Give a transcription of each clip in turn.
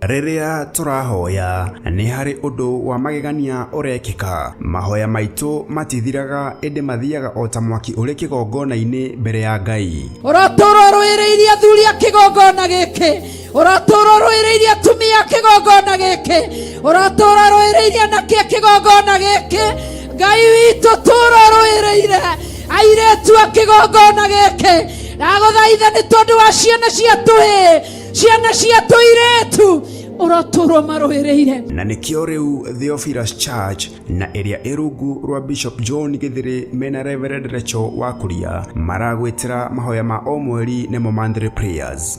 Rĩrĩa tũrahoya nĩ harĩ ũndũ wa magegania ũrekĩka. Mahoya maitũ matithiraga ĩndĩ mathiaga o ta mwaki ũrĩ kĩgongona-inĩ mbere ya Ngai. Ũratũũra ũrũĩrĩirie athuri a kĩgongona gĩkĩ, ũratũũra ũrũĩrĩirie atumia a kĩgongona gĩkĩ, ũratũũra ũrũĩrĩirie anake a kĩgongona gĩkĩ. Ngai witũ, tũũra ũrũĩrĩire airĩtu a kĩgongona gĩkĩ. Ndagũthaitha nĩ tondũ wa ciana cia tũhĩĩ, ciana cia tũirĩtu, ũrotũũra ũmarũĩrĩire. Na nĩkĩo rĩu Theophilus Church na ĩrĩa ĩ rungu rwa Bishop John Gĩthĩrĩ mena Reverend Rachel Wakuria maragwĩtĩra mahoya ma o mweri nĩmo monthly prayers.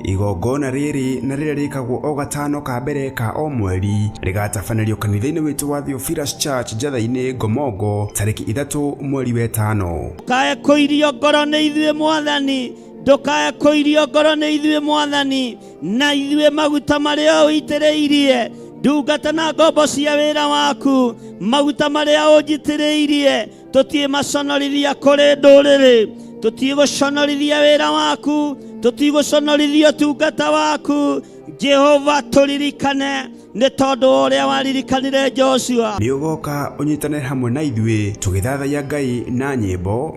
Igongona rĩrĩ na rĩrĩa rĩkagwo o gatano ka mbere ka o mweri rĩgatabanĩrio kanitha-inĩ witũ wa Theophilus Church Njatha-inĩ Ngomongo tarĩki 3 mweri wetano. Ndũkae kũirio ngoro nĩ ithuĩ Mwathani, ndũkae kũirio ngoro nĩ ithuĩ Mwathani, na ithuĩ maguta marĩa ũitĩrĩirie ndungata na ngombo cia wĩra waku, maguta marĩa ũnjitĩrĩirie tũtiĩ maconorithia kũrĩ ndũrĩrĩ, tũtiĩ gũconorithia wĩra waku, tũtiĩ gũconorithia ũtungata waku. Jehova tũririkane nĩ tondũ wa ũrĩa waririkanire Joshua. Nĩ ũgoka ũnyitane hamwe na ithuĩ tũgĩthathaiya Ngai na nyĩmbo,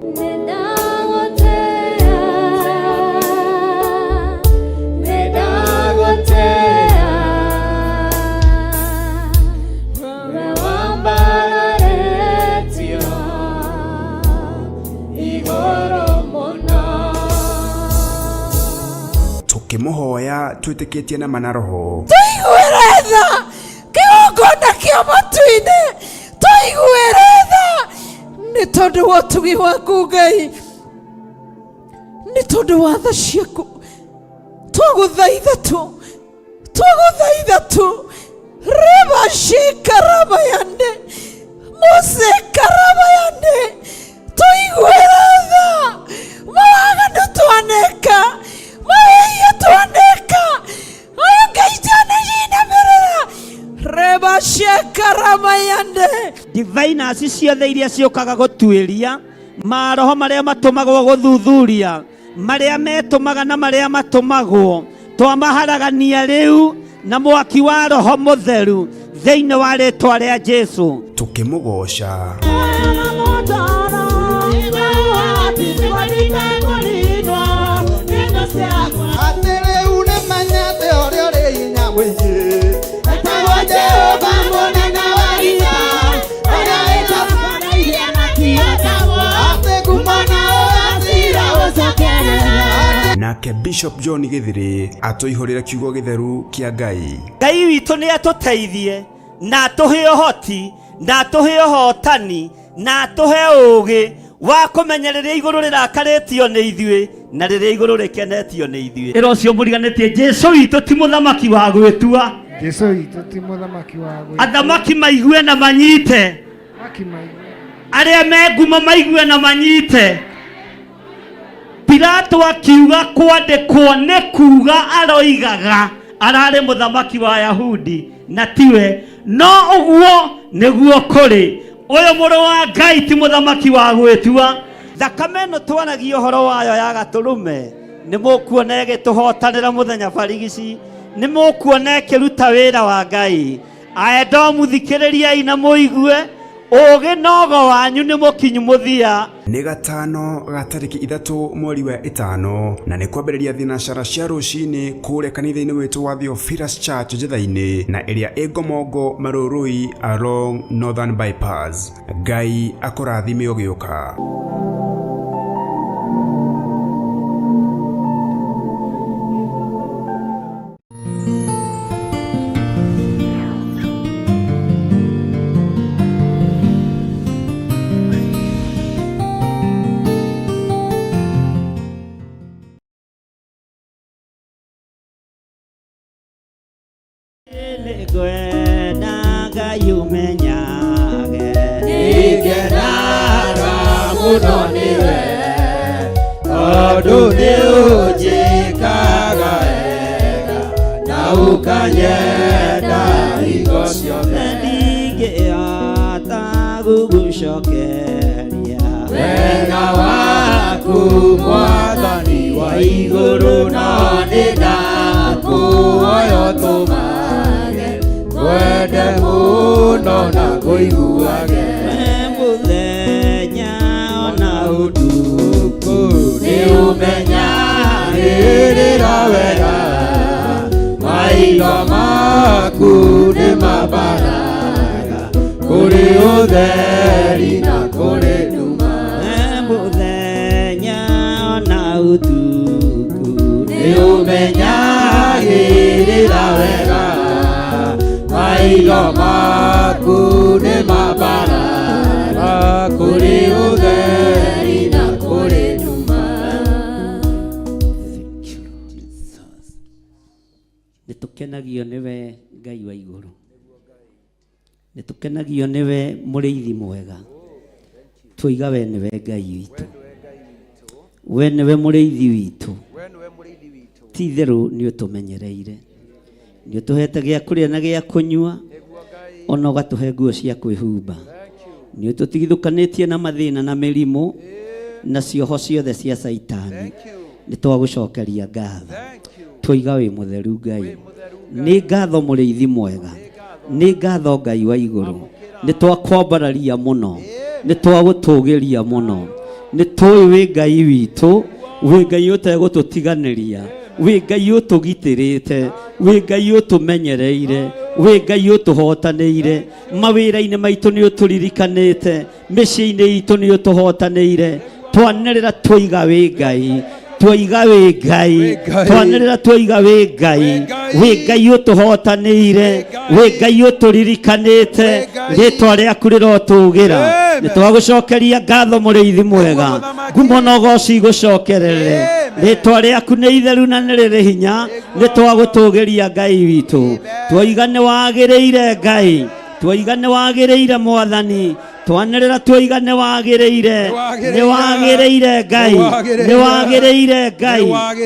tũkĩmũhoya twĩtĩkĩtie na mana roho. Tũiguĩre tha kĩgongona kĩa matu-inĩ, tũiguĩre tha nĩ tondũ wa ũtugi waku Ngai, nĩ tondũ wa tha ciaku. Twagũthaitha tu, twagũthaitha tu, rebashikarabayande musekarabayande, tũiguĩre tha mawaganu twaneka, mawĩhia twaneka, oyo Ngai twanayinamĩrĩra rebashekarabayande. Diviners ciothe iria ciũkaga gũtuĩria maroho marĩa matũmagwo gũthuthuria marĩa metũmaga na marĩa matũmagwo, twamaharagania rĩu na mwaki wa roho mũtheru thĩinĩ wa rĩtwa rĩa Jesu. Tũkĩmũgoca. Atĩ rĩu nĩmenyete ũrĩa ũrĩ hinya mũingĩ, etagwo Jehova mũnene wa ita, ũrĩa wĩtagwo atĩ ngumo na ũgacira ũcokerera. Nake Bishop John Gĩthĩrĩ atũihũrĩre kiugo gĩtheru kĩa Ngai. Ngai witũ nĩ atũteithie na atũhe ũhoti na atũhe ũhotani na atũhe ũũgĩ wa kũmenya rĩrĩa igũrũ rĩrakarĩtio nĩ ithuĩ na rĩrĩa igũrũ rĩkenetio nĩ ithuĩ. Ĩra ũcio mũriganĩtie, Jesu witũ ti mũthamaki wa gwĩtua. Jesu witũ ti mũthamaki wa gwĩtua. Athamaki maigue na manyite, Athamaki maigue. arĩa me ngumo maigue na manyite. Pilato akiuga kwandĩkwo nĩ kuga aroigaga ararĩ mũthamaki wa Yahudi na tiwe, no ũguo nĩguo kũrĩ. Ũyũ mũrũ wa Ngai ti mũthamaki wa gwĩtua. Thakame ĩno twaragia ũhoro wayo ya gatũrũme nĩ mũkuona ĩgĩtũhotanĩra mũthenya barigici, nĩ mũkuona ĩkĩruta wĩra wa Ngai. Aedomu thikĩrĩriai na mũigue, ũũgĩ nogo wanyu nĩ mũkinyu mũthia. Nĩ gatano ga tarĩki 3 mweri wa 5 na nĩ kwambĩrĩria thinacara cia rũcinĩ kũrĩa kanitha-inĩ witũ wa Theophilus Church Njatha-inĩ na ĩrĩa ĩ Ngomongo Marũrũi along Northern Bypass. Ngai akũrathime ũgĩũka. Nĩngwenda Ngai ũmenyage. Nĩngenaga mũno nĩwe, tondũ nĩũnjĩkaga wega na ũkanyenda hingo ciothe. Ndingĩhota gũgũcokeria. Wega waku Mwathani wa igũrũ na nĩ ndakũhoya ũtũmage ngwende mũno na ngũiguage Mũthenya ona ũtukũ nĩ ũmenyagĩrĩra wega maitho maku nĩ mambaraga kũrĩ ũtheri na kũrĩ nduma Mũthenya ona ũtukũ nĩ ũmenyagĩrĩra wega maitho maku nĩ mambaraga kũrĩ ũtheri na kũrĩ nduma. Thank you, Jesus. Nĩ tũkenagio nĩwe Ngai wa igũrũ, nĩ tũkenagio nĩwe mũrĩithi mwega, twoiga we nĩwe Ngai witũ, we nĩwe mũrĩithi witũ, ti itherũ nĩ ũtũmenyereire, nĩ ũtũhete gĩa kũrĩa na gĩa kũnyua, ona ũgatũhe nguo cia kwĩhumba, nĩ ũtũtigithũkanĩtie na mathĩna na mĩrimũ na cioho ciothe cia Caitani, nĩ twagũcokeria ngatho, twoiga wĩ mũtheru Ngai, nĩ ngatho mũrĩithi mwega, nĩ ngatho Ngai wa igũrũ, nĩ twakwambararia mũno, nĩ twagũtũgĩria mũno, nĩ tũĩ wĩ Ngai witũ, wĩ Ngai ũtegũtũtiganĩria, wĩ Ngai ũtũgitĩrĩte, wĩ Ngai ũtũmenyereire, wĩ Ngai ũtũhotanĩire, mawĩra-inĩ maitũ nĩ ũtũririkanĩte, mĩciĩ-inĩ itũ nĩ ũtũhotanĩire, twanĩrĩra twoiga wĩ Ngai, twoiga wĩ Ngai, twanĩrĩra twoiga wĩ Ngai, wĩ Ngai ũtũhotanĩire, wĩ Ngai ũtũririkanĩte, rĩtwa rĩaku rĩrotũgĩra, nĩ twagũcokeria ngatho mũrĩithi mwega, ngumo na ũgoci igũcokerere, rĩtwa rĩaku nĩ itheru na nĩ rĩrĩ hinya, nĩ twagũtũgĩria Ngai witũ, twoiga nĩ wagĩrĩire Ngai, twoiga nĩ wagĩrĩire Mwathani, twanĩrĩra twoiga nĩ wagĩrĩire, nĩ wagĩrĩire Ngai, nĩ wagĩrĩire Ngai,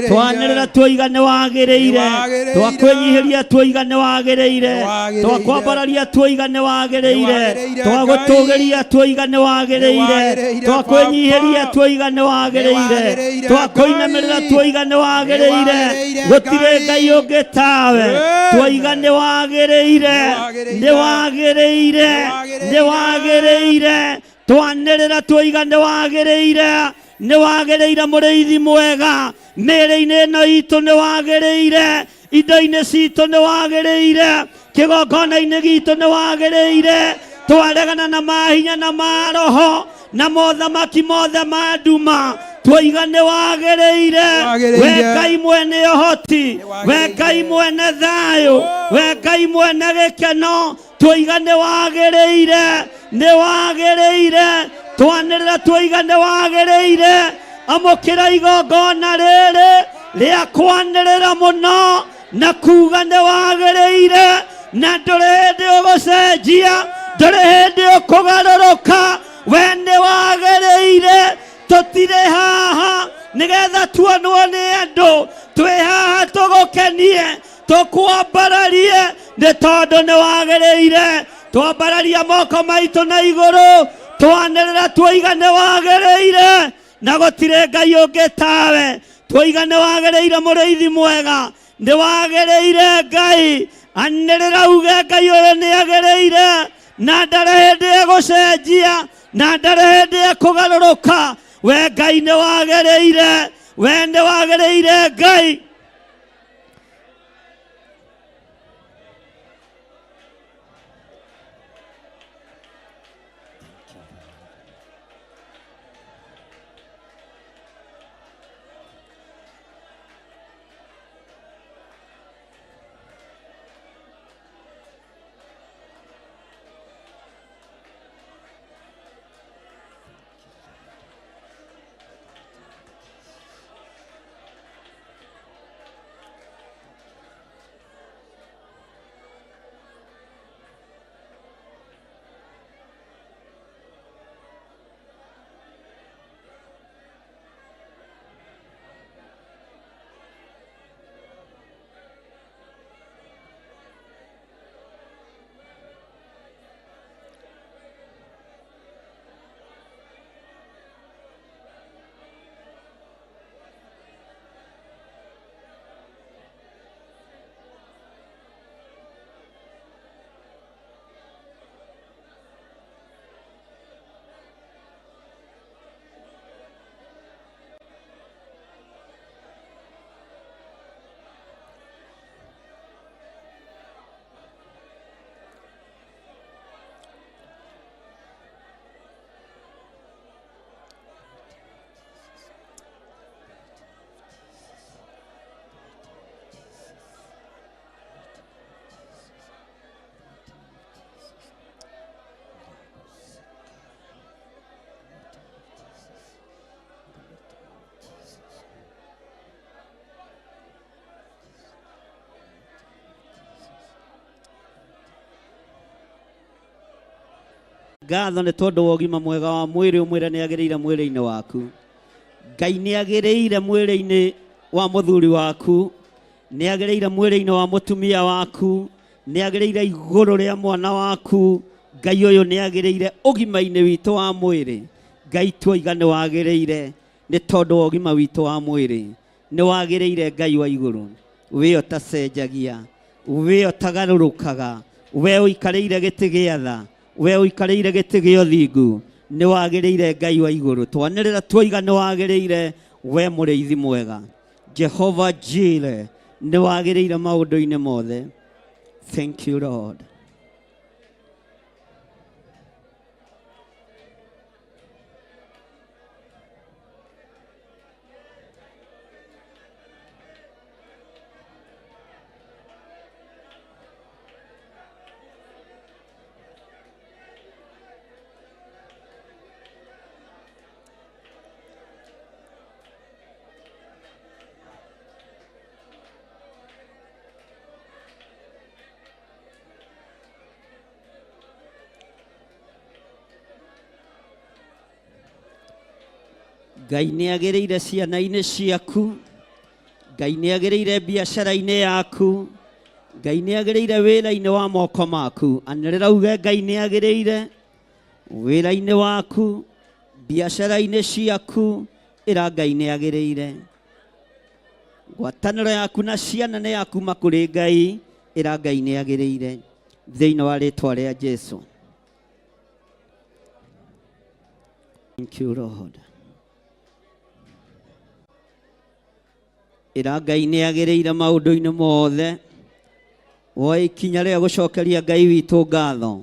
twanĩrĩra twoiga nĩ wagĩrĩire, twakwĩnyihĩria twoiga nĩ wagĩrĩire, twakwambararia twoiga nĩ wagĩrĩire, twagũtũgĩria twoiga nĩ wagĩrĩire, twakwĩnyihĩria twoiga nĩ wagĩrĩire, twakũinamĩrĩra twoiga nĩ wagĩrĩire, gũtirĩ Ngai ũngĩ tawe, twoiga nĩ wagĩrĩire, nĩ wagĩrĩire, nĩ wagĩrĩire, twanĩrĩra twoiga nĩ wagĩrĩire, nĩ wagĩrĩire mũrĩithi mwega, mĩĩrĩ-inĩ ĩno itũ nĩ wagĩrĩire, indo-inĩ citũ nĩ wagĩrĩire, kĩgongona-inĩ gitũ nĩ wagĩrĩire, twaregana na mahinya na maroho na mothamaki mothe ma nduma, twoiga nĩ wagĩrĩire, we Ngai mwene ũhoti, we Ngai mwene thayũ, we Ngai mwene gĩkeno, twoiga nĩ wagĩrĩire, nĩ wagĩrĩire, twanĩrĩra twoiga nĩ wagĩrĩire, amũkĩra igongona rĩrĩ rĩa kwanĩrĩra mũno na kuga nĩ wagĩrĩire, na ndũrĩ hĩndĩ ũgũcenjia, ndũrĩ hĩndĩ ũkũgarũrũka, we nĩ wagĩrĩire, tũtirĩ haha nĩgetha tuonwo nĩ andũ, twĩ haha tũgũkenie, tũkwambararie, nĩ tondũ nĩ wagĩrĩire, twambararia moko maitũ na igũrũ, twanĩrĩra twoiga nĩ wagĩrĩire, na gũtirĩ Ngai ũngĩ tawe, twoiga nĩ wagĩrĩire mũrĩithi mwega, nĩ wagĩrĩire Ngai, anĩrĩra uge Ngai ũyũ nĩ agĩrĩire, na ndarĩ hĩndĩ egũcenjia, na ndarĩ hĩndĩ ekũgarũrũka, we Ngai nĩ wagĩrĩire, we nĩ wagĩrĩire Ngai. Ngatho nĩ tondũ wa ũgima mwega wa mwĩrĩ, ũmwĩre nĩ agĩrĩire mwĩrĩ-inĩ waku. Ngai nĩ agĩrĩire mwĩrĩ-inĩ wa mũthuri waku, nĩ agĩrĩire mwĩrĩ-inĩ wa mũtumia waku, nĩ agĩrĩire igũrũ rĩa mwana waku. Ngai ũyũ nĩ agĩrĩire ũgima-inĩ witũ wa mwĩrĩ. Ngai tuoiga nĩ wagĩrĩire nĩ tondũ wa ũgima witũ wa mwĩrĩ. Nĩ wagĩrĩire Ngai wa igũrũ, we ũtacenjagia, we ũtagarũrũkaga, we ũikarĩire gĩtĩ gĩa tha, we ũikarĩire gĩtĩ gĩa ũthingu. Nĩ wagĩrĩire Ngai wa igũrũ. Twanĩrĩra tuoiga nĩ wagĩrĩire, we mũrĩithi mwega, Jehova Jire, nĩ wagĩrĩire maũndũ-inĩ mothe. Thank you Lord. Ngai nĩ agĩrĩire ciana-inĩ ciaku, Ngai nĩ agĩrĩire biacara-inĩ yaku, Ngai nĩ agĩrĩire wĩra-inĩ wa moko maku. Anĩrĩra uge Ngai nĩ agĩrĩire wĩra-inĩ waku, biacara-inĩ ciaku, ĩra Ngai nĩ agĩrĩire. Ngwatanĩro yaku na ciana nĩ ya kuma kũrĩ Ngai, ĩra Ngai nĩ agĩrĩire thĩinĩ wa rĩtwa rĩa Jesu. Thank you Lord. Ĩra Ngai nĩ agĩrĩire maũndũ-inĩ mothe. Woe ikinya rĩa gũcokeria Ngai witũ ngatho,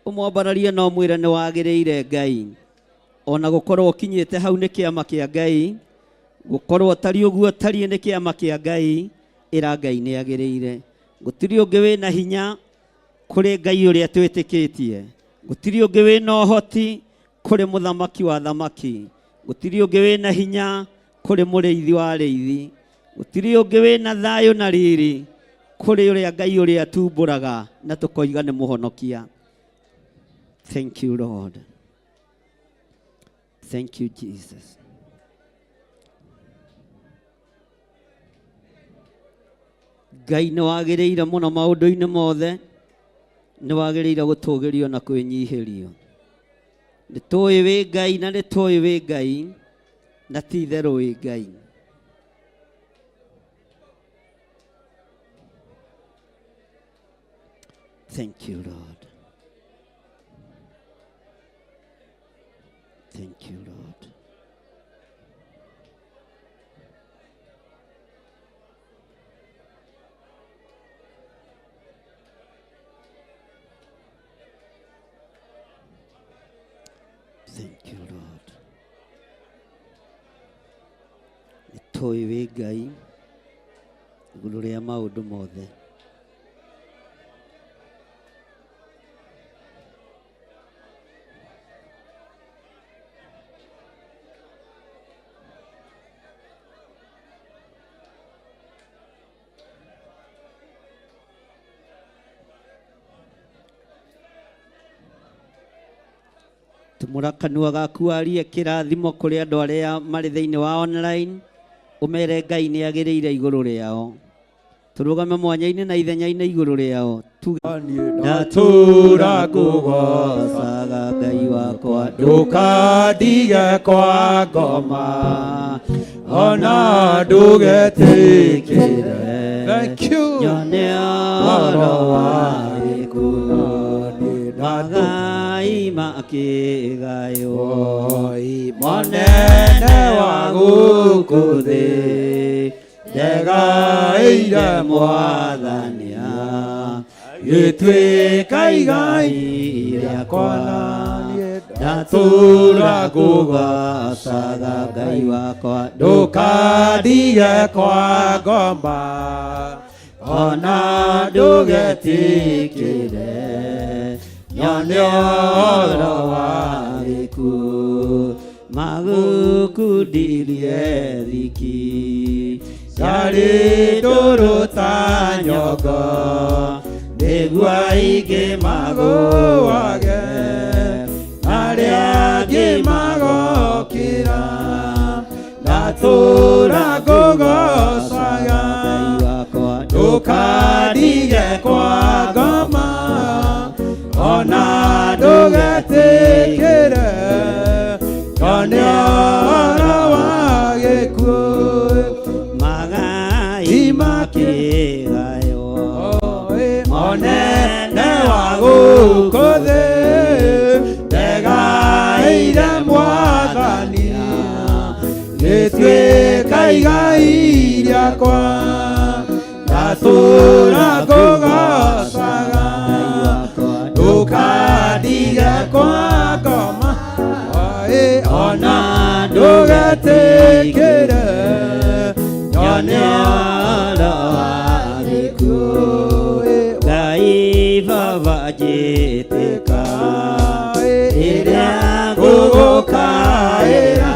ũmwambararie na ũmwĩre nĩ wagĩrĩire Ngai. Ona gũkorwo ũkinyĩte hau nĩ kĩama kĩa Ngai, gũkorwo ũtariĩ ũguo ũtariĩ nĩ kĩama kĩa Ngai, ĩra Ngai nĩ agĩrĩire. Gũtirĩ ũngĩ wĩna hinya kũrĩ Ngai ũrĩa twĩtĩkĩtie, gũtirĩ ũngĩ wĩna ũhoti kũrĩ mũthamaki wa thamaki, gũtirĩ ũngĩ wĩna hinya kũrĩ mũrĩithi wa arĩithi, gũtirĩ ũngĩ wĩna thayũ na riri kũrĩ ũrĩa Ngai ũrĩa tumbũraga na tũkoiga nĩ mũhonokia. Thank you Lord. Thank you Jesus. Ngai nĩ wagĩrĩire mũno maũndũ-inĩ mothe, nĩ wagĩrĩire gũtũgĩrio na kwĩnyihĩrio. Nĩ tũĩ wĩ Ngai na nĩ tũĩ wĩ Ngai na ti itherũ wĩ Ngai. Thank you Lord. Thank you Lord. Thank you Lord. Nĩ tũĩ wĩ Ngai igũrũ rĩa maũndũ mothe. Tumũra kanua gaku warie kĩrathimo kũrĩ andũ arĩa marĩ thĩinĩ wa online, ũmere Ngai nĩ agĩrĩire igũrũ rĩao. Tũrũgame mwanya-inĩ na ithenya-inĩ igũrũ rĩao. Tuge Ndatũra ngũgoocaga Ngai wakwa, ndũkandige kwa ngoma ona ndũgetĩkĩre. Thank you. Nyone ũhoro wa gĩkuũ, magai makĩgaywo, Monene wa gũkũ thĩ ndegaĩire Mwathania gĩtuĩka igai rĩakwa, ndatũra ndatũra ngũgoocaga Ngai wakwa, ndũkandige kwa ngoma ona ndũgetĩkĩre nyone ũhoro wa gĩkuũ, magũkundirie thiki ciarĩ ndũrũ ta nyongo nĩguo aingĩ magũage Ndatũra ngũgoocaga ndũkandige kwa ngoma ona ndũgetĩkĩre nyone ũhoro wa gĩkuũ magai makĩgaywo monene wa gũkũ thĩ ndegaĩire mwathani rĩtuĩka igai rĩakwa ndatũra ngũgoocaga ndũkandige kwa ngoma ona ndũgetĩkĩre nyone ũhoro wa gĩkuũ Ngai baba njĩtĩka rĩrĩa ngũgũkaĩra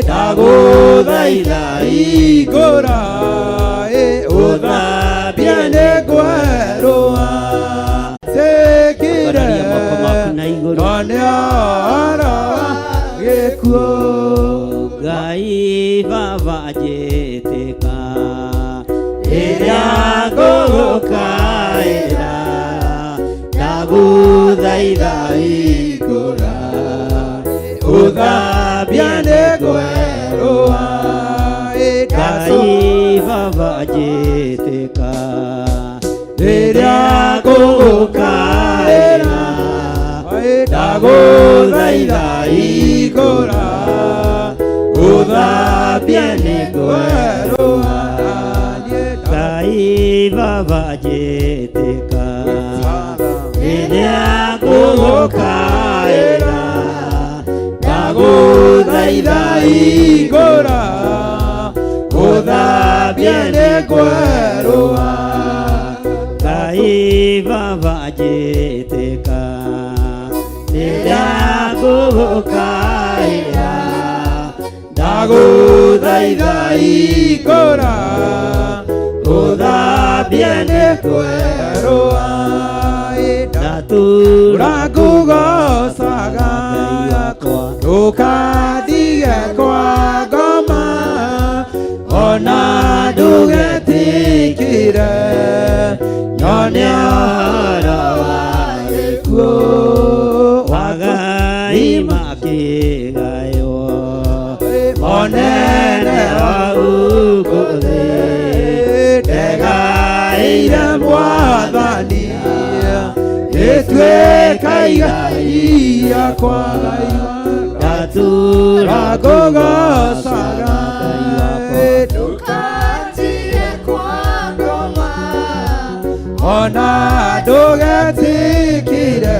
ndagũthaitha igũra ũthambie nĩ ngwerũa tĩkire Ambararia moko maku na igũrũ. nyone ũhoro wa gĩkuũ Ngai baba njĩtĩka rĩrĩa ngũgũkaĩra ndagũthaitha igũra ũthambie nĩ ngwerũa Ngai baba njĩtĩka rĩrĩa ngũgũkaĩra ndagũthaitha igũra ũthambie nĩ ngwerũa Ngai baba njĩtĩka rĩrĩa ngũgũkaĩra ndagũthaitha igũra ũthambie nĩ ngwerũa Ngai baba njĩtĩka rĩrĩa ngũgũkaĩra ndagũthaitha igũra ũthambie nĩ ngwerũa ndatũra ngũgoocaga ndũkandige kwa ngoma ona ndũgetĩkĩre nyone ũhoro wa gĩkuũ magai makĩgaywo monene wa gũkũ thĩ ndegaĩire mwathani rĩtuĩka igai rĩakwa ndatũra ngũgoocaga Ndũkandige kwa ngoma ona ndũgetĩkĩre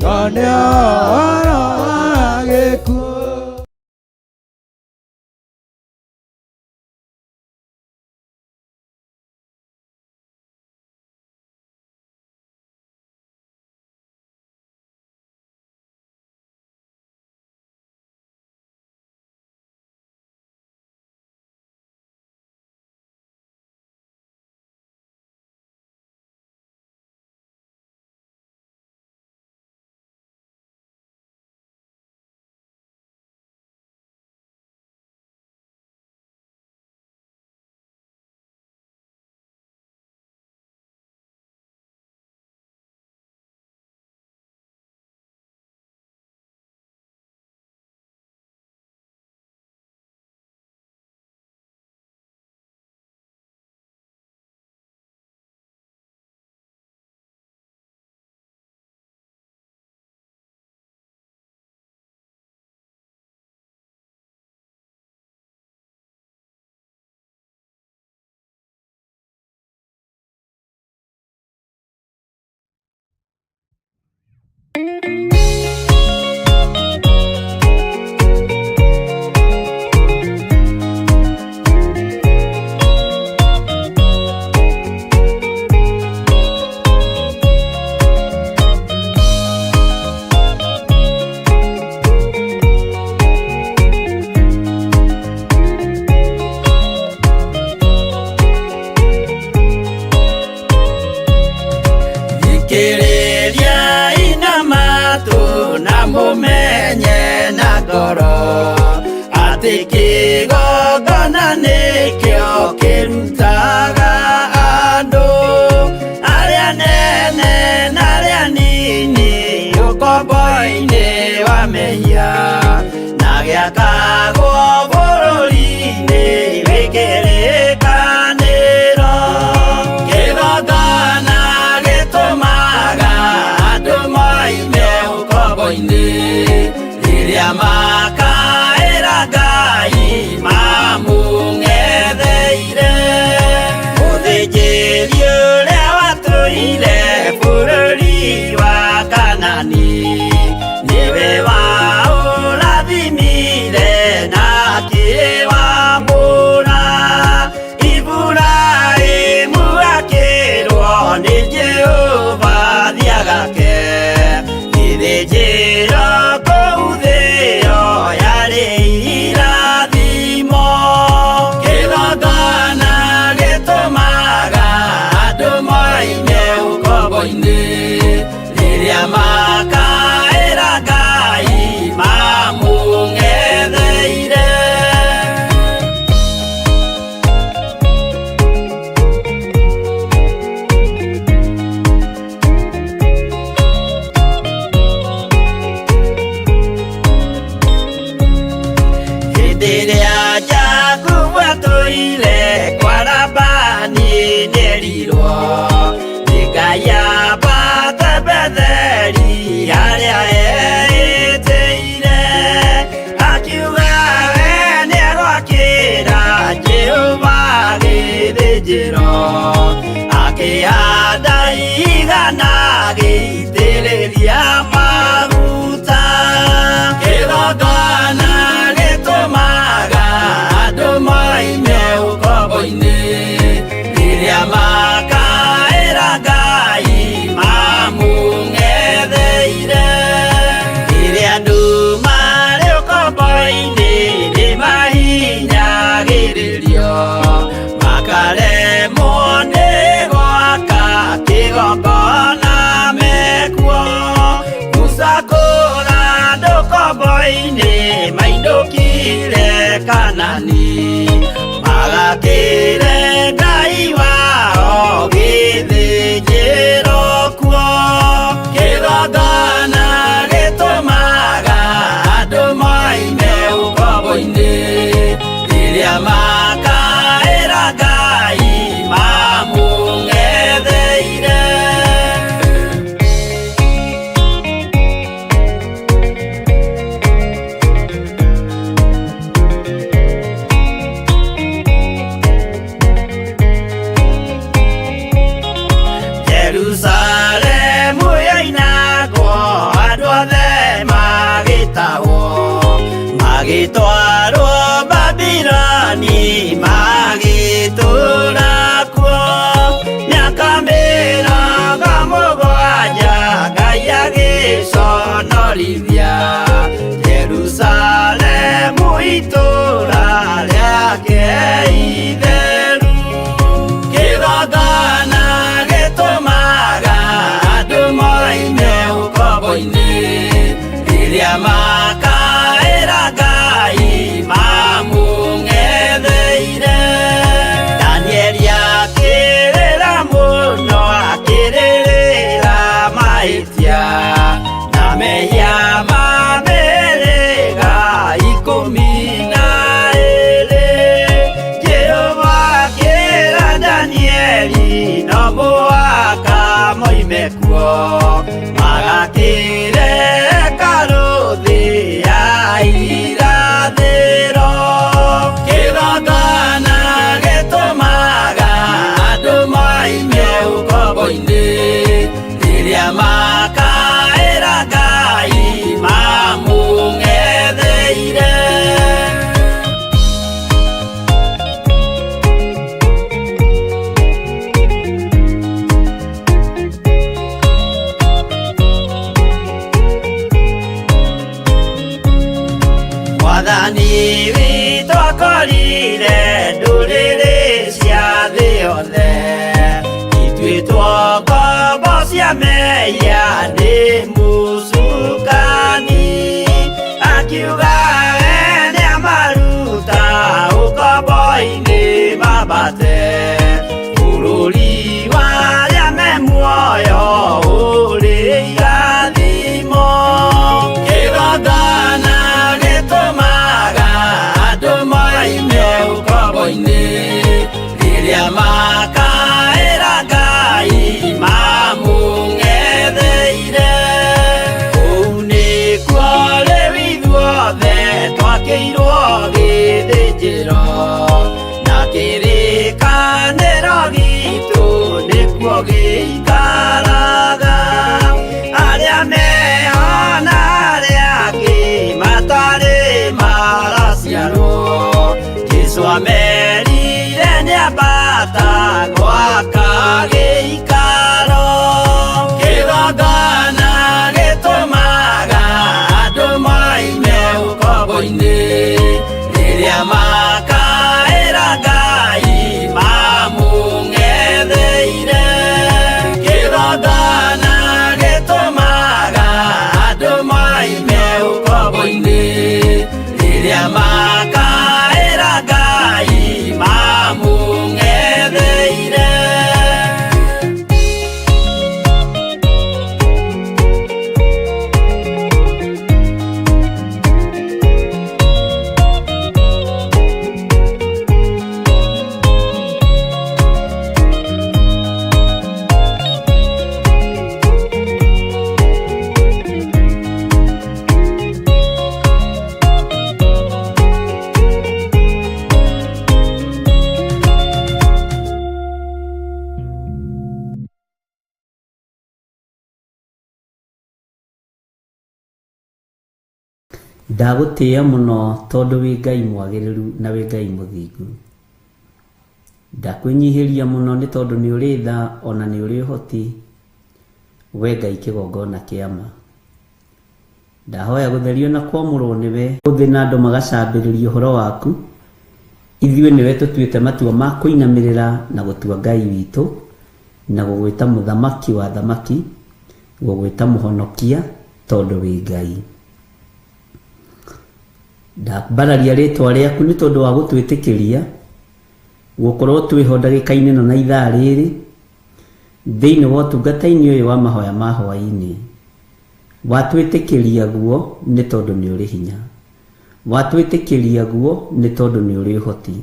nyone ũhoro wa gĩkuũ. Atĩ kĩgongona nĩkĩo kĩrutaga andũ arĩa nene na arĩa nini ũkombo-inĩ wa mehia na gĩakagwo bũrũri-inĩ wĩ kĩrĩkanĩro. Kĩgongona gĩtũmaga andũ moime ũkombo-inĩ rĩrĩa makaĩra Ngai mamũng'etheire. Mũthĩnjĩri ũrĩa watũire bũrũri wa Kanani nĩwe waũrathimire na akĩwamũra. Iburahĩmu akĩrwo nĩ Jehova thiagake gĩthĩnjĩro kũu thĩo yarĩ irathimo. Kĩgongona gĩtũmaga andũ moime ũkombo-inĩ rĩrĩa makaĩra Ngai mamũng'etheire. Hĩndĩ ĩrĩa Jakubu atũire kwa Labani nĩerirwo nĩ Ngai ambate Betheli harĩa eĩtĩire. Akiuga we nĩegwakĩra Jehova gĩthĩnjĩro, akĩhanda igana agĩitĩrĩria maguta. Kĩgongona gĩtũmaga andũ moime ũkombo-inĩ rĩrĩa makaĩra Ngai mamũng'etheire. Rĩrĩa andũ marĩ ũkombo-inĩ nĩmahinyagĩrĩrio makaremwo nĩ gwaka kĩgongona mekuo. Musa kũra andũ ũkombo-inĩ mainũkire Kanani magakĩre Ngai wao gĩthĩnjĩro kuo. Kĩgongona gĩtũmaga andũ moime ũkombo-inĩ rĩrĩa makaĩra Ngai mamũng'etheire. Jerusalemu yoinagwo andũ othe magĩtahwo magĩtwarwo Babiloni magĩtũũra kuo mĩaka 70 Ngai agĩconorithia Jerusalemu itũũra rĩake itheru. Kĩgongona gĩtũmaga andũ moime ũkombo-inĩ rĩrĩa makaĩra Ngai mamũng'etheire. Danieli akĩrĩra mũno akĩrĩrĩra mahĩtia na mehia ma mĩhĩrĩga 12. Jehova akĩra Danieli no mũhaka moime kuo magakĩre hekarũ thĩ ya irathĩro. Kĩgongona gĩtũmaga andũ moime ũkombo-inĩ rĩrĩa makaĩra Ngai mamũng'etheire. Mwathani witũ akorire ndũrĩrĩ cia thĩ yothe ituĩtwo ngombo cia mehia nĩ mũcukani. Akiuga we nĩamaru Ndagũtĩĩa mũno tondũ wĩ Ngai mwagĩrĩru na wĩ Ngai mũthingu. Ndakwĩnyihĩria mũno nĩ tondũ nĩ ũrĩ tha o na nĩ ũrĩ ũhoti, we Ngai kĩgongona kĩa ma. Ndahoya gũtherio na kwamũrwo nĩwe. Thĩ na andũ magacambĩrĩria ũhoro waku, ithuĩ nĩwe tũtuĩte matua ma kũinamĩrĩra na gũtua Ngai witũ, na gũgwĩta Mũthamaki wa athamaki, gũgwĩta Mũhonokia, tondũ wĩ Ngai. Ndambararia rĩtwa rĩaku nĩ tondũ wa gũtwĩtĩkĩria gũkorwo twĩho ndagĩka-inĩ ĩno na ithaa rĩrĩ thĩinĩ wa ũtungata-inĩ ũyũ wa mahoya ma hwaĩ-inĩ. Watwĩtĩkĩria guo nĩ tondũ nĩ ũrĩ hinya. Watwĩtĩkĩria guo nĩ tondũ nĩ ũrĩ ũhoti.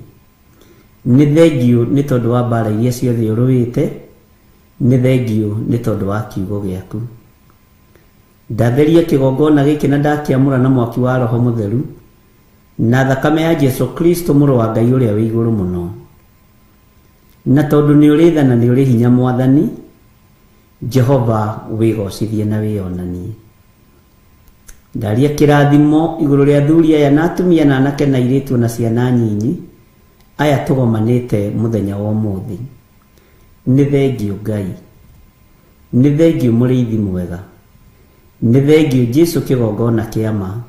Nĩ thengiũ nĩ tondũ wa mbara iria ciothe ũrũĩte, nĩ thengiũ nĩ tondũ wa kiugo gĩaku. Ndatheria kĩgongona gĩkĩ na ndakĩamũra na mwaki wa Roho Mũtheru, na thakame ya Jesu Kristo Mũrũ wa Ngai ũrĩa wĩ igũrũ mũno. Na tondũ nĩ ũrĩ tha na nĩ ũrĩ hinya Mwathani, Jehova wĩgocithie na wĩonanie. Ndaria kĩrathimo igũrũ rĩa athuri aya na atumia na anake na airĩtu na ciana nyinyi aya tũgomanĩte mũthenya wa ũmũthĩ. Nĩ thengiũ Ngai. Nĩ thengiũ mũrĩithi mwega. Nĩ thengiũ Jesu kĩgongona kĩa ma.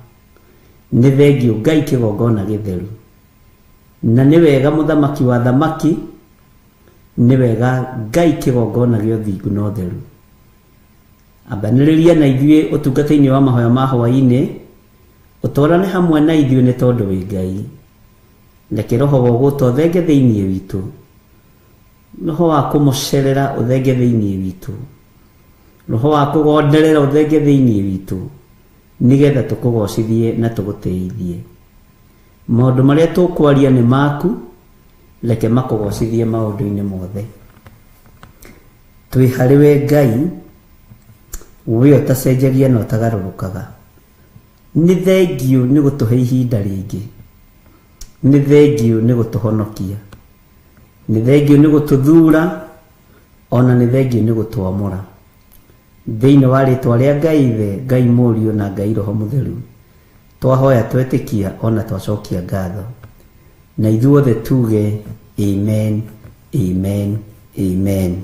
Nĩ thengiũ Ngai kĩgongona gĩtheru. Na nĩ wega mũthamaki wa thamaki, nĩ wega Ngai kĩgongona gĩa ũthingu na ũtheru. Ambanĩrĩria na ithuĩ ũtungata-inĩ wa mahoya ma hwaĩ-inĩ, ũtwarane hamwe na ithuĩ nĩ tondũ wĩ Ngai. Reke roho wa ũgũta ũthenge thĩinĩ witũ. Roho wa kũmũcerera ũthenge thĩinĩ witũ. Roho wa kũgonderera ũthenge thĩinĩ witũ, nĩgetha tũkũgocithie na tũgũtĩithie. Maũndũ marĩa tũkwaria nĩ maku, reke makũgocithie maũndũ-inĩ mothe. Twĩ harĩ we Ngai, we ũtacenjagia na ũtagarũrũkaga. Nĩ thengiũ nĩ gũtũhe ihinda rĩngĩ. Nĩ thengiũ nĩ gũtũhonokia. Nĩ thengiũ nĩ gũtũthura, ona nĩ thengiũ nĩ gũtwamũra. Thĩinĩ wa rĩtwa rĩa Ngai Ithe, Ngai Mũriũ na Ngai Roho Mũtheru, twahoya twetĩkia ona twacokia ngatho. Na ithuothe tuge amen, amen, amen.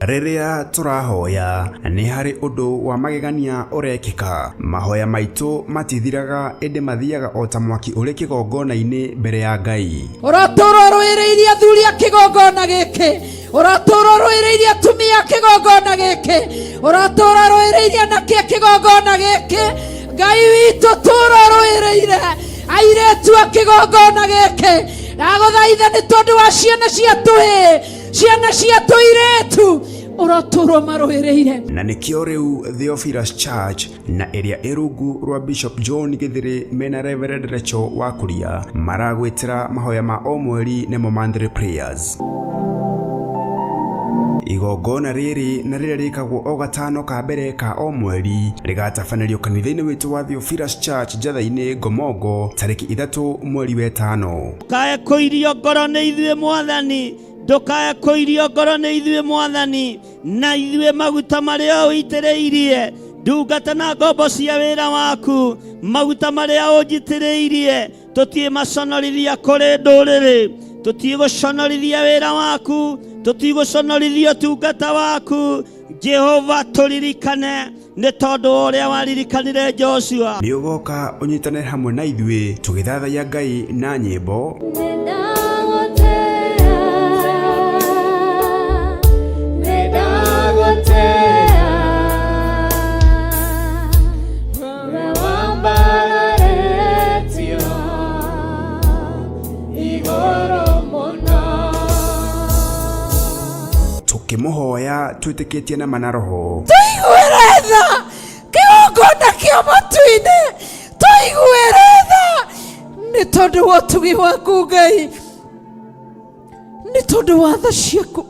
Rĩrĩa tũrahoya nĩ harĩ ũndũ wa magegania ũrekĩka. Mahoya maitũ matithiraga ĩndĩ mathiaga o ta mwaki ũrĩ kĩgongona-inĩ mbere ya Ngai. Ũratũũra ũrũĩrĩirie athuri a kĩgongona gĩkĩ, ũratũũra ũrũĩrĩirie atumia a kĩgongona gĩkĩ, ũratũũra ũrũĩrĩirie anake a kĩgongona gĩkĩ. Ngai witũ tũũra ũrũĩrĩire airĩtu a kĩgongona gĩkĩ. Ndagũthaitha nĩ tondũ wa ciana cia tũhĩĩ, ciana cia tũirĩtu, ũrotũũra ũmarũĩrĩire. Na nĩkĩo rĩu Theophilus Church na ĩrĩa ĩ rungu rwa Bishop John Gĩthĩrĩ mena Reverend Rachel Wakuria maragwĩtĩra mahoya ma o mweri nĩmo monthly prayers. Igongona rĩrĩ na rĩrĩa rĩkagwo o gatano ka mbere ka o mweri rĩgatabanĩrio kanitha-inĩ witũ wa Theophilus Church Njatha-inĩ Ngomongo tarĩki 3 mweri wetano. Ndũkae kũirio ngoro nĩ ithuĩ Mwathani, ndũkae kũirio ngoro nĩ ithuĩ Mwathani, na ithuĩ maguta marĩa ũitĩrĩirie ndungata na ngombo cia wĩra waku, maguta marĩa ũnjitĩrĩirie tũtiĩ maconorithia kũrĩ ndũrĩrĩ, tũtiĩ gũconorithia wĩra waku, tũtiĩ gũconorithia ũtungata waku. Jehova tũririkane nĩ tondũ wa ũrĩa waririkanire Joshua. Nĩ ũgoka ũnyitane hamwe na ithuĩ tũgĩthathaiya Ngai na nyĩmbo, tũkĩmũhoya twĩtĩkĩtie na mana roho. Tũiguĩre tha kĩgongona kĩa matu-inĩ, tũiguĩre tha nĩ tondũ wa ũtugi waku Ngai, nĩ tondũ wa tha ciaku.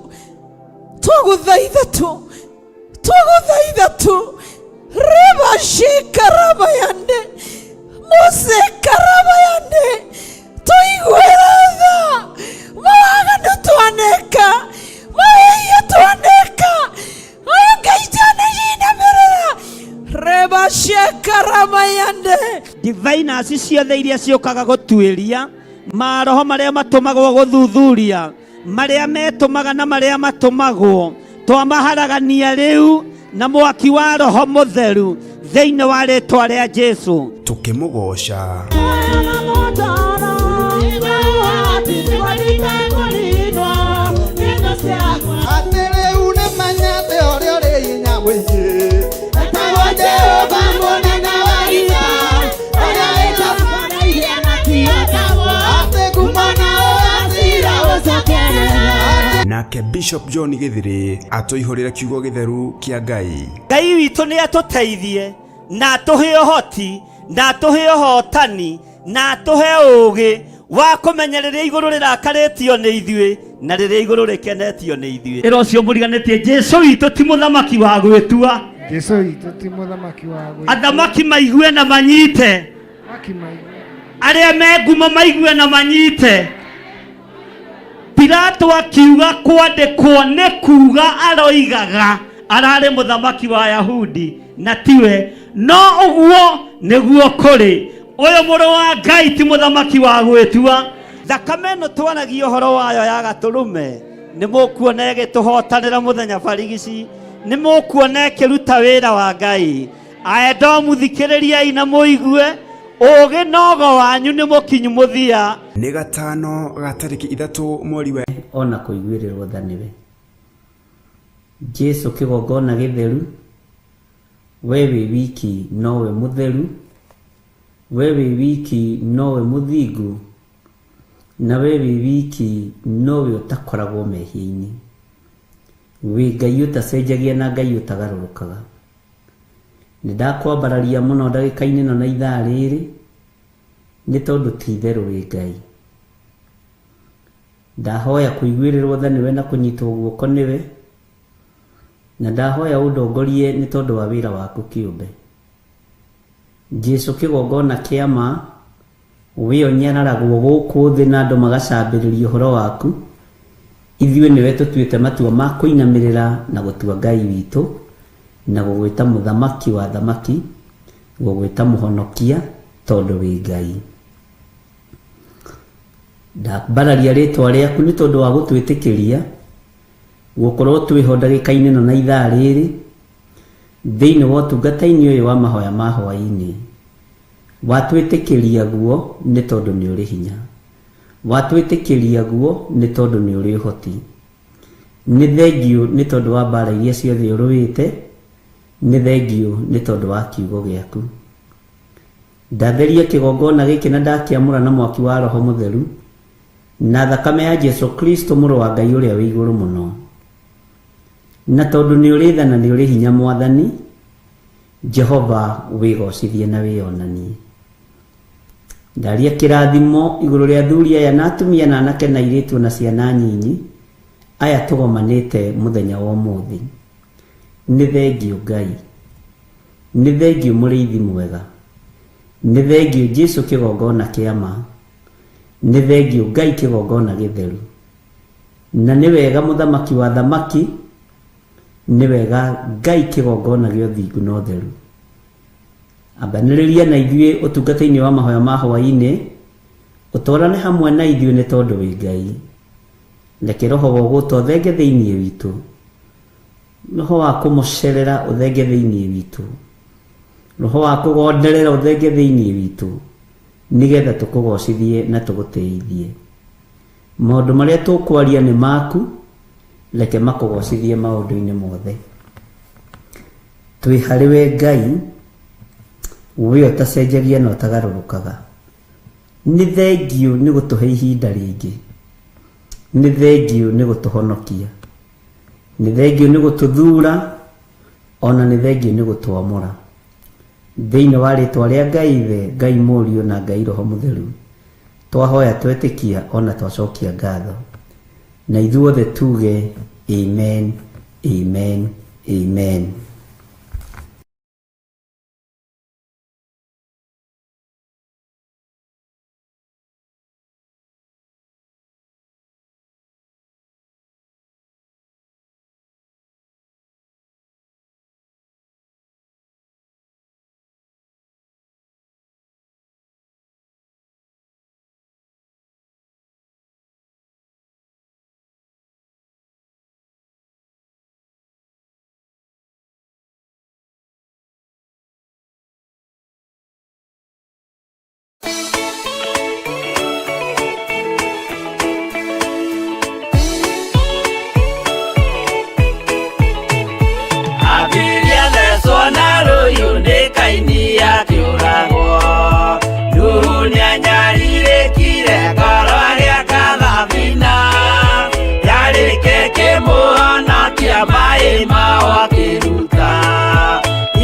Twagũthaitha tu, twagũthaitha tu, reba shikarabayande mose karabayande, tũiguĩre tha. Diviners ciothe iria ciũkaga gũtuĩria maroho marĩa matũmagwo gũthuthuria marĩa metũmaga na marĩa matũmagwo twamaharagania rĩu na mwaki wa roho mũtheru thĩinĩ wa rĩtwa rĩa Jesu. Tũkĩmũgoca. Atĩ rĩu nĩmenyete ũrĩa ũrĩ hinya mũingĩ etagwo Jehova mũnene wa ita ũrĩa wĩtambanairie na kĩotagwo atĩ ngumo na ũgacira ũcokerera. Nake Bishop John Gĩthirĩ atũihũrĩre kiugo gĩtheru kĩa Ngai. Ngai witũ nĩ atũteithie na atũhe ũhoti na atũhe ũhotani na atũhe ũũgĩ wa kũmenya rĩrĩa igũrũ rĩrakarĩtio nĩ ithuĩ na rĩrĩa igũrũ rĩkenetio nĩ ithuĩ. Ĩra ũcio mũriganĩtie Jesu witũ ti mũthamaki wa gwĩtua. Jesu witũ ti mũthamaki wa gwĩtua. Athamaki maigue na manyite. Athamaki maigue. Arĩa me ngumo maigue na manyite. Pilato akiuga kwandĩkwo nĩ kuga aroigaga ararĩ mũthamaki wa Yahudi na tiwe, no ũguo nĩguo kũrĩ. Ũyũ mũrũ wa Ngai ti mũthamaki wa gwĩtua. Thakame ĩno twaragia ũhoro wayo ya gatũrũme nĩ mũkuona ĩgĩtũhotanĩra mũthenya barigici, nĩ mũkuona ĩkĩruta wĩra wa Ngai. Aedomu thikĩrĩriai na mũigue ũũgĩ nogo wanyu nĩ mũkinyu mũthia. Nĩ gatano ga tarĩki 3 mweri wa ona kũiguĩrĩrwo tha nĩwe. Jesu kĩgongona gĩtheru, we wĩ wiki nowe mũtheru, we wĩ wiki nowe mũthingu, na we wĩ wiki nowe ũtakoragwo mehia-inĩ. Wĩ Ngai ũtacenjagia na Ngai ũtagarũrũkaga. Nĩ ndakwambararia mũno ndagĩka-inĩ ĩno na ithaa rĩrĩ, nĩ tondũ ti itherũ wĩ Ngai. Ndahoya kũiguĩrĩrwo tha nĩwe na kũnyitwo guoko nĩwe, na ndahoya ũndongorie nĩ tondũ wa wĩra waku kĩũmbe. Jesu kĩgongona kĩa ma, wĩ ũnyararagwo gũkũ thĩ na andũ magacambĩrĩria ũhoro waku. Ithuĩ nĩwe tũtuĩte matua ma kũinamĩrĩra na gũtua Ngai witũ, na gũgwĩta mũthamaki wa thamaki, gũgwĩta mũhonokia, tondũ wĩ Ngai. Ndambararia rĩtwa rĩaku nĩ tondũ wa gũtwĩtĩkĩria gũkorwo twĩho ndagĩka-inĩ ĩno na ithaa rĩrĩ thĩinĩ wa ũtungata-inĩ ũyũ wa mahoya ma hwaĩ-inĩ. Watwĩtĩkĩria guo nĩ tondũ nĩ ũrĩ hinya, watwĩtĩkĩria guo nĩ tondũ nĩ ũrĩ ũhoti. Nĩ thengiũ nĩ tondũ wa mbara iria ciothe ũrũĩte, nĩ thengiũ nĩ tondũ wa kiugo gĩaku. Ndatheria kĩgongona gĩkĩ na ndakĩamũra na mwaki wa Roho Mũtheru na thakame ya Jesu Kristo mũrũ wa Ngai ũrĩa wĩ igũrũ mũno. Na tondũ nĩ ũrĩ tha na nĩ ũrĩ hinya Mwathani Jehova, wĩgocithie na wĩonanie. Ndaria kĩrathimo igũrũ rĩa athuri aya na atumia na anake na airĩtu na ciana nyinyi aya tũgomanĩte mũthenya wa ũmũthĩ. Nĩ thengiũ Ngai, nĩ thengiũ mũrĩithi mwega, nĩ thengiũ Jesu kĩgongona kĩa ma, nĩ thengiũ Ngai kĩgongona gĩtheru, na nĩ wega mũthamaki wa thamaki, nĩ wega Ngai kĩgongona gĩa ũthingu na ũtheru. Ambanĩrĩria na ithuĩ ũtungata-inĩ wa mahoya ma hwaĩ-inĩ, ũtwarane hamwe na ithuĩ nĩ tondũ wĩ Ngai. Reke roho wa ũgũta ũthenge thĩinĩ witũ, roho wa kũmũcerera ũthenge thĩinĩ witũ, roho wa kũgonderera ũthenge thĩinĩ witũ, nĩgetha tũkũgocithie na tũgũtĩithie. Maũndũ marĩa tũkwaria nĩ maku, reke makũgocithie maũndũ-inĩ mothe. Twĩ harĩ we Ngai, we ũtacenjagia na ũtagarũrũkaga. Nĩ thengiũ nĩ gũtũhe ihinda rĩngĩ, nĩ thengiũ nĩ gũtũhonokia, nĩ thengiũ nĩ gũtũthura, ona nĩ thengiũ nĩ gũtwamũra. Thĩinĩ wa rĩtwa rĩa Ngai Ithe, Ngai Mũriũ na Ngai Roho Mũtheru, twahoya twetĩkia ona twacokia ngatho. Na ithuothe tuge amen, amen, amen. nĩanyarirĩkire ngoro agĩaka thabina yarĩke kĩmũhonokia maĩ mao akĩruta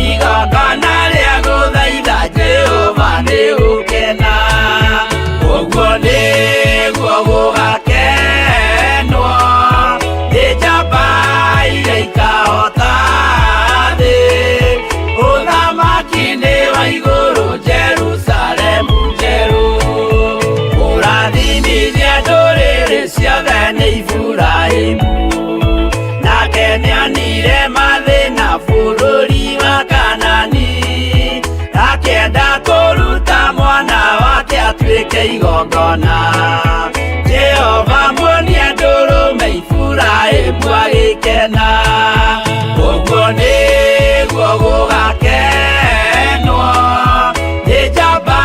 igongona rĩa gũthaitha Jehova nĩ gũkena ũguo nĩguo gũgakenwo nĩ njamba iria ikahota thĩ ũthamaki nĩ wa igũrũ Jerusalemu njerũ ũrathimithia ndũrĩrĩ ciothe nĩ Iburahĩmu nake nĩonire mathĩna bũrũri wa Kanani akĩenda kũruta mwana wake atuĩke igongona Jehova muonia ndũrũme Iburahĩmu agĩkena ũguo nĩguo gũgakenwo nĩ njamba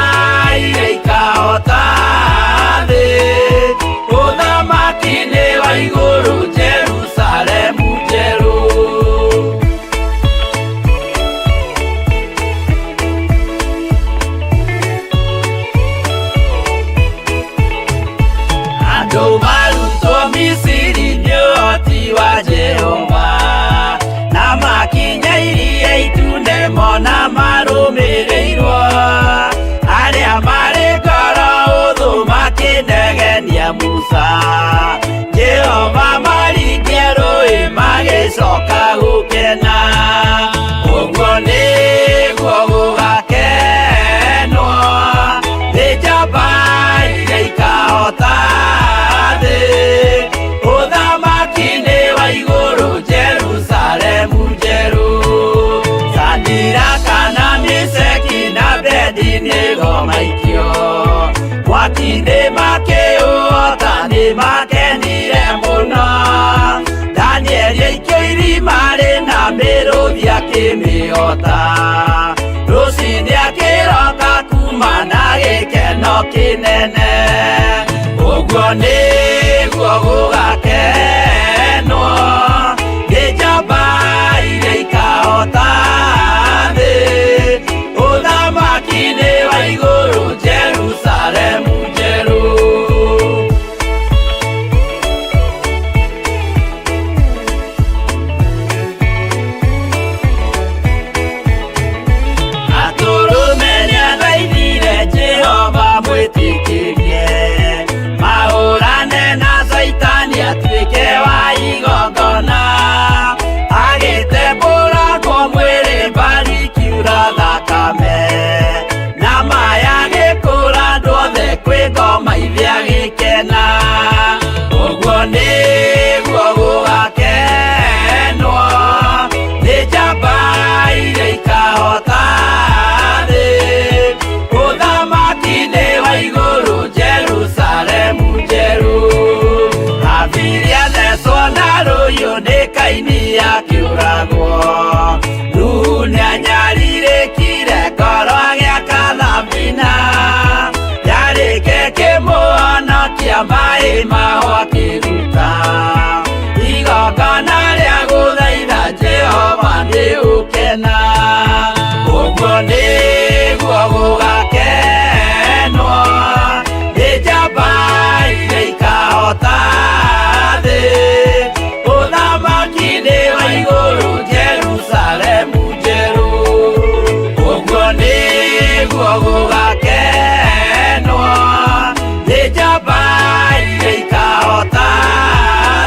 iria ikahota thĩ ũthamaki nĩ wa igũrũ Jerusalemu njerũ. Andũ marutwo Misiri nĩ ũhoti wa Jehova na makinya iria itune mona marũmĩrĩirwo arĩa marĩ ngoro ũthũ makĩnegenia Musa Jehova maringia rũĩ magĩcoka gũkena ũguo nĩguo gũgakenwo nĩ njamba iria ikahota thĩ ũthamaki nĩ wa igũrũ Jerusalemu njerũ Sadiraka na Meshaki na Abednego maikio mwaki-inĩ makĩũhota nĩ makenire mũno Danieli aikio irima rĩna mĩrũthi akĩmĩhota rũcinĩ akĩroka kuma na gĩkeno kĩnene ũguo nĩguo gũgakenwo nĩ njamba iria ikahota thĩ ũthamaki nĩ wa igũrũ Jerusalemu njerũ. Atũrũme nĩathaithire Jehova mwĩtĩkĩrie mahũrane na Caitani atuĩke wa igongona agĩtembũrangwo mwĩrĩ mbari ikiura thakame na maya agĩkũra andũ othe kwĩ ngoma ithe agĩkena ũguo nĩguo gũgakenwo nĩ njamba iria ikahota thĩ ũthamaki nĩ wa igũrũ Jerusalemu njerũ Habili athecwo na rũhiũ nĩ Kaini akĩũragwo Nuhu nĩanyarirĩkire ngoro agĩaka thabina yarĩke kĩmũhonokia maĩ mao akĩruta igongona rĩa gũthaitha Jehova nĩ ũkena ũguo nĩguo gũgakenwo nĩ njamba iria ikahota thĩ ũthamaki nĩ wa igũrũ Jerusalemu njerũ ũguo nĩguo gũgakenwo nĩ njamba iria ikahota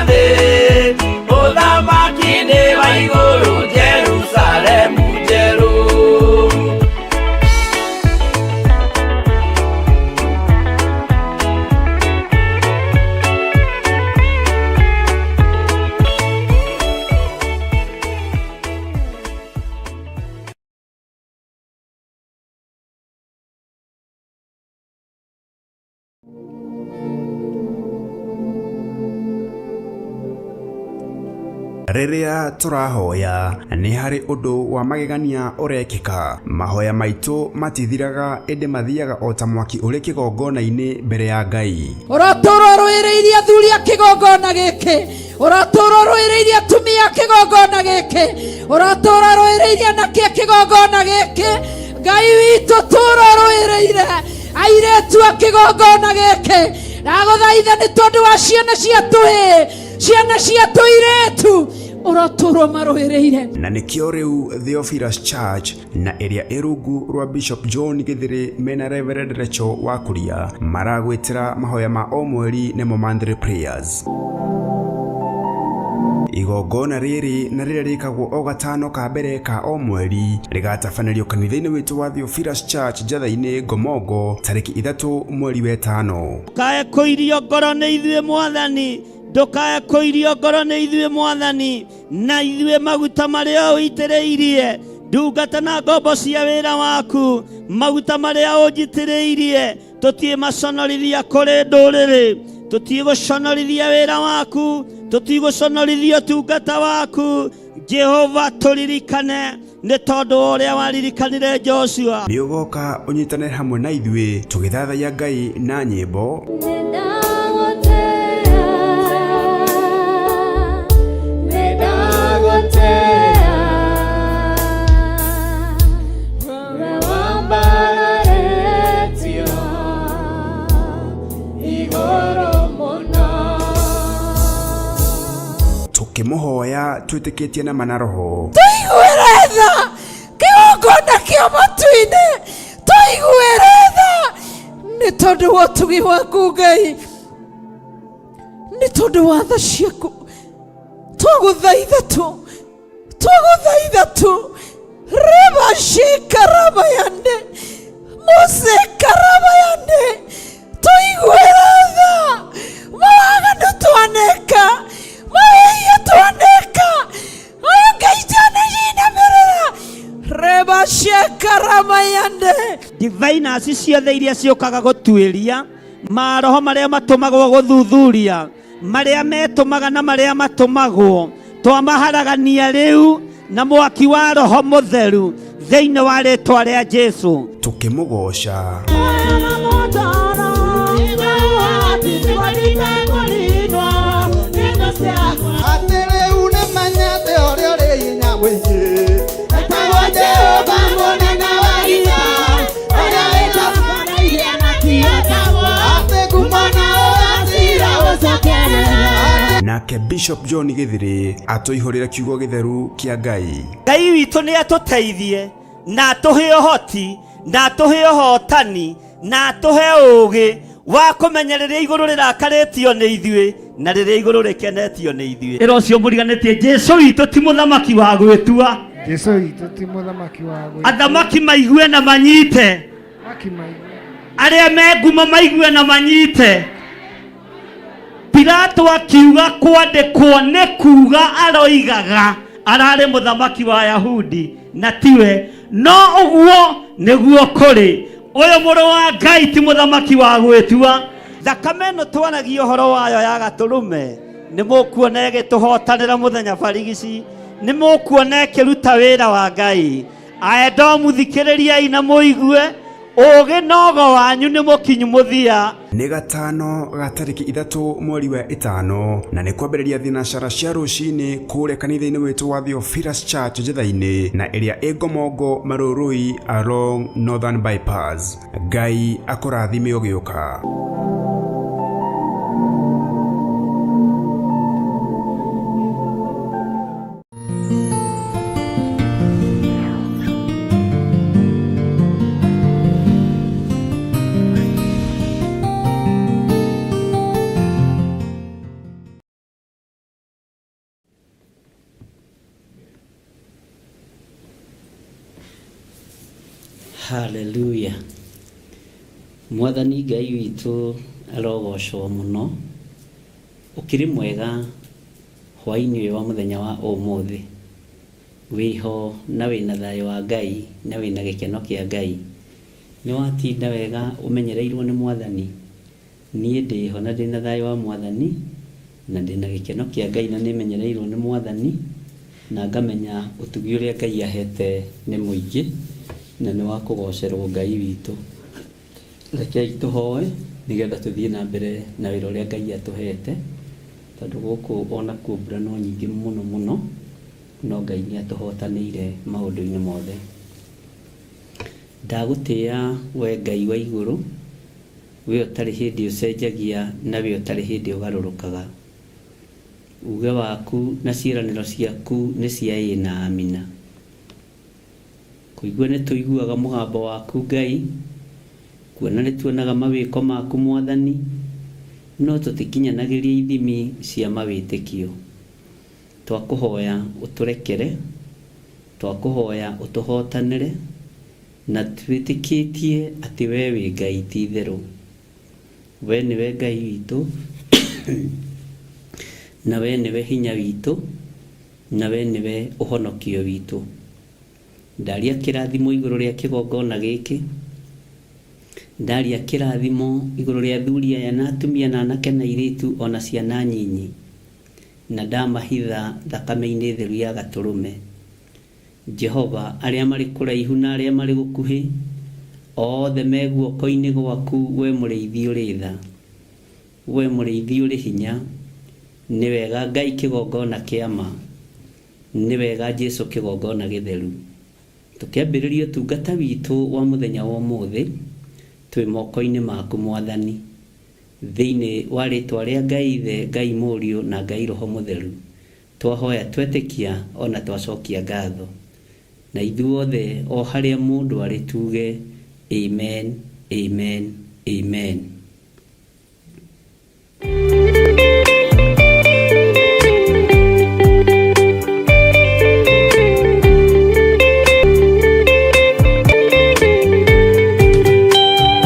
thĩ ũthamaki nĩ wa igũrũ Jerusalemu njerũ. Rĩrĩa tũrahoya nĩ harĩ ũndũ wa magegania ũrekĩka. Mahoya maitũ matithiraga ĩndĩ mathiaga o ta mwaki ũrĩ kĩgongona-inĩ mbere ya Ngai. Ũratũra ũrũĩrĩirie athuri a kĩgongona gĩkĩ, ũratũra ũrũĩrĩirie atumia a kĩgongona gĩkĩ, ũratũra ũrũĩrĩirie anake a kĩgongona gĩkĩ. Ngai witũ tũra ũrũĩrĩire Airĩtu a kĩgongona gĩkĩ, ndagũthaitha nĩ tondũ wa ciana cia tũhĩĩ, ciana cia tũirĩtu, ũrotũrwo marũĩrĩire. Na nĩkĩo rĩu Theophilus Church na ĩrĩa ĩ rungu rwa Bishop John Gĩthĩrĩ mena Reverend Rachel Wakuria maragwĩtĩra mahoya ma o mweri nĩmo monthly prayers. Igongona rĩrĩ na rĩrĩa rĩkagwo o gatano ka mbere ka o mweri rĩgatabanĩrio kanitha-inĩ witũ wa Theophilus Church Njatha-inĩ Ngomongo tarĩki 3 mweri wa 5. Ndũkae kũirio ngoro nĩ ithuĩ mwathani, ndũkae kũirio ngoro nĩ ithuĩ mwathani, na ithuĩ maguta marĩa ũitĩrĩirie ndungata na ngombo cia wĩra waku, maguta marĩa ũnjitĩrĩirie tũtiĩmaconorithia kũrĩ ndũrĩrĩ, tũtigũconorithia wĩra waku, tũtigũconorithia ũtungata waku. Jehova tũririkane nĩ tondũ wa ũrĩa waririkanire Joshua. Nĩ ũgoka ũnyitanĩre hamwe na ithuĩ tũgĩthathaiya Ngai na nyĩmbo, tũkĩmũhoya twĩtĩkĩtie na mana roho. Tũiguĩre tha kĩgongona kĩa matu-inĩ, tũiguĩre tha nĩ tondũ wa ũtugi waku Ngai, nĩ tondũ wa tha ciaku. Twagũthaitha tu, twagũthaitha tu, rĩbacikarabayande mũcikarabayande, tũiguĩre tha mawaganu twaneka, mawĩhia twaneka, aya Ngai twanajinamĩrĩra rebacekarabayande. Diviners ciothe iria ciũkaga gũtuĩria maroho marĩa matũmagwo gũthuthuria marĩa metũmaga na marĩa matũmagwo, twamaharagania rĩu na mwaki wa roho mũtheru thĩinĩ wa rĩtwa rĩa Jesu. Tũkĩmũgoca. Atĩ rĩu nĩ menyete ũrĩa ũrĩ hinya mũingĩ, etagwo Jehova mũnene wa ita, ũrĩa wĩtambanairie na kĩotagwo, atĩ ngumo na ũgacira ũcokerera. Nake Bishop John Gĩthĩrĩ atũihũrĩre kiugo gĩtheru kĩa Ngai. Ngai witũ nĩ atũteithie na atũhe ũhoti na atũhe ũhotani na atũhe ũũgĩ wa kũmenya rĩrĩa igũrũ rĩrakarĩtio nĩ ithuĩ na rĩrĩa igũrũ rĩkenetio nĩ ithuĩ. Ĩra ũcio mũriganĩtie, Jesu witũ ti mũthamaki wa gwĩtua. Jesu witũ ti mũthamaki wa gwĩtua. Athamaki maigue na manyite, Athamaki maigue. Arĩa me ngumo maigue na manyite. Pilato akiuga kwandĩkwo nĩ kuga aroigaga ararĩ mũthamaki wa Yahudi na tiwe, no ũguo nĩguo kũrĩ. Ũyũ mũrũ wa Ngai ti mũthamaki wa gwĩtua. Thakame ĩno twaragia ũhoro wayo ya gatũrũme nĩ mũkuona ĩgĩtũhotanĩra mũthenya barigici, nĩ mũkuona ĩkĩruta wĩra wa Ngai. Aedomu thikĩrĩriai na mũigue, ũũgĩ nogo wanyu nĩ mũkinyu mũthia. Nĩ gatano ga tarĩki 3 mweri wa 5 na nĩ kwambĩrĩria thinacara cia rũcinĩ kũrĩa kanitha-inĩ witũ wa Theophilus Church Njatha-inĩ na ĩrĩa ĩ Ngomongo Marũrũi along Northern Bypass. Ngai akũrathime ũgĩũka. Hallelujah. Mwathani Ngai witũ arogocwo mũno. Ũkĩrĩ mwega hwaĩ-inĩ ũyũ wa mũthenya wa ũmũthĩ. Wĩho na wĩna thayũ wa Ngai na wĩna gĩkeno kĩa Ngai. Nĩ watinda wega ũmenyereirwo nĩ Mwathani. Niĩ ndĩho na ndĩna thayũ wa Mwathani na ndĩna gĩkeno kĩa Ngai na nĩmenyereirwo nĩ Mwathani na ngamenya ũtugi ũrĩa Ngai ahete nĩ mũingĩ na nĩ wa kũgocerwo Ngai witũ. Rekei tũhoe nĩgetha tũthiĩ na mbere na wĩra ũrĩa Ngai atũhete, tondũ gũkũ onakuo mbura no nyingĩ mũno mũno, no Ngai nĩ atũhotanĩire maũndũ-inĩ mothe. Ndagũtĩĩa we Ngai wa igũrũ, We ũtarĩ hĩndĩ ũcenjagia na we ũtarĩ hĩndĩ ũgarũrũkaga. Uge waku na ciĩranĩro ciaku nĩ cia ĩĩ na amina. Kũigua nĩ tũiguaga mũgambo waku Ngai, kuona nĩ tuonaga mawĩko maku Mwathani, no tũtikinyanagĩria ithimi cia mawĩtĩkio. Twakũhoya ũtũrekere, twakũhoya ũtũhotanĩre, na twĩtĩkĩtie atĩ we wĩ Ngai ti itherũ. We nĩwe Ngai witũ, na we nĩwe hinya witũ, na we nĩwe ũhonokio witũ. Ndaria kĩrathimo igũrũ rĩa kĩgongona gĩkĩ, ndaria kĩrathimo igũrũ rĩa athuri aya na atumia na anake na airĩtu ona ciana nyinyi, na ndamahitha thakame-inĩ theru ya Gatũrũme. Jehova, arĩa marĩ kũraihu na arĩa marĩ gũkuhĩ, othe me guoko-inĩ gwaku, wee mũrĩithi ũrĩ tha, wee mũrĩithi ũrĩ hinya. Nĩ wega Ngai kĩgongona kĩa ma, nĩ wega Jesu kĩgongona gĩtheru. Tũkĩambĩrĩria ũtungata witũ wa mũthenya wa ũmũthĩ, twĩ moko-inĩ maku Mwathani. Thĩinĩ wa rĩtwa rĩa Ngai Ithe, Ngai Mũriũ na Ngai Roho Mũtheru, Twahoya twetĩkia o na twacokia ngatho. Na ithuothe o harĩa mũndũ arĩ tuuge, Amen, Amen, Amen.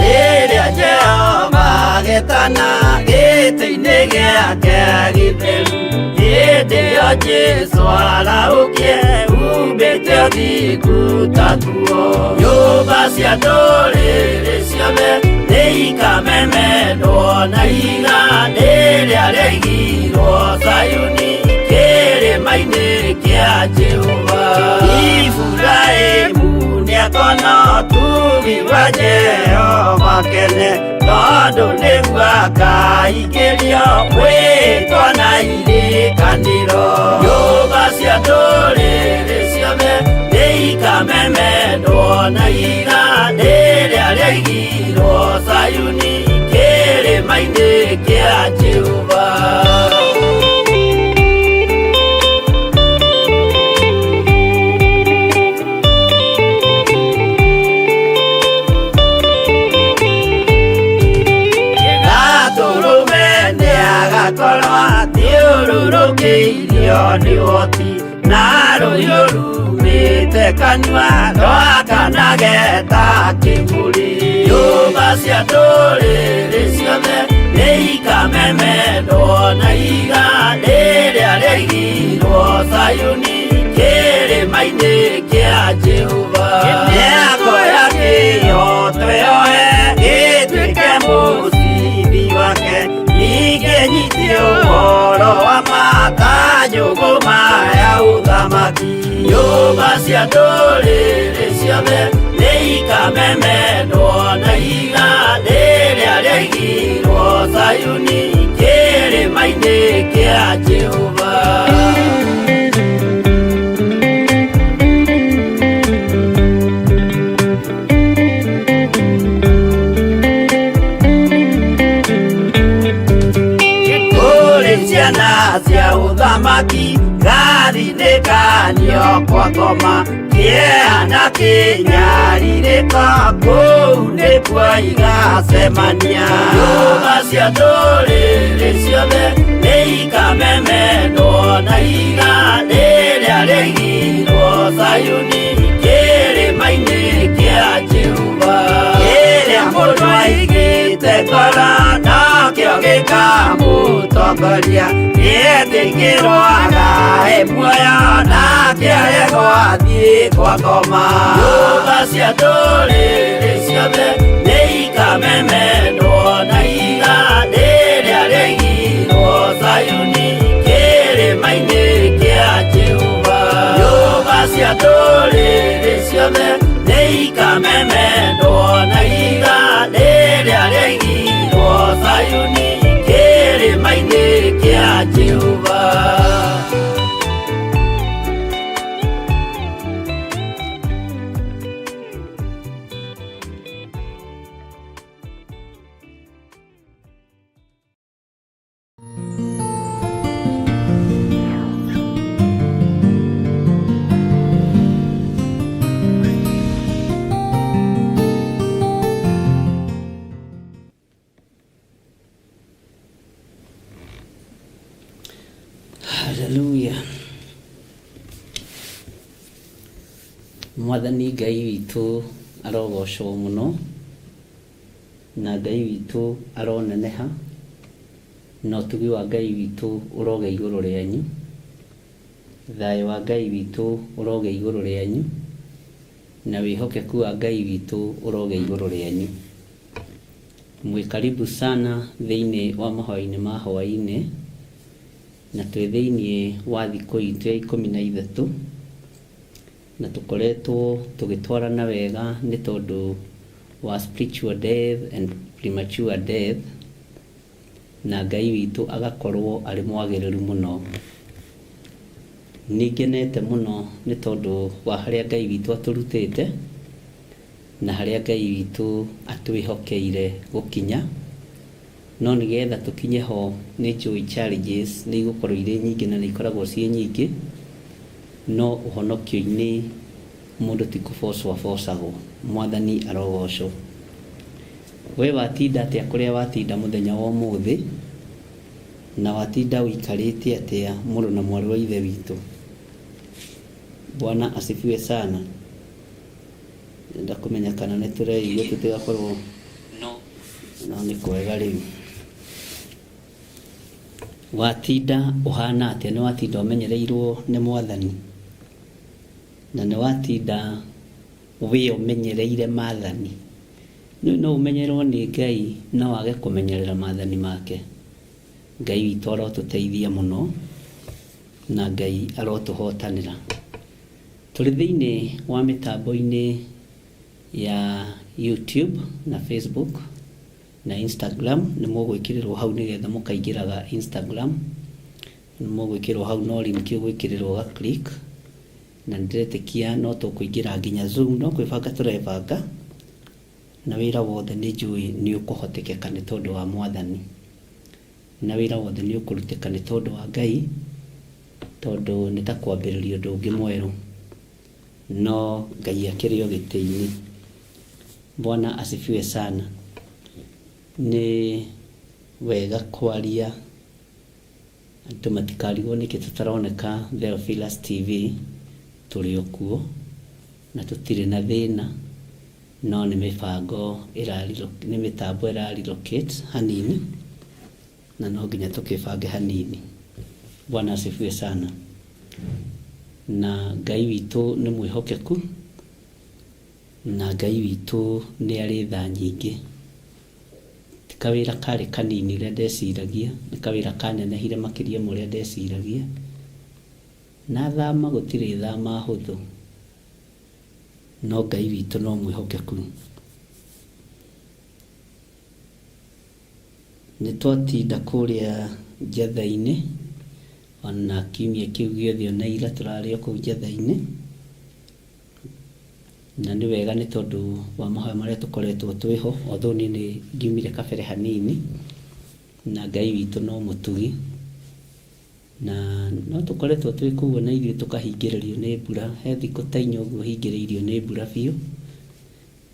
Rĩrĩa Jehova agetana gĩtĩ-inĩ gĩake gĩtheru, hĩndĩ ĩyo Jesũ arahũkie humbĩte ũthingu ta nguo. Nyũmba cia ndũrĩrĩ ciothe nĩikamemendwo na ihiga rĩrĩa rĩaigirwo Zayuni kĩrĩma-inĩ kĩa Jehova. Iburahĩmu nĩakona ũtugi wa Jehova kene, tondũ nĩguo akaingĩrio mwĩtwa na irĩkanĩro. Nyũmba cia ndũrĩrĩ ciothe nĩikamemendwo na ihiga rĩrĩa rĩaigirwo Zayuni kĩrĩma-inĩ kĩa Jehova. Gatũrũme nĩagakorwo athiũrũrũkĩirio nĩ ũhoti na rũhiũ rumĩte kanua rwakanage ta kĩmũrĩ. Nyũmba cia ndũrĩrĩ ciothe nĩikamemendwo na ihiga rĩrĩa rĩaigirwo Zayuni kĩrĩma-inĩ kĩa Jehova. Nĩakoya kĩhooto yoe gĩtuĩke mũcibi wake, ningĩ nyite ũhoro wa ma ta njũgũma ya ũthamaki. Nyũmba cia ndũrĩrĩ ciothe nĩikamemendwo na ihiga rĩrĩa rĩaigirwo Zayuni kĩrĩma-inĩ kĩa Jehova. Kũrĩ ciana cia ũthamaki gathinĩkanio kwa ngoma kĩeha na kĩnyarirĩko kũu nĩkuo igacemania. Nyũmba cia ndũrĩrĩ ciothe nĩikamemendwo na ihiga rĩrĩa rĩaigirwo Zayuni kĩrĩma-inĩ kĩa Jehova. Kĩrĩa mũndũ aigĩte ngoro nakĩo gĩkamũtongoria, nĩetĩkĩrwo agae muoyo nake aregwo athiĩ kwa ngoma. Nyũmba cia ndũrĩrĩ ciothe nĩikamemendwo na ihiga rĩrĩa rĩaigirwo Zayuni kĩrĩma-inĩ kĩa Jehova. Nyũmba cia ndũrĩrĩ ciothe nĩikamemendwo na ihiga rĩrĩa rĩaigirwo Zayuni kĩrĩma-inĩ kĩa Jehova. Haleluya. Mwathani Ngai witũ arogocwo mũno, na Ngai witũ aroneneha, na ũtugi wa Ngai witũ ũrogĩa igũrũ rĩanyu, thayũ wa Ngai witũ ũrogĩa igũrũ rĩanyu, na wĩhokeku wa Ngai witũ ũrogĩa igũrũ rĩanyu. Mwĩ karibu sana thĩinĩ wa mahoya-inĩ ma hwaĩ-inĩ, na twĩ thĩinĩ wa thikũ itũ ya 13, na tũkoretwo tũgĩtwarana wega nĩ tondũ wa spiritual death and premature death, na Ngai witũ agakorwo arĩ mwagĩrĩru mũno. Nĩ ngenete mũno nĩ tondũ wa harĩa Ngai witũ atũrutĩte, na harĩa Ngai witũ atwĩhokeire gũkinya. No nĩgetha tũkinye ho nĩ njũĩ challenges nĩ igũkorwo irĩ nyingĩ na nĩ ikoragwo ciĩ nyingĩ, no ũhonokio-inĩ mũndũ ti kũbocwo abocagwo. Mwathani arogocwo. We watinda atĩa kũrĩa watinda mũthenya wa ũmũthĩ, na watinda ũikarĩte atĩa mũrũ na mwarĩ wa Ithe witũ? Bwana asifiwe sana. Ndĩrenda kũmenya kana nĩ tũreigua tũtigakorwo no nĩ kwega rĩu. Watinda ũhana atĩa? Nĩ watinda ũmenyereirwo nĩ Mwathani? Na nĩ watinda wĩũmenyereire maathani? Nĩ no ũmenyererwo nĩ Ngai no wage kũmenyerera maathani make. Ngai witũ arotũteithia mũno na Ngai arotũhotanĩra. Tũrĩ thĩinĩ wa mĩtambo-inĩ ya YouTube na Facebook na Instagram, nĩ mũgwĩkĩrĩrwo hau nĩgetha mũkaingĩraga Instagram, nĩ mũgwĩkĩrwo hau no link ũgwĩkĩrĩrwo ũga click, na nĩndĩretĩkia no tũkũingĩra nginya Zoom, no kwĩbanga tũrebanga, na wĩra wothe nĩ njũĩ nĩ ũkũhotekeka nĩ tondũ wa Mwathani, na wĩra wothe nĩ ũkũrutĩka nĩ tondũ wa Ngai, tondũ nĩ ta kwambĩrĩria ũndũ ũngĩ mwerũ, no Ngai akĩrĩ o gĩtĩ-inĩ. Bwana asifiwe sana. Nĩ wega kwaria andũ matikarigwo nĩkĩ tũtaroneka Theophilus TV, tũrĩ o kuo na tũtirĩ na thĩna, no nĩ mĩbango nĩ mĩtambo ĩra relocate hanini, na no nginya tũkĩbange hanini. Bwana asifiwe sana. Na Ngai witũ nĩ mwĩhokeku, na Ngai witũ nĩ arĩ tha nyingĩ. Ti kawĩra karĩ kanini ũrĩa ndeciragia, nĩ kawĩra kanenehire makĩria ma ũrĩa ndeciragia. Na thama gũtirĩ thama hũthũ, no Ngai witũ no mwĩhokeku. Nĩ twatinda kũrĩa Njetha-inĩ, ona kiumia kĩu gĩothe ona ira tũrarĩ o kũu Njetha-inĩ. Na nĩ wega nĩ tondũ wa mahoya marĩa tũkoretwo twĩho, although niĩ nĩ ngiumire kabere hanini, na Ngai witũ no mũtugi. Na no tũkoretwo twĩ kũu ona ithuĩ tũkahingĩrĩrio nĩ mbura, he thikũ ta inya ũguo hingĩrĩirio nĩ mbura biũ,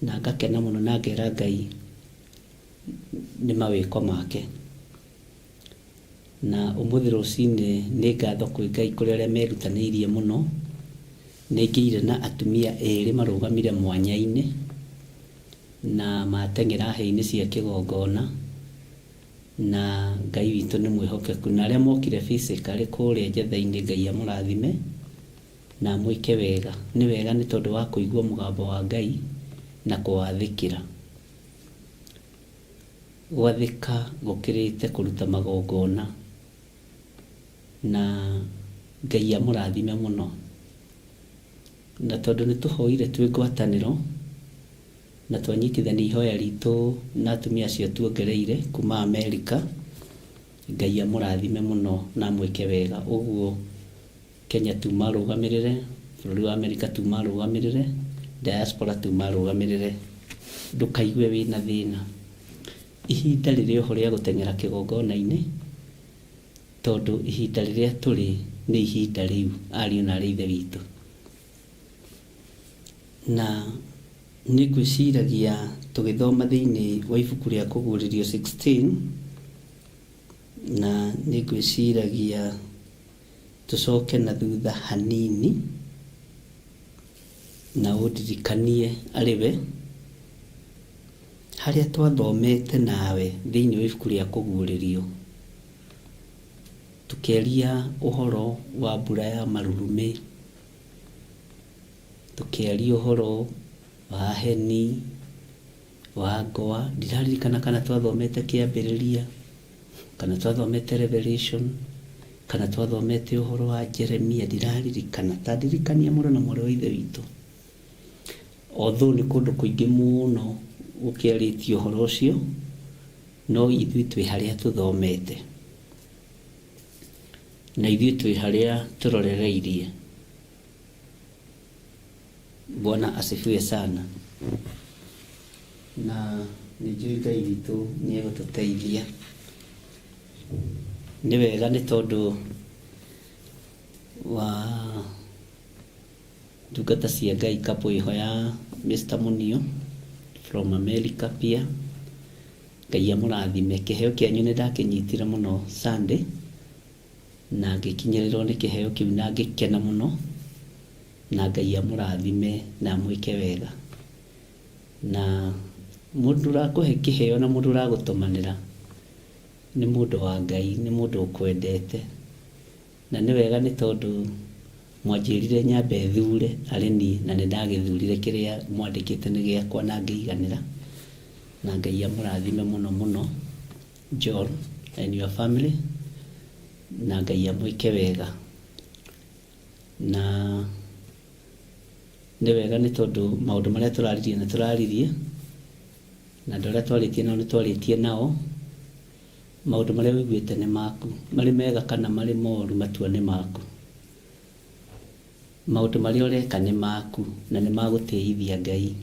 na ngakena mũno na ngera Ngai nĩ mawĩko make. Na ũmũthĩ rũcinĩ nĩ ngatho kwĩ Ngai kũrĩ arĩa merutanĩirie mũno, nĩ ngĩire na atumia erĩ marũgamire mwanya-inĩ, na mateng'era hĩ-inĩ cia kĩgongona, na Ngai witũ nĩ mwĩhokeku. Na arĩa mokire physically kũrĩa Njetha-inĩ Ngai amũrathime na amwĩke wega. Nĩ wega nĩ tondũ wa kũigua mũgambo wa Ngai na kũwathĩkĩra. Gwathĩka gũkĩrĩte kũruta magongona, na Ngai amũrathime mũno. Na tondũ nĩ tũhoire twĩ ngwatanĩro, na twanyitithania ihoya ritũ na atumia acio tuongereire kuma Amerika, Ngai amũrathime mũno na amwĩke wega. Ũguo Kenya tuma arũgamĩrĩre, bũrũri wa Amerika tuma arũgamĩrĩre, diaspora tuma arũgamĩrĩre, ndũkaigue wĩna thĩna. Ihinda rĩrĩ oho rĩa gũteng'era kĩgongona-inĩ, tondũ ihinda rĩrĩa tũrĩ nĩ ihinda rĩu, ariũ na arĩ Ithe witũ. Na nĩ ngwĩciragia tũgĩthoma thĩinĩ wa ibuku rĩa Kũguũrĩrio 16, na nĩ ngwĩciragia Tũcoke na thutha hanini na ũndirikanie arĩ we harĩa twathomete nawe thĩinĩ wa ibuku rĩa Kũguũrĩrio, tũkĩaria ũhoro wa mbura ya marurumĩ, tũkĩaria ũhoro wa heni, wa ngoa. Ndiraririkana kana twathomete Kĩambĩrĩria, kana twathomete Revelation, kana twathomete ũhoro wa Jeremia, ndiraririkana. Ta ndirikania mũrũ na mwarĩ wa Ithe witũ. Although nĩ kũndũ kũingĩ mũno gũkĩarĩtie ũhoro ũcio, no ithuĩ twĩ harĩa tũthomete, na ithuĩ twĩ harĩa tũrorereirie. Bwana asifiwe sana. Na nĩ njũĩ Ngai witũ nĩ egũtũteithia. Nĩ wega nĩ tondũ wa ndungata cia Ngai couple ĩho ya Mr. Munio from America pia. Ngai amũrathime. Kĩheo kĩanyu nĩ ndakĩnyitire mũno Sunday na ngĩkinyĩrĩrwo nĩ kĩheo kĩu na ngĩkena mũno, na Ngai amũrathime na amwĩke wega. Na mũndũ ũrakũhe kĩheo na mũndũ ũragũtũmanĩra nĩ mũndũ wa Ngai, nĩ mũndũ ũkwendete. Na nĩ wega nĩ tondũ mwanjĩrire nyambe thure arĩ niĩ, na nĩ ndagĩthurire kĩrĩa mwandĩkĩte nĩ gĩakwa na ngĩiganĩra. Na Ngai amũrathime mũno mũno, John and your family, na Ngai amwĩke wega. Na nĩ wega nĩ tondũ maũndũ marĩa tũraririe nĩ tũraririe, na andũ arĩa twarĩtie nao nĩ twarĩtie nao. Maũndũ marĩa ũiguĩte nĩ maku, marĩ mega kana marĩ moru, matua nĩ maku. Maũndũ marĩa ũreka nĩ maku na nĩ magũtĩithia Ngai,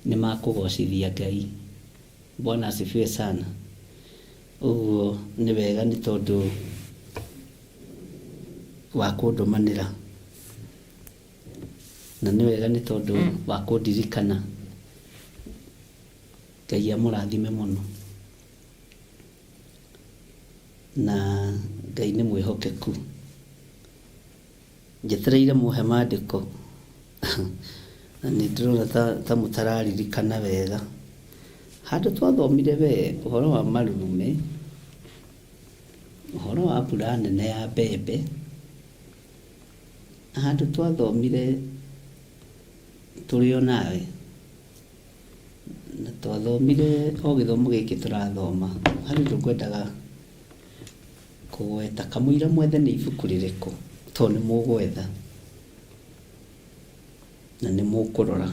nĩ makũgocithia Ngai. Bwana asifiwe sana. Ũguo nĩ wega nĩ tondũ wa kũndũmanĩra, na nĩ wega nĩ tondũ wa kũndirikana. Ngai amũrathime mũno, na Ngai nĩ mwĩhokeku. Njetereire mũhe maandĩko na nĩ ndĩrona ta, ta mũtararirikana wega. Handũ twathomire we ũhoro wa marurumĩ, ũhoro wa mbura nene ya mbembe, na handũ twathomire tũrĩ o nawe, na twathomire o gĩthomo gĩkĩ tũrathoma. Harĩ ũndũ ngwendaga kũgweta, kamũira mwethe nĩ ibuku rĩrĩkũ, tondũ nĩ mũgwetha na nĩ mũkũrora.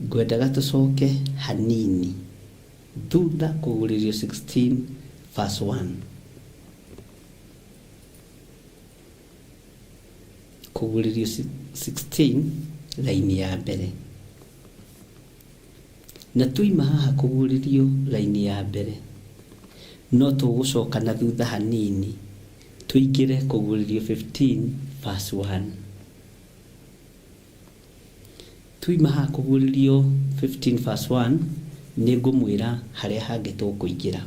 Ngwendaga tũcoke hanini thutha Kũguũrĩrio 16 verse 1. Kũguũrĩrio 16 raini ya mbere. Na tuoima haha Kũguũrĩrio raini ya mbere, no tũgũcoka na thutha hanini tũingĩre Kũguũrĩrio 15 verse 1. Tuoima haha Kũguũrĩrio 15 verse 1, nĩ ngũmwĩra harĩa hangĩ tũkũingĩra.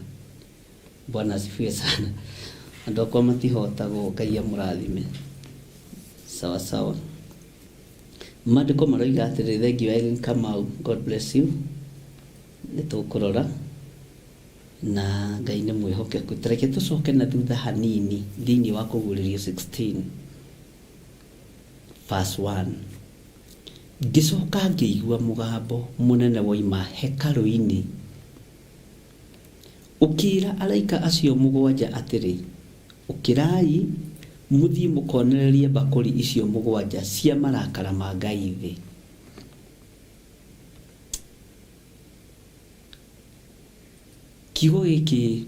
Bwana asifiwe sana. Andũ akwa matihotagwo, Ngai amũrathime. Sawa sawa. Maandĩko maroiga atĩrĩrĩ, thank you Irene Kamau, God bless you. Nĩ tũkũrora na Ngai nĩ mwĩhokeku. Ta reke tũcoke na thutha hanini thĩinĩ wa Kũguũrĩrio 16 verse 1. Ngĩcoka ngĩigua mũgambo mũnene woima hekarũ-inĩ Ũkĩĩra araika acio mũgwanja atĩrĩ, Ũkĩrai, mũthiĩ mũkonererie mbakũri icio mũgwanja cia marakara ma Ngai thĩ. Kiugo gĩkĩ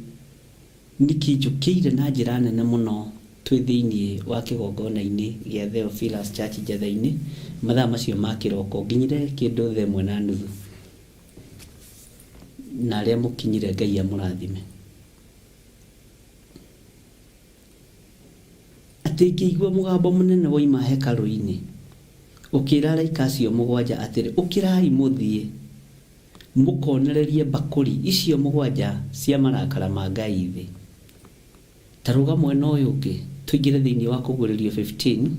nĩ kĩnjũkĩire na njĩra nene mũno twĩ thĩinĩ wa kĩgongona-inĩ gĩa Theophilus Church Njetha-inĩ mathaa macio ma kĩroko. Nginyire kĩndũ thaa ĩmwe na nuthu. Na arĩa mũkinyire Ngai amũrathime. Atĩ ngĩigua mũgambo mũnene woima hekarũ-inĩ, ũkĩĩra araika acio mũgwanja atĩrĩ, Ũkĩrai mũthiĩ, mũkonererie mbakũri icio mũgwanja cia marakara ma Ngai thĩ. Ta rũga mwena ũyũ ũngĩ tũingĩre thĩinĩ wa Kũguũrĩrio 15,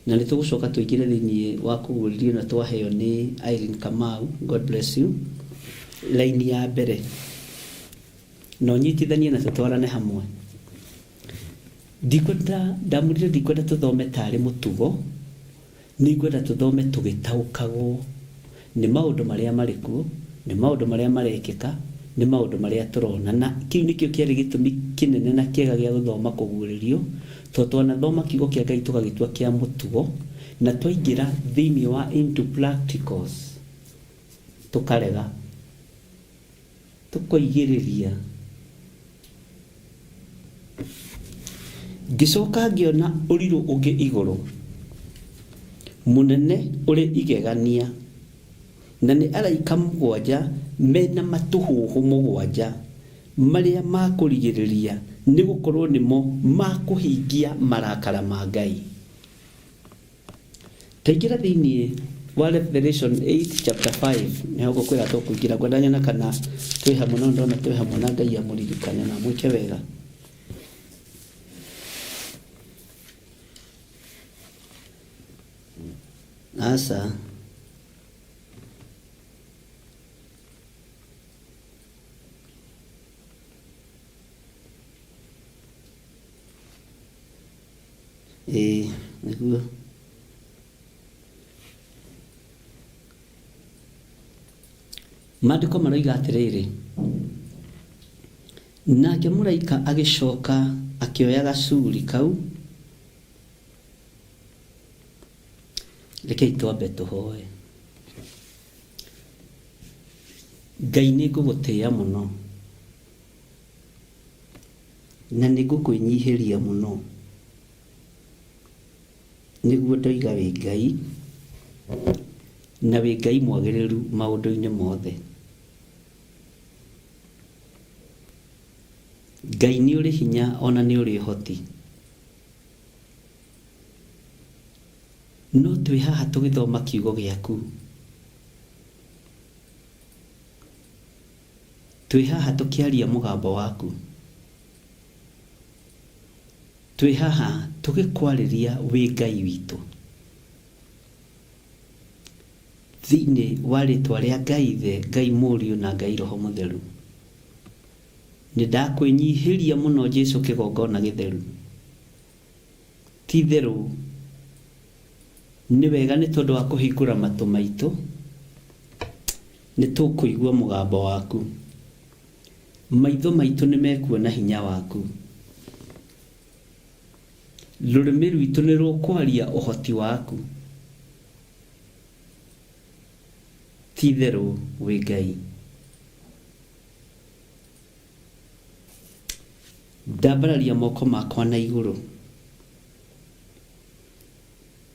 na nĩ tũgũcoka tũingĩre thĩinĩ wa Kũguũrĩrio na twaheo nĩ Irene Kamau, God bless you, laini ya mbere. Na ũnyitithanie na tũtwarane hamwe. Ndikwenda, ndamwĩrire ndikwenda tũthome tarĩ mũtugo, Nĩngwenda tũthome tũgĩtaũkagwo nĩ maũndũ marĩa marĩ kuo, nĩ maũndũ marĩa marekĩka, nĩ maũndũ marĩa tũrona. Na kĩu nĩkĩo kĩarĩ gĩtũmi kĩnene na kĩega gĩa gũthoma Kũguũrĩrio, tondũ twanathoma Kiugo kĩa Ngai tũgagĩtua kĩa mũtugo, na twaingĩra thĩinĩ wa into practicals, tũkarega. Tũkoigĩrĩria. Ngĩcoka ngĩona ũrirũ ũngĩ igũrũ, mũnene ũrĩ igegania, na nĩ araika mũgwanja me na matũhũhũ mũgwanja, marĩa ma kũrigĩrĩria, nĩ gũkorũo nĩmo ma kũhingia marakara ma Ngai. Taingĩra thĩinĩ wa Revelation 8 chapter 5 nĩho ngũkwĩra tũkũingĩra. Ngwenda nyone kana twĩ hamwe, no ndona twĩ hamwe na Ngai amũririkane na amwĩke wega. Aca. Ĩĩ nĩguo. Maandĩko maroiga atĩrĩrĩ, nake mũraika agĩcoka akĩoya gacuri kau. Rekei twambe tũhoe. Ngai nĩ ngũgũtĩĩa mũno. Na nĩ ngũkwĩnyihĩria mũno, nĩguo ndoiga wĩ Ngai, na wĩ Ngai mwagĩrĩru maũndũ-inĩ mothe. Ngai nĩ ũrĩ hinya o na nĩ ũrĩ ũhoti. No twĩ haha tũgĩthoma kiugo gĩaku. Twĩ haha tũkĩaria mũgambo waku. Twĩ haha tũgĩkwarĩria wĩ Ngai witũ. Thĩinĩ wa rĩtwa rĩa Ngai Ithe, Ngai Mũriũ na Ngai Roho Mũtheru. Nĩndakwĩnyihĩria mũno Jesu kĩgongona gĩtheru. Ti itherũ nĩ wega nĩ tondũ wa kũhingũra matũ maitũ, nĩ tũkũigua mũgambo waku. Maitho maitũ nĩ mekuona hinya waku. Rũrĩmĩ rwitũ nĩ rũkwaria ũhoti waku. Ti itherũ wĩ Ngai. Ndambararia moko makwa na igũrũ,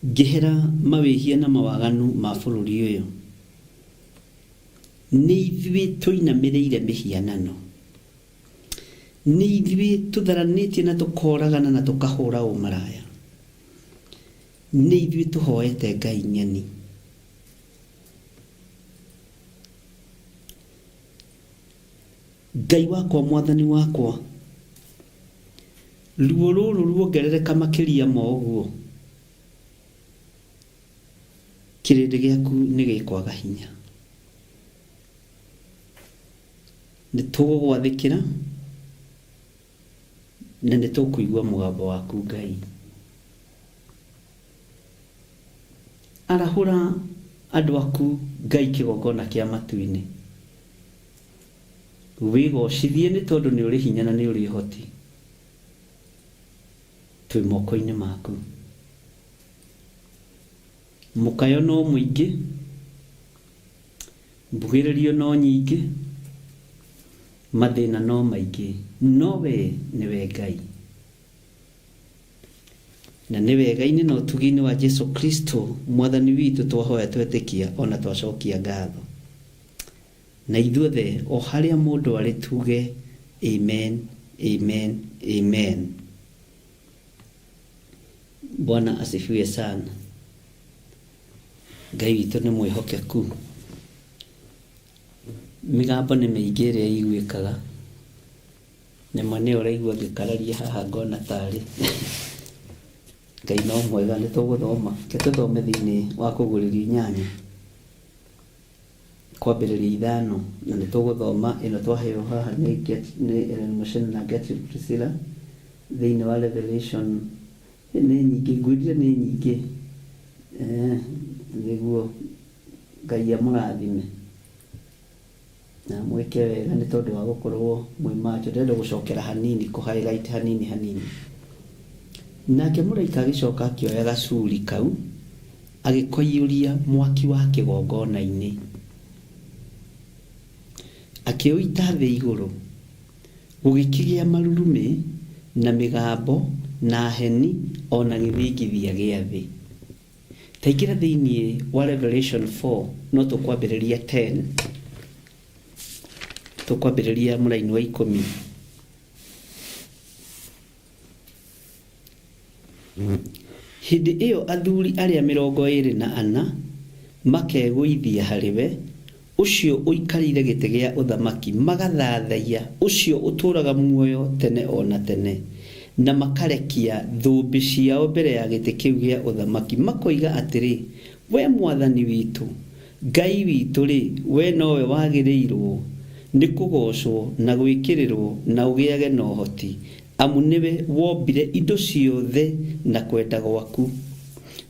ngĩhera mawĩhia na mawaganu ma bũrũri ũyũ. Nĩ ithuĩ tũinamĩrĩire mĩhianano, nĩ ithuĩ tũtharanĩtie na tũkooragana na tũkahũũra ũmaraya, nĩ ithuĩ tũhoete ngai ng'eni. Ngai wakwa Mwathani wakwa, ruo rũrũ ruongerereka makĩria ma ũguo, kĩrĩndĩ gĩaku nĩ gĩkwaga hinya. Nĩ tũgũgwathĩkĩra na nĩ tũkũigua mũgambo waku Ngai. Arahũra andũ aku Ngai kĩgongona kĩa matu-inĩ. Wĩgocithie nĩ tondũ nĩ ũrĩ hinya na nĩ ũrĩ ũhoti. Twĩ moko-inĩ maku. Mũkayo no mũingĩ, mbugĩrĩrio no nyingĩ, mathĩna no maingĩ, no wee nĩwe Ngai. Na nĩ wega-inĩ na ũtugi-inĩ wa Jesu Kristo Mwathani witũ twahoya twetĩkia o na twacokia ngatho. Na ithuothe o harĩa mũndũ arĩ tuge Amen, Amen, Amen. Bwana asifiwe sana. Ngai witũ nĩ mwĩhokeku. Mĩgambo nĩ mĩingĩ ĩrĩa ĩiguĩkaga. Nĩma nĩ ũraigua ngĩkararia haha ngona tarĩ Ngai no mwega nĩ tũgũthoma. Reke tũthome thĩinĩ wa kũguũrĩrio inyanya kwambĩrĩria ithano na nĩ tũgũthoma ĩno twaheo haha nĩ nĩ Ellen Muchena na Gertrude Priscilla thĩinĩ wa Revelation nĩ nyingĩ ngwĩrire nĩ nyingĩ eh, nĩguo Ngai amũrathime na mwĩke wega nĩ tondũ wa gũkorwo mwĩ macho. Ndĩrenda gũcokera hanini kũ highlight hanini hanini. Nake mũraika agĩcoka akĩoya gacuri kau agĩkoiyũria mwaki wa kĩgongona-inĩ, akĩũita thĩ igũrũ, gũgĩkĩgĩa marurumĩ, na mĩgambo, na heni, o na gĩthingithia gĩa thĩ. Ta ingĩra thĩinĩ wa Revelation 4, no tũkwambĩrĩria 10, tũkwambĩrĩria mũraini wa ikũmi. Hĩndĩ ĩyo athuri arĩa 24 makegũithia harĩ we, ũcio ũikarĩire gĩtĩ gĩa ũthamaki, magathathaiya ũcio ũtũũraga muoyo tene o na tene, na makarekia thũmbĩ ciao mbere ya gĩtĩ kĩu gĩa ũthamaki, makoiga atĩrĩ, Wee Mwathani witũ, Ngai witũ-rĩ, wee nowe wagĩrĩirũo nĩ kũgoocwo na gwĩkĩrĩrũo na ũgĩage na ũhoti, Amu nĩwe wombire indo ciothe na kwenda gwaku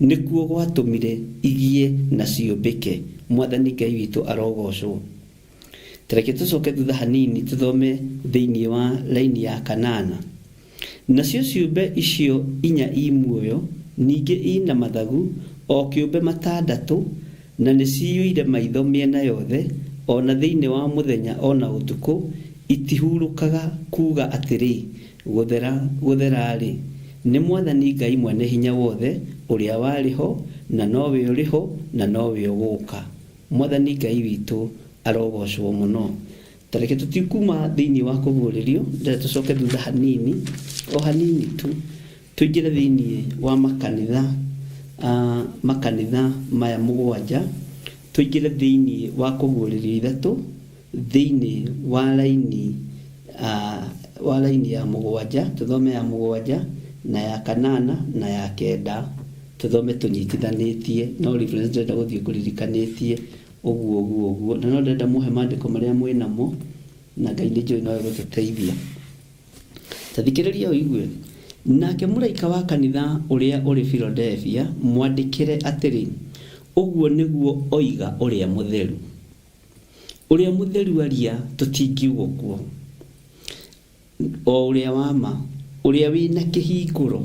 nĩkuo gwatũmire igie na ciũmbĩke. Mwathani Ngai witũ arogoocwo. Ta reke tũcoke thutha hanini tũthome thĩinĩ wa raini ya kanana. Nacio ciũmbe icio inya i muoyo, ningĩ i na mathagu, o kĩũmbe matandatũ, na nĩciyũire maitho mĩena yothe, o na thĩinĩ wa mũthenya o na ũtukũ, itihurũkaga kuuga atĩrĩ, Gũthera, gũthera-rĩ, nĩ Mwathani Ngai Mwene-Hinya-Wothe, ũrĩa warĩ ho, na nowe ũrĩ ho, na nowe ũgũũka. Mwathani Ngai witũ arogoocwo mũno. Ta reke tũtikuma thĩinĩ wa kũguũrĩrio, ndĩrenda tũcoke thutha hanini, o hanini tu. Tũingĩre thĩinĩ wa makanitha, makanitha maya mũgwanja, tũingĩre thĩinĩ wa kũguũrĩrio ithatũ, thĩinĩ wa raini, wa raini ya mũgwanja, tũthome ya mũgwanja, na ya kanana, na ya kenda, tũthome tũnyitithanĩtie, no reference ndĩrenda gũthiĩ ngũririkanĩtie ũguo ũguo ũguo, na no ndĩrenda mũhe mandĩko marĩa mwĩ namo, na Ngai nĩ njũĩ no egũtũteithia. Ta thikĩrĩria ũigue. Nake mũraika wa kanitha ũrĩa ũrĩ Filadelfia mwandĩkĩre atĩrĩ, Ũguo nĩguo oiga ũrĩa mũtheru. Ũrĩa mũtheru aria tũtingiugũkwo, o ũrĩa wa ma, ũrĩa wĩ na kĩhingũro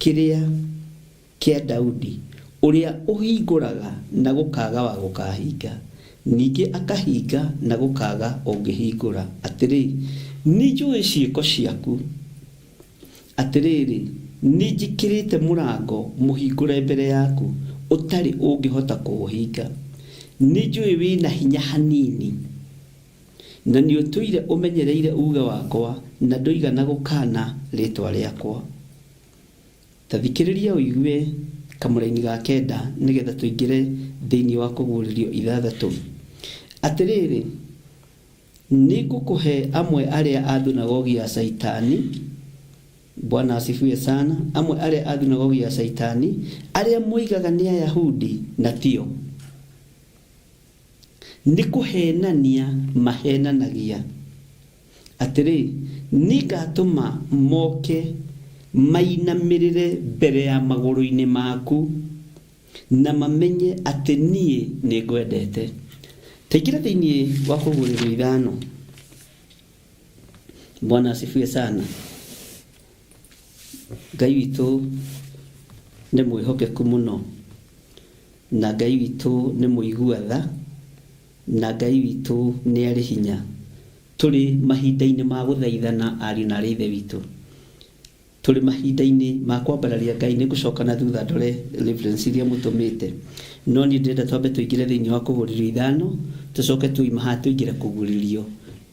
kĩrĩa kĩa Daudi, ũrĩa ũhingũraga na gũkaaga wa gũkahinga, ningĩ akahinga na gũkaaga ũngĩhingũra, atĩrĩ, Nĩnjũĩ ciĩko ciaku. Atĩrĩrĩ, nĩnjĩkĩrĩte mũrango mũhingũre mbere yaku, ũtarĩ ũngĩhota kũũhinga. Nĩnjũĩ wĩ na hinya hanini, na nĩũtũire ũmenyereire uuge wakwa, na ndũigana gũkaana rĩĩtwa rĩakwa. Ta thikĩrĩria ũigue kamũraini ga kenda nĩgetha tũingĩre thĩinĩ wa kũguũrĩrio ithathatũ. Atĩrĩrĩ, nĩngũkũhe amwe arĩa a thunagogi ya Caitani, Bwana asifiwe sana, amwe arĩa a thunagogi ya Caitani, arĩa moigaga nĩ Ayahudi na tio. Nĩ kũheenania maheenanagia, atĩrĩ, Nĩngatũma moke mainamĩrĩre mbere ya magũrũ-inĩ maku, na mamenye atĩ niĩ nĩngwendete. Ta ingĩra thĩinĩ wa Kũguũrĩrio ithano. Bwana asifiwe sana. Ngai witũ nĩ mwĩhokeku mũno. Na Ngai witũ nĩ mũigua tha, na Ngai witũ nĩ arĩ hinya. Tũrĩ mahinda-inĩ ma gũthaithana ariũ na aarĩ a Ithe witũ. Tũrĩ mahinda-inĩ ma kwambararia Ngai. Nĩ ngũcoka na thutha ndore reference iria mũtũmĩte. No niĩ ndĩrenda twambe tũingĩre thĩinĩ wa Kũguũrĩrio ithano, tũcoke tuoima haha tũingĩre Kũguũrĩrio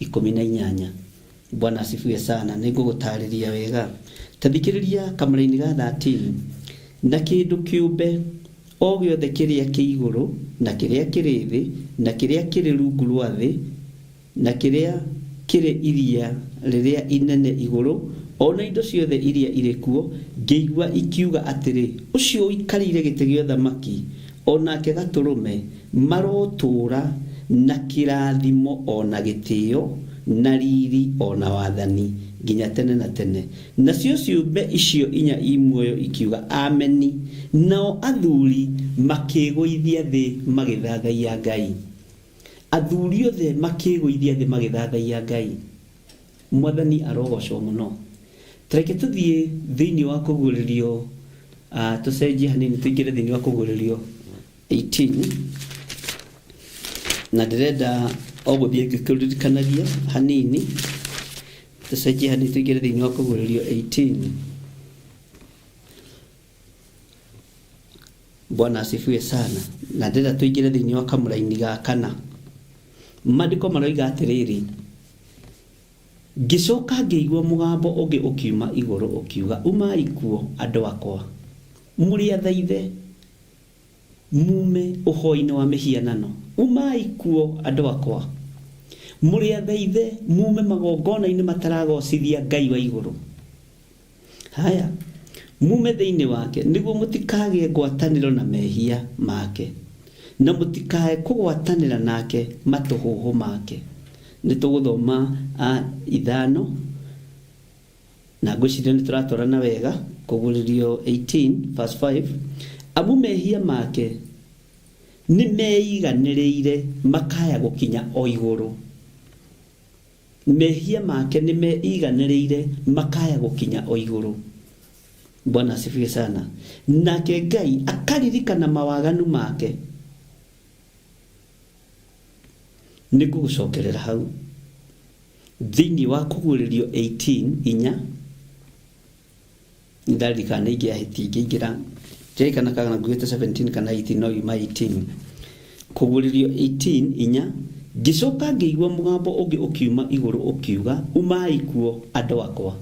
18. Bwana asifiwe sana. Nĩ ngũgũtarĩria wega. Ta thikĩrĩria kamũraini ga 13. Na kĩndũ kĩũmbe o gĩothe kĩrĩa kĩ igũrũ na kĩrĩa kĩrĩ thĩ na kĩrĩa kĩrĩ rungu rwa thĩ na kĩrĩa kĩrĩ iria rĩrĩa inene igũrũ, o na indo ciothe iria irĩ kuo, ngĩigua ikiuga atĩrĩ, Ũcio ũikarĩire gĩtĩ gĩa ũthamaki, o nake Gatũrũme, marotũũra na kĩrathimo o na gĩtĩo, na riri o na wathani, nginya tene na tene. Nacio ciũmbe icio inya i muoyo ikiuga, Ameni! Nao athuri makĩĩgũithia thĩ magĩthathaiya Ngai. Athuri othe makĩĩgũithia thĩ magĩthathaiya Ngai. Mwathani arogocwo mũno. Ta reke tũthiĩ thĩinĩ wa kũguũrĩrio, tũcenjie hanini tũingĩre thĩinĩ wa kũguũrĩrio 18 na ndĩrenda o gũthiĩ ngĩkũririkanagia hanini, tũcenjie hanini tũingĩre thĩinĩ wa kũguũrĩrio 18. Bwana asifiwe sana. Na ndĩrenda tũingĩre thĩinĩ wa kamũraini ga kana. Maandĩko maroiga atĩrĩrĩ, ngĩcoka ngĩigua mũgambo ũngĩ ũkiuma igũrũ ũkiuga, umai kuo andũ akwa, mũrĩ athaithe, mume ũhoi-inĩ wa mĩhianano. Umai kuo andũ akwa, mũrĩ athaithe, mume magongona-inĩ mataragocithia Ngai wa igũrũ. Haya, mume thĩinĩ wake, nĩguo mũtikagĩe ngwatanĩro na mehia make, na mũtikae kũgwatanĩra nake matũhũhũ make. Nĩ tũgũthoma a ithano, na ngwĩciria nĩ tũratwarana wega, Kũguũrĩrio 18 verse 5, amu mehia make nĩ meiganĩrĩire makaya gũkinya o igũrũ. Mehia make nĩmeiganĩrĩire makaya gũkinya o igũrũ. Bwana asifiwe sana. Nake Ngai akaririkana mawaganu make. Nĩngũgũcokerera hau thĩinĩ wa Kũguũrĩrio 18 inya. Nĩndaririkana nĩ ingĩahĩtia ingĩingĩra ndirikana kana nguĩte 17 kana 18 no yuma 18. Kũguũrĩrio 18 inya, ngĩcoka ngĩigua mũgambo ũngĩ ũkiuma igũrũ ũkiuga, umai kuo andũ akwa,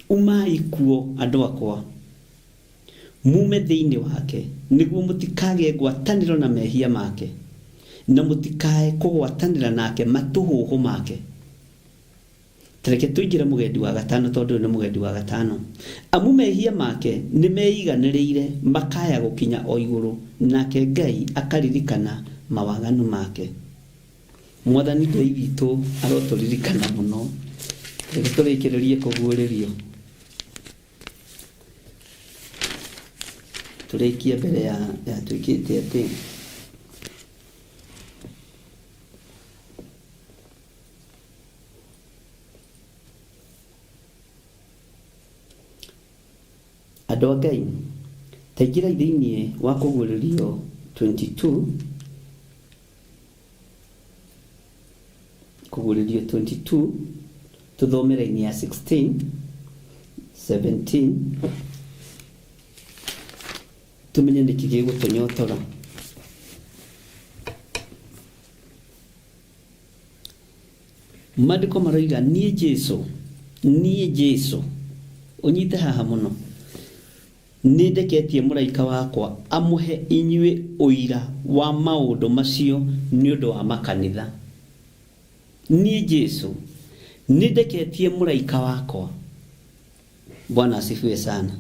umai kuo andũ akwa, mume thĩinĩ wake, nĩguo mũtikagĩe ngwatanĩro na mehia make, na mũtikae kũgwatanĩra nake matũhũhũ make. Ta reke tũingĩre mũgendi wa gatano, tondũ ũyũ nĩ mũgendi wa gatano. Amu mehia make nĩmeiganĩrĩire makaya gũkinya o igũrũ, nake Ngai akaririkana mawaganu make. Mwathani Ngai witũ arotũririkana mũno. Reke tũrĩkĩrĩrie kũguũrĩrio. Tũrĩkie mbere ya twĩkĩte atĩ. Andũ a Ngai, ta ingĩrai thĩinĩ wa Kũguũrĩrio 22, Kũguũrĩrio 22, tũthome raini ya 16, 17, tũmenye nĩkĩ gĩgũtũnyotora. Maandĩko maroiga niĩ Jesu, niĩ Jesu, ũnyite haha mũno, nĩ ndeketie mũraika wakwa amũhe inyuĩ ũira wa maũndũ macio nĩ ũndũ wa makanitha. Niĩ Jesu, nĩ ndeketie mũraika wakwa. Bwana asifiwe sana.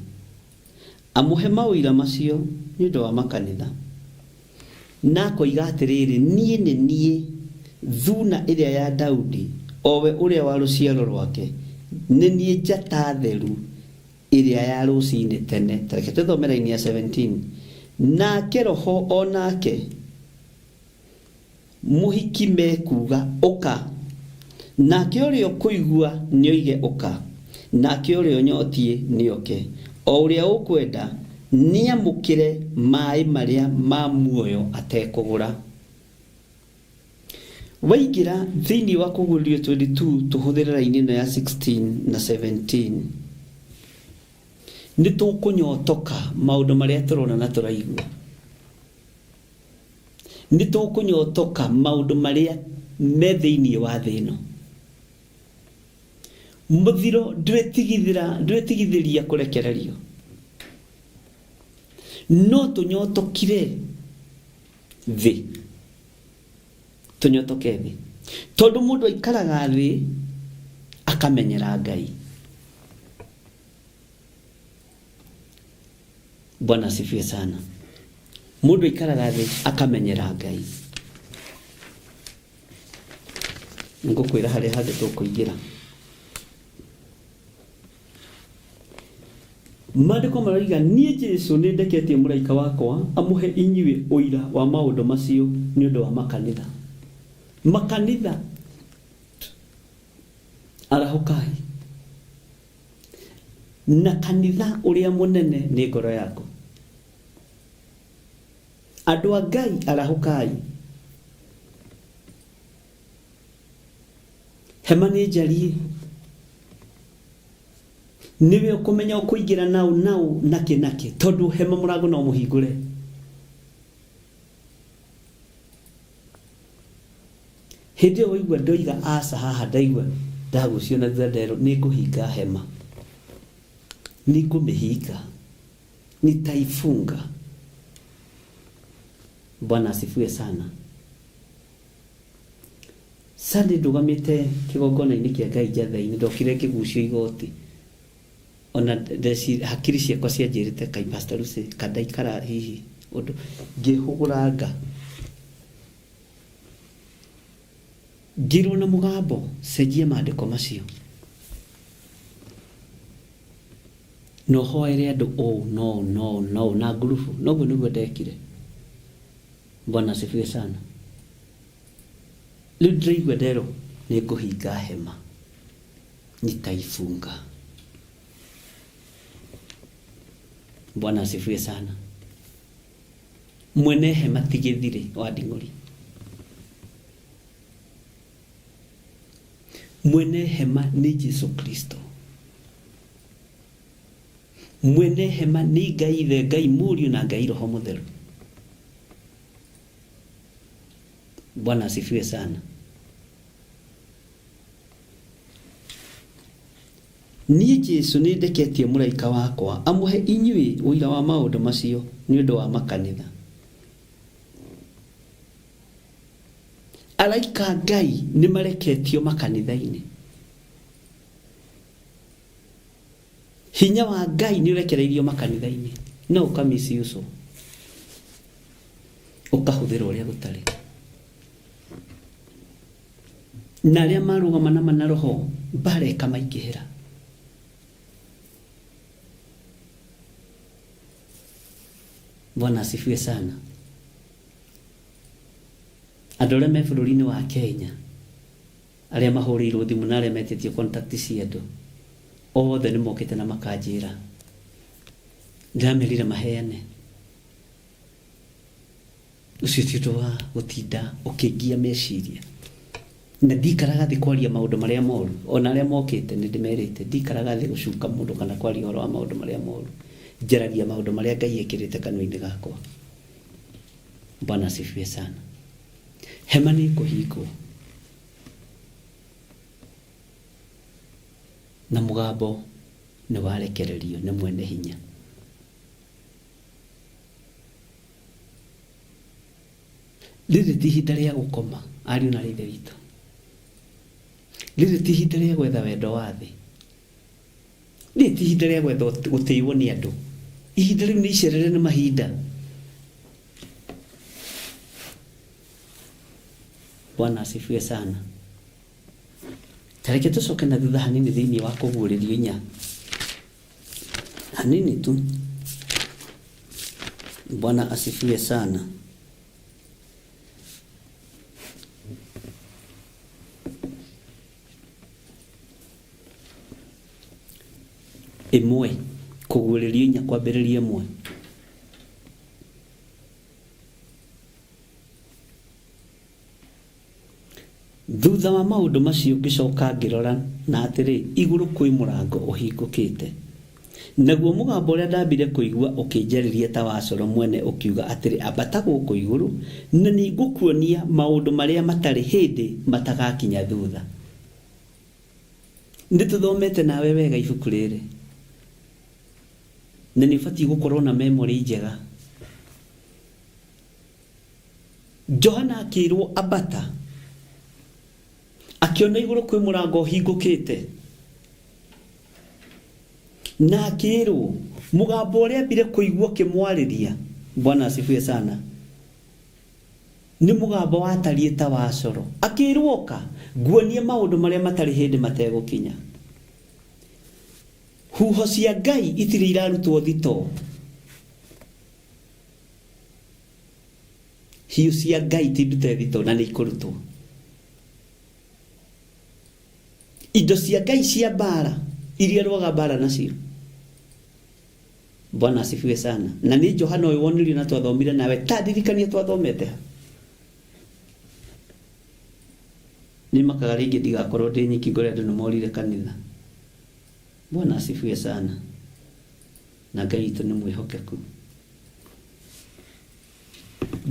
Amũhe maũira macio nĩ ũndũ wa makanitha. Na akoiga atĩrĩrĩ, niĩ nĩ niĩ thuuna ĩrĩa ya Daudi, o we ũrĩa wa rũciaro rwake, nĩ niĩ njata theru ĩrĩa ya rũcinĩ tene. Ta reke tũthome raini ya 17. Nake Roho o nake Mũhiki mekuuga, Ũka! Nake ũrĩa ũkũigua nĩoige, Ũka! Nake ũrĩa ũnyotiĩ nĩoke, o ũrĩa ũkwenda nĩamũkĩre maĩ marĩa ma muoyo atekũgũra. Waingĩra thĩinĩ wa Kũguũrĩrio 22 tũhũthĩre raini ĩno ya 16 na 17, nĩtũkũnyotoka maũndũ marĩa tũrona na tũraigua. Nĩ tũkũnyotoka maũndũ marĩa me thĩinĩ wa thĩ ĩno. Mũthiro ndwĩtigithĩra ndwĩtigithĩria kũrekererio. No tũnyotokire thĩ. Tũnyotoke thĩ. Tondũ mũndũ aikaraga thĩ akamenyera Ngai. Bwana asifiwe sana. Mũndũ aikaraga thĩ akamenyera Ngai. Ngũkwĩra harĩa hangĩ tũkũingĩra. Maandĩko maroiga niĩ Jesu nĩ ndeketie mũraika wakwa amũhe inyuĩ ũira wa maũndũ macio nĩ ũndũ wa makanitha. Makanitha, arahũkai. Na kanitha ũrĩa mũnene nĩ ngoro yaku. Andũ a Ngai arahũkai. Hema nĩ njariĩ. Nĩwe ũkũmenya ũkũingĩra naũ naũ nakĩ nakĩ tondũ hema mũrango no mũhingũre. Hĩndĩ ĩyo waigua ndoiga aca haha ndaigua ndagucio na thutha nderwo nĩ ngũhinga hema. Nĩ ngũmĩhinga. Nitaifunga. Bwana asifiwe sana. Sunday ndũgamĩte kĩgongona-inĩ kĩa Ngai Njathai-inĩ ndokire ngĩgucio igoti ona ndeci hakiri ciakwa cianjĩrĩte kai Pastor Lucy kandaikara hihi ũndũ ngĩhũgũranga ngĩrwo na mũgambo cenjia maandĩko macio na ũhoere andũ ũũ no no no na ngurubu noguo nĩguo ndekire. Bwana asifiwe sana. Rĩu ndĩraigua nderwo nĩ ngũhinga hema, nitaifunga. Bwana asifiwe sana. Mwene hema ti gĩthirĩ wa nding'ũri. Mwene hema nĩ Jesu Kristo. Mwene hema nĩ Ngai Ithe, Ngai Mũriũ na Ngai Roho Mũtheru. Bwana asifiwe sana. Niĩ Jesu nĩ ndeketie mũraika wakwa amũhe inyuĩ ũira wa maũndũ macio nĩ ũndũ wa makanitha. Araika a Ngai nĩ mareketio makanitha-inĩ. Hinya wa Ngai nĩ ũrekereirio makanitha-inĩ, no ũka misuse ũkahũthĩra ũrĩa gũtarĩ. Na arĩa marũgama nama na roho mbara ĩkamaingĩhĩra. Bwana asifiwe sana. Andũ arĩa me bũrũri-inĩ wa Kenya arĩa mahũrĩirwo thimũ na arĩa metĩtio contact cia andũ othe nĩ mokĩte na makanjĩra ndĩramerire maheane ũcio ti ũndũ wa gũtinda ũkĩngia meciria na ndikaraga thĩ kwaria maũndũ marĩa moru ona arĩa mokĩte nĩ ndĩmerĩte ndikaraga thĩ gũcuka mũndũ kana kwaria ũhoro wa maũndũ marĩa moru njaragia maũndũ marĩa Ngai ekĩrĩte kanua-inĩ gakwa. Bwana asifiwe sana. Hema nĩ ĩkũhingwo na mũgambo nĩ warekererio nĩ mwene hinya. Rĩrĩ ti ihinda rĩa gũkoma ariũ na ithe witũ. Rĩrĩ ti ihinda rĩa gwetha wendo wa thĩ. Rĩrĩ ti ihinda rĩa gwetha gũtĩĩo nĩ andũ. Ihinda rĩu nĩ icerere nĩ mahinda. Bwana asifiwe sana. Ta reke tũcoke na thutha hanini thĩinĩ wa kũguũrĩrio inya. Hanini tu. Bwana asifiwe sana. Ĩmwe, kũguũrĩrio inya kwambĩrĩria ĩmwe. Thutha wa maũndũ macio ngĩcoka ngĩrora, na atĩrĩ, igũrũ kwĩ mũrango ũhingũkĩte. Naguo mũgambo ũrĩa ndambire kũigua ũkĩnjarĩria ta wa coro mwene ũkiuga atĩrĩ, Ambata gũkũ igũrũ, na nĩngũkuonia maũndũ marĩa matarĩ hĩndĩ matagakinya thutha. Nĩtũthomete nawe wega ibuku rĩrĩ, na nĩũbatiĩ gũkorwo na memory njega. Johana akĩrwo ambata. Akĩona igũrũ kwĩ mũrango ũhingũkĩte na akĩĩrwo mũgambo ũrĩa ambire kũigua ũkĩmwarĩria. Bwana asifiwe sana. Nĩ mũgambo watariĩ ta wa coro. Akĩĩrwo ũka nguonie maũndũ marĩa matarĩ hĩndĩ mategũkinya. Huho cia Ngai itirĩ irarutwo thitoo. Hiũ cia Ngai ti ndute thitoo na nĩ ikũrutwo. Indo cia Ngai cia mbara iria arũaga mbara nacio. Bwana asifiwe sana. Na nĩ Johana ũyũ wonirio na twathomire nawe, ta ndirikania twathomete ha. Nĩ makaga rĩngĩ ndigakorwo ndĩ nyiki ngore andũ nĩ morire kanitha. Bwana asifiwe sana. Na Ngai witũ nĩ mwĩhokeku.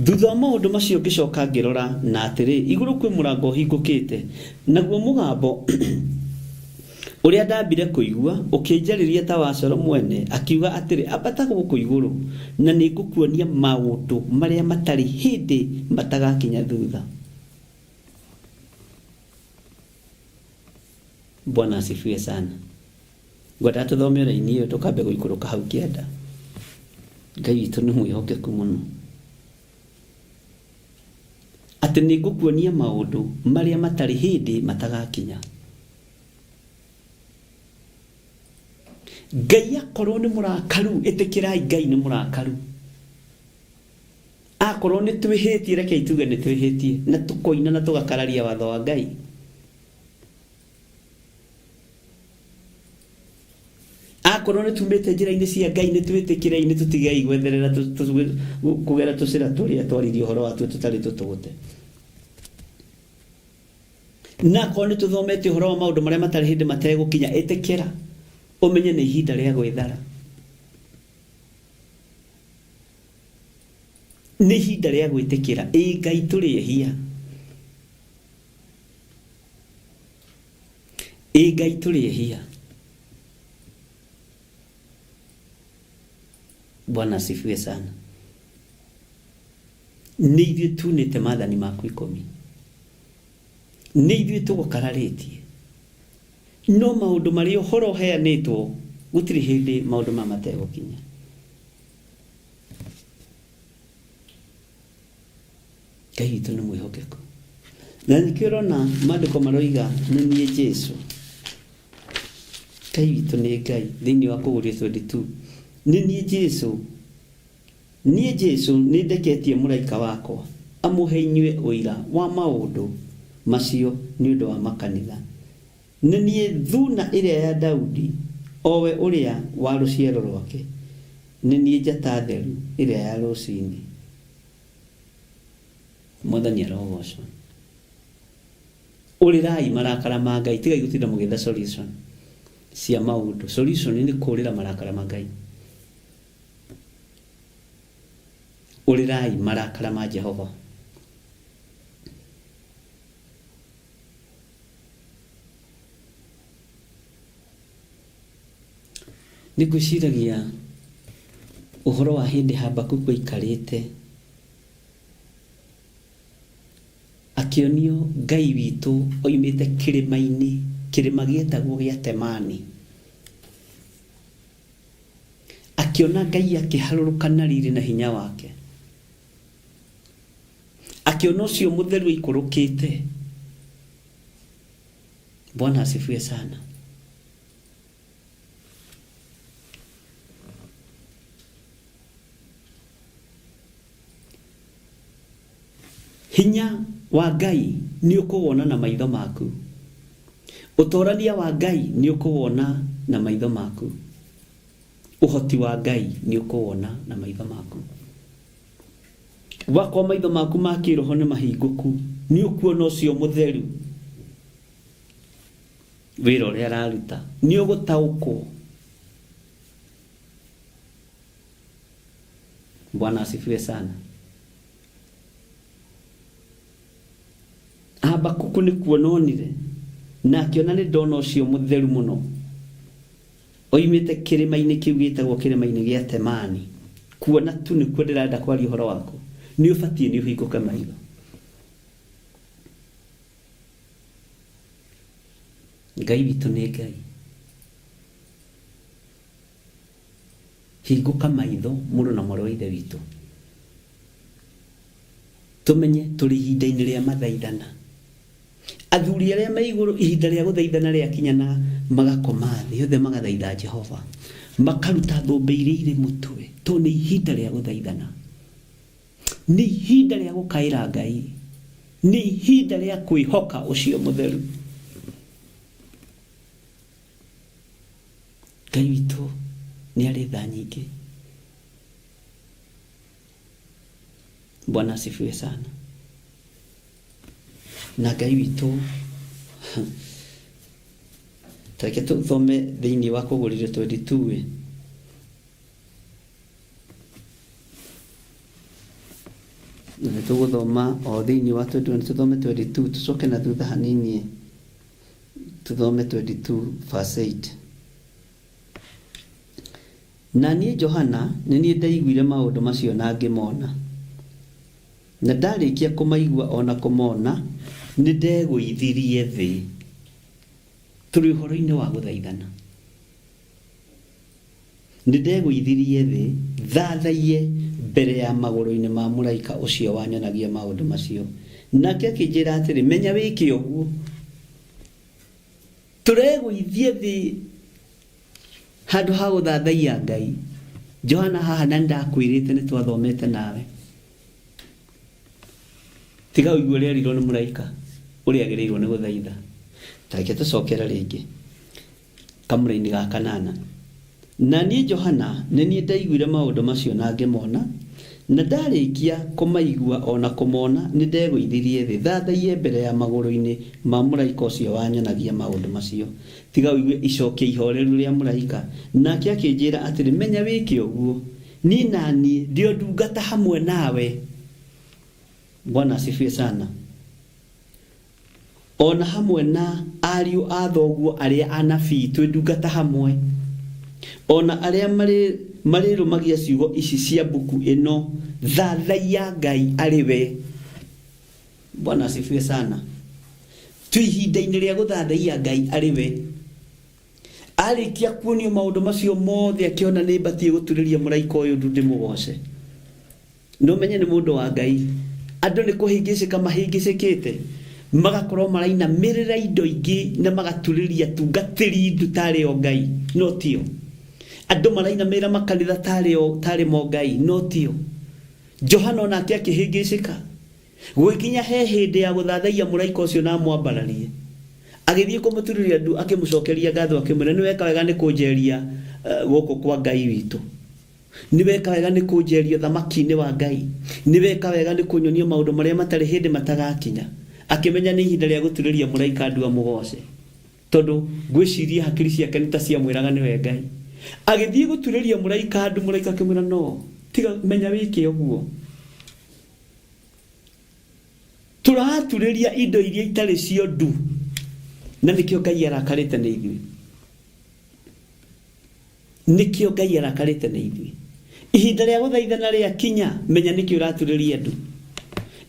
Thutha wa maũndũ macio ngĩcoka ngĩrora, na atĩrĩ, igũrũ kwĩ mũrango ũhingũkĩte, naguo mũgambo ũrĩa ndambire kũigua ũkĩnjarĩria ta wa coro mwene, akiuga atĩrĩ, Ambata gũkũ igũrũ, na nĩngũkuonia maũndũ marĩa matarĩ hĩndĩ matagakinya thutha. Bwana asifiwe sana. Ngwendaga tũthome raini ĩyo tũkambe gũikũrũka hau kĩanda. Ngai witũ nĩ mwĩhokeku mũno. Atĩ nĩ ngũkuonia maũndũ marĩa matarĩ hĩndĩ matagakinya. Ngai akorwo nĩ mũrakaru, ĩtĩkĩrai Ngai nĩ mũrakaru. Akorwo nĩ twĩhĩtie, rekei tuge nĩ twĩhĩtie, na tũkoina na tũgakararia watho wa Ngai. Akorwo nĩ tumĩte njĩra-inĩ cia Ngai, nĩ twĩtĩkĩrei, nĩ tũtigei gwetherera kũgera tũcĩra tũrĩa twaririe ũhoro watuo tũtarĩ tũtũgũte. Na akorwo nĩ tũthomete ũhoro wa maũndũ marĩa matarĩ hĩndĩ mategũkinya, ĩtĩkĩra ũmenye nĩ ihinda rĩa gwĩthara. Nĩ ihinda rĩa gwĩtĩkĩra, ĩ Ngai tũrĩ ehia. Ĩ Ngai tũrĩ ehia. Bwana asifiwe sana. Nĩ ithuĩ tunĩte maathani maku ikũmi. Nĩ ithuĩ tũgũkararĩtie. No maũndũ marĩa ũhoro ũheanĩtwo gũtirĩ hĩndĩ maũndũ maya mategũkinya. Ngai witũ nĩ mwĩhokeku. Na nĩkĩo ũrona maandĩko maroiga nĩ niĩ Jesu. Ngai witũ nĩ Ngai thĩinĩ wa kũgũrio 22. Nĩ niĩ Jesu, niĩ Jesu nĩ ndeketie mũraika wakwa amũhe inyuĩ ũira wa maũndũ macio nĩ ũndũ wa makanitha. Nĩ niĩ Thuuna ĩrĩa ya Daudi, o we ũrĩa wa rũciaro rwake, nĩ niĩ njata theru ĩrĩa ya rũcinĩ. Mwathani arogocwo. Ũrĩrai marakara ma Ngai, tigai gũtinda mũgĩetha solution cia maũndũ. Solution nĩ kũũrĩra marakara ma Ngai. Ũrĩrai marakara ma Jehova. Nĩ ngwĩciragia ũhoro wa hĩndĩ Habakuku aikarĩte akĩonio Ngai witũ oimĩte kĩrĩma-inĩ, kĩrĩma gĩetagwo gĩa Temani. Akĩona Ngai akĩharũrũka na riri na hinya wake. Akĩona ũcio mũtheru aikũrũkĩte. Bwana asifiwe sana. Hinya wa Ngai nĩ ũkũwona na maitho maku. Ũtorania wa Ngai nĩ ũkũwona na maitho maku. Ũhoti wa Ngai nĩ ũkũwona na maitho maku. Wakorwo maitho maku ma kĩroho nĩ mahingũku, nĩ ũkuona ũcio mũtheru wĩra ũrĩa araruta, nĩ ũgũtaũkwo. Bwana asifiwe sana. Habakuku nĩ kuona onire na akĩona nĩ ndona ũcio mũtheru mũno oimĩte kĩrĩma-inĩ kĩu gĩtagwo kĩrĩma-inĩ gĩa Temani. Kuona tu nĩkuo ndĩrenda kwaria ũhoro waku. Nĩ ũbatiĩ nĩ ũhingũke maitho. Ngai witũ nĩ Ngai. Hingũka maitho mũrũ na mwarĩ wa ithe witũ. Tũmenye tũrĩ ihinda-inĩ rĩa mathaithana. Athuri arĩa me igũrũ ihinda rĩa gũthaithana rĩakinya na magakoma thĩ othe magathaitha Jehova. Makaruta thũmbĩ iria irĩ mũtwe tondũ nĩ ihinda rĩa gũthaithana. Nĩ ihinda rĩa gũkaĩra Ngai. Nĩ ihinda rĩa kwĩhoka ũcio mũtheru. Ngai witũ nĩ arĩ tha nyingĩ. Bwana asifiwe sana. Na Ngai witũ tareke tũthome thĩinĩ wa kũgũrire 22 na nĩ tũgũthoma o thĩinĩ wa 21 tũthome 22 tũcoke na thutha hanini tũthome 22 verse 8. Na niĩ Johana nĩ niĩ ndaiguire maũndũ macio na ngĩmona. Na ndarĩkia kũmaigua o na kũmona, nĩndegũithirie thĩ. Tũrĩ ũhoro-inĩ wa gũthaithana. Nĩndegũithirie thĩ thathaiye mbere ya magũrũ-inĩ ma mũraika ũcio wanyonagia maũndũ macio. Nake akĩnjĩra atĩrĩ, Menya wĩke ũguo. Tũregũithie thĩ handũ ha gũthathaiya Ngai. Johana haha na nĩndakwĩrĩte nĩ twathomete nawe. Tiga ũigue ũrĩa erirwo nĩ mũraika ũrĩa agĩrĩirwo nĩ gũthaitha. Ta reke tũcokere rĩngĩ kamũra-inĩ ga kanana. Na niĩ Johana nĩ niĩ ndaiguire maũndũ macio na ngĩmona, na ndarĩkia kũmaigua o na kũmona, nĩndegũithirie thĩ thathaiye mbere ya magũrũ-inĩ ma mũraika ũcio wanyonagia maũndũ macio. Tiga ũigue icokia ihoreru rĩa mũraika. Nake akĩnjĩra atĩrĩ, Menya wĩke ũguo, niĩ na niĩ ndĩ o ndungata hamwe nawe. Bwana asifiwe sana. O na hamwe na ariũ a thoguo arĩa anabii twĩ ndungata hamwe, o na arĩa marĩrũmagia ciugo ici cia mbuku ĩno, thathaiya Ngai arĩ we. Bwana asifiwe sana. Twĩ ihinda-inĩ rĩa gũthathaiya Ngai arĩ we. Arĩkia kuonio maũndũ macio mothe akĩona nĩ mbatiĩ gũturĩria mũraika ũyũ ndu ndĩmũgoce. Na ũmenye nĩ mũndũ wa Ngai. Andũ nĩ kũhĩngĩcĩka mahĩngĩcĩkĩte, magakorwo marainamĩrĩra indo ingĩ na magaturĩria atungatĩri ndu tarĩ o Ngai, no tio. Andũ marainamĩrĩra makanitha tarĩ o tarĩ mo Ngai, no tio. Johana onake akĩhĩngĩcĩka. Gũgĩkinya he hĩndĩ ya gũthathaiya mũraika ũcio na amwambararie. Agĩthiĩ kũmũturĩria ndu akĩmũcokeria ngatho akĩmwĩra, nĩ weka wega nĩ kũnjeria gũkũ kwa Ngai witũ. Nĩ weka wega nĩ kũnjeria ũthamaki-inĩ wa Ngai. Nĩ weka wega nĩ kũnyonia maũndũ marĩa matarĩ hĩndĩ matagakinya. Akĩmenya nĩ ihinda rĩa gũturĩria mũraika ndu amũgoce. Tondũ ngwĩciria hakiri ciake nĩ ta ciamwĩraga nĩwe Ngai. Agĩthiĩ gũturĩria mũraika ndu, mũraika akĩmwĩra no, tiga menya wĩke ũguo. Tũraturĩria indo iria itarĩ cio ndu, na nĩkĩo Ngai arakarĩte nĩ ithuĩ. Nĩkĩo Ngai arakarĩte nĩ ithuĩ. Ihinda rĩa gũthaithana rĩakinya, menya nĩkĩ ũraturĩria ndu.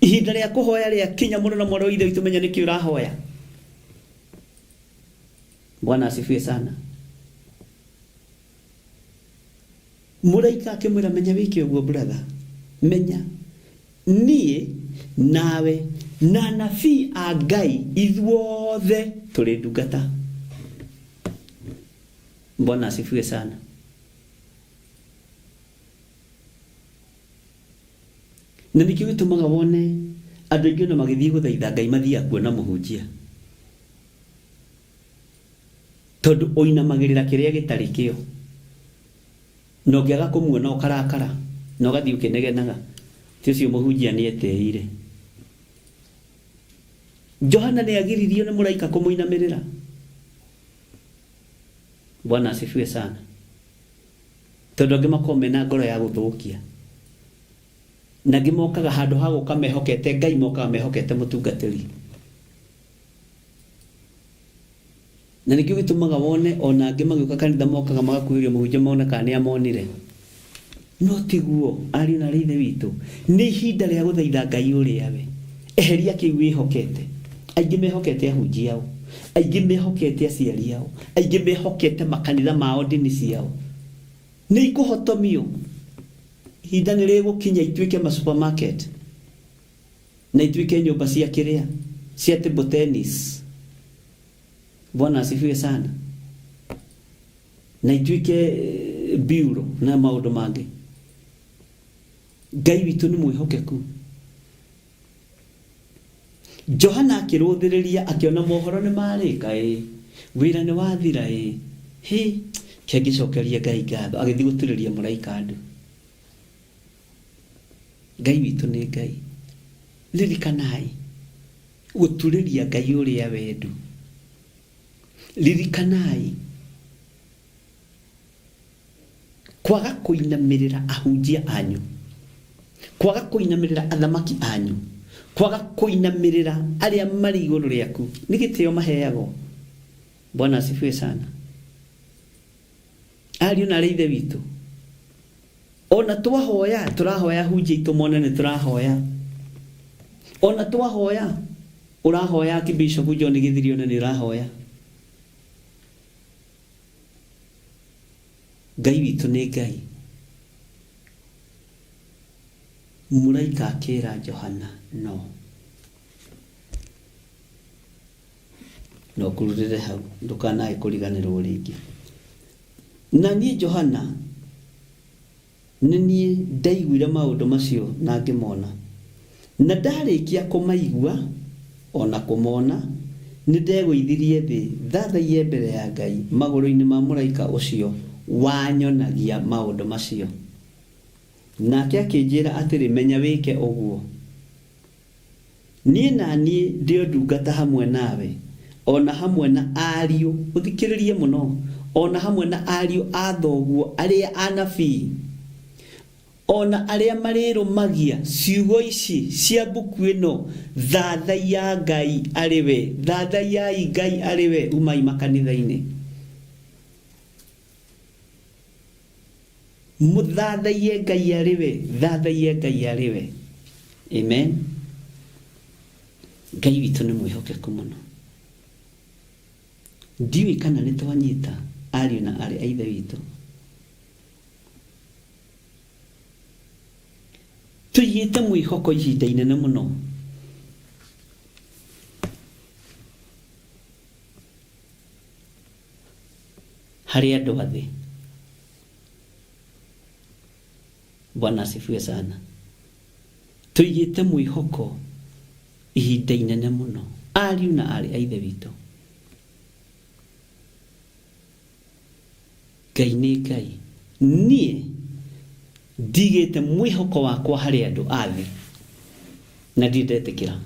Ihinda rĩa kũhoya rĩakinya, mũrũ na mwarĩ wa Ithe witũ, menya nĩkĩ ũrahoya. Bwana asifiwe sana. Mũraika akĩmwĩra, menya wĩke ũguo brother, menya niĩ nawe na anabii a Ngai ithuothe tũrĩ ndungata. Bwana asifiwe sana. Na nĩkĩo gĩtũmaga wone andũ aingĩ ona magĩthiĩ gũthaitha Ngai mathiaga kuona mũhunjia. Tondũ ũinamagĩrĩra kĩrĩa gĩtarĩ kĩo. Na ũngĩaga kũmuona ũkarakara na ũgathiĩ ũkĩnegenaga atĩ ũcio mũhunjia nĩ etĩĩire. Johana nĩ agiririo nĩ mũraika kũmũinamĩrĩra. Bwana asifiwe sana. Tondũ angĩ makoragwo mena ngoro ya gũthũkia. Na angĩ mokaga handũ ha gũka mehokete Ngai mokaga mehokete mũtungatĩri. Na nĩkĩo gĩtũmaga wone ona angĩ magĩũka kanitha mokaga magakuhĩrĩria mũhunjia mone kana nĩ amonire. No tiguo, ariũ na aarĩ a Ithe witũ, nĩ ihinda rĩa gũthaitha Ngai ũrĩa we. Eheria kĩu wĩhokete. Aingĩ mehokete ahunjia ao. Aingĩ mehokete aciari ao, aingĩ mehokete makanitha mao, ndini ciao. Nĩ ikũhotomio. Ihinda nĩ rĩgũkinya ituĩke ma supermarket na ituĩke nyũmba cia kĩrĩa cia table tennis. Bwana asifiwe sana. Na ituĩke bureau na maũndũ mangĩ. Ngai witũ nĩ mwĩhokeku. Johana akĩrũthĩrĩria akĩona mohoro nĩ marĩka ĩ, wĩra nĩ wathira ĩ, hĩ, ke ngĩcokerie Ngai ngatho, agĩthiĩ gũturĩria mũraika ndu. Ngai witũ nĩ Ngai. Ririkanai gũturĩria Ngai ũrĩa wendu. Ririkanai kwaga kũinamĩrĩra ahunjia anyu, kwaga kũinamĩrĩra athamaki anyu, kwaga kũinamĩrĩra arĩa marĩ igũrũ rĩaku. Nĩ gĩtĩo maheagwo. Bwana asifiwe sana. Ariũ na arĩ ithe witũ, ona twahoya tũrahoya hunjia itũ mone nĩ tũrahoya. Ona twahoya ũrahoya Archbishop John Gĩthiri one nĩ ũrahoya. Ngai witũ nĩ Ngai. Mũraika akĩra Johana no no kururĩre hau ndũkanae kũriganĩrwo rĩngĩ. Na niĩ Johana nĩ niĩ ndaiguire maũndũ macio na ngĩmona. Na ndarĩkia kũmaigua ona kũmona, nĩ ndegũithirie thĩ thathaiye mbere ya Ngai magũrũ-inĩ ma mũraika ũcio wanyonagia maũndũ macio. Nake akĩnjĩra atĩrĩ, menya wĩke ũguo. Niĩ na niĩ ndĩ o ndungata hamwe nawe, ona hamwe na ariũ, ũthikĩrĩrie mũno, ona hamwe na ariũ a thoguo arĩa anabii, ona arĩa marĩrũmagia ciugo ici cia mbuku ĩno, thathaiya Ngai arĩ we, thathaiyai Ngai arĩ we, umai makanitha-inĩ. Mũthathaiye Ngai arĩ we, thathaiye Ngai arĩ we. Amen. Ngai witũ nĩ mwĩhokeku mũno. Ndiũĩ kana nĩ twanyita ariũ na aarĩ a Ithe witũ. Tũigĩte mwĩhoko ihinda inene mũno. Harĩ andũ a thĩ. Bwana asifiwe sana. Tũigĩte mwĩhoko ihinda inene mũno. Ariũ na aarĩ a Ithe witũ. Ngai nĩ Ngai. Niĩ ndigĩte mwĩhoko wakwa harĩ andũ a thĩ na ndirĩ ndetĩkĩra.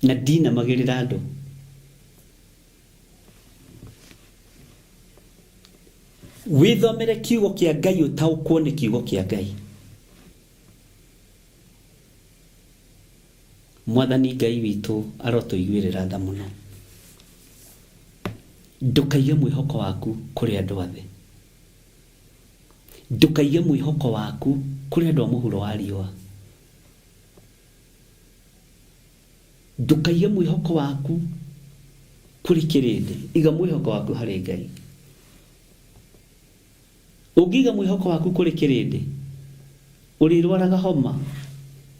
Na ndinamagĩrĩra andũ. Wĩthomere kiugo kĩa Ngai ũtaũkwo nĩ kiugo kĩa Ngai. Mwathani Ngai witũ arotũiguĩrĩra tha mũno. Ndũkaige mwĩhoko waku kũrĩ andũ a thĩ. Ndũkaige mwĩhoko waku kũrĩ andũ a mũhuro wa riũa. Ndũkaige mwĩhoko waku kũrĩ kĩrĩndĩ. Iga mwĩhoko waku harĩ Ngai. Ũngĩiga mwĩhoko waku kũrĩ kĩrĩndĩ, ũrĩrwaraga homa,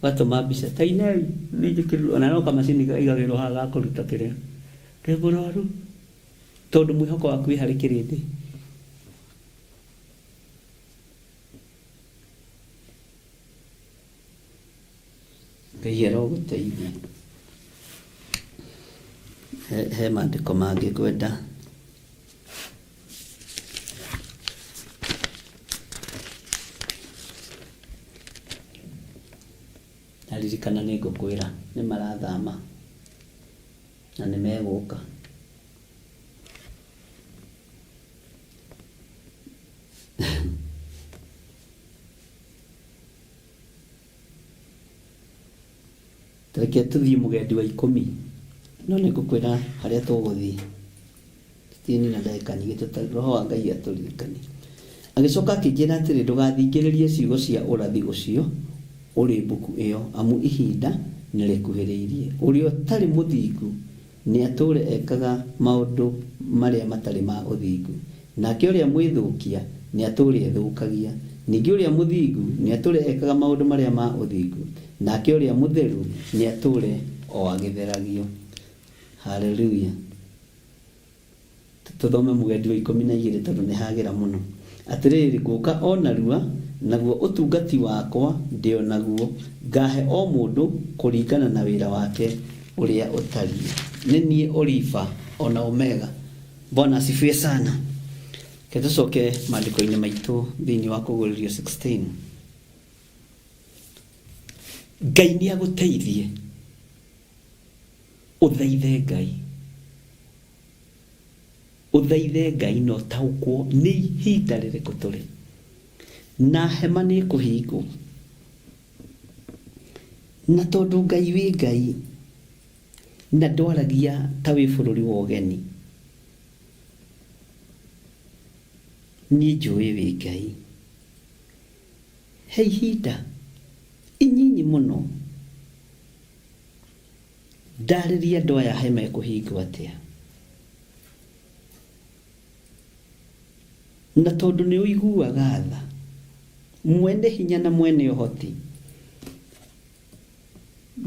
ũgatũma mbica ta inei nĩ njĩkĩrirwo, ona no kamacini kaigagĩrwo haha ga kũruta kĩrĩa. Ndĩ mũrwaru. Tondũ mwĩhoko waku wĩ harĩ kĩrĩndĩ. Ngai arogũteithia. He maandĩko mangĩ ngwenda. Naririkana nĩ ngũkwĩra nĩ marathama na nĩ megũka. Reke tũthiĩ mũgendi wa ikũmi, no nĩ ngũkwĩra harĩa tũgũthiĩ. Tũtinina ndagĩka nyingĩ tũtarĩ, Roho wa Ngai atũririkanie. Agĩcoka akĩnjĩra atĩrĩ, ndũgathingĩrĩrie ciugo cia ũrathi ũcio ũrĩ mbuku ĩyo, amu ihinda nĩ rĩkuhĩrĩirie. Ũrĩa ũtarĩ mũthingu nĩ atũũre ekaga maũndũ marĩa matarĩ ma ũthingu, nake ũrĩa mwĩthũkia nĩ atũũre ethũkagia. Ningĩ ũrĩa mũthingu nĩ atũũre ekaga maũndũ marĩa ma ũthingu, nake ũrĩa mũtheru nĩ atũũre o agĩtheragio. Haleluya. Tũthome mũgendi wa 12 tondũ nĩ hagĩra mũno. Atĩrĩrĩ, ngũka o narua, naguo ũtungati wakwa ndĩ o naguo, ngahe o mũndũ kũringana na wĩra wake ũrĩa ũtariĩ. Nĩ niĩ Olifa o na Omega. Bwana asifiwe sana. Reke tũcoke maandĩko-inĩ maitũ thĩinĩ wa Kũguũrĩrio 16. Ngai nĩ agũteithie ũthaithe Ngai. Ũthaithe Ngai na ũtaũkwo nĩ ihinda rĩrĩkũ tũrĩ. Na hema nĩ ĩkũhingwo. Na tondũ Ngai wĩ Ngai na ndwaragia ta wĩ bũrũri wa ũgeni, niĩ njũĩ wĩ Ngai. He ihinda inyinyi mũno ndarĩria andũ aya hema ĩkũhingwo atĩa. Na tondũ nĩ ũiguaga tha, mwene hinya na mwene ũhoti,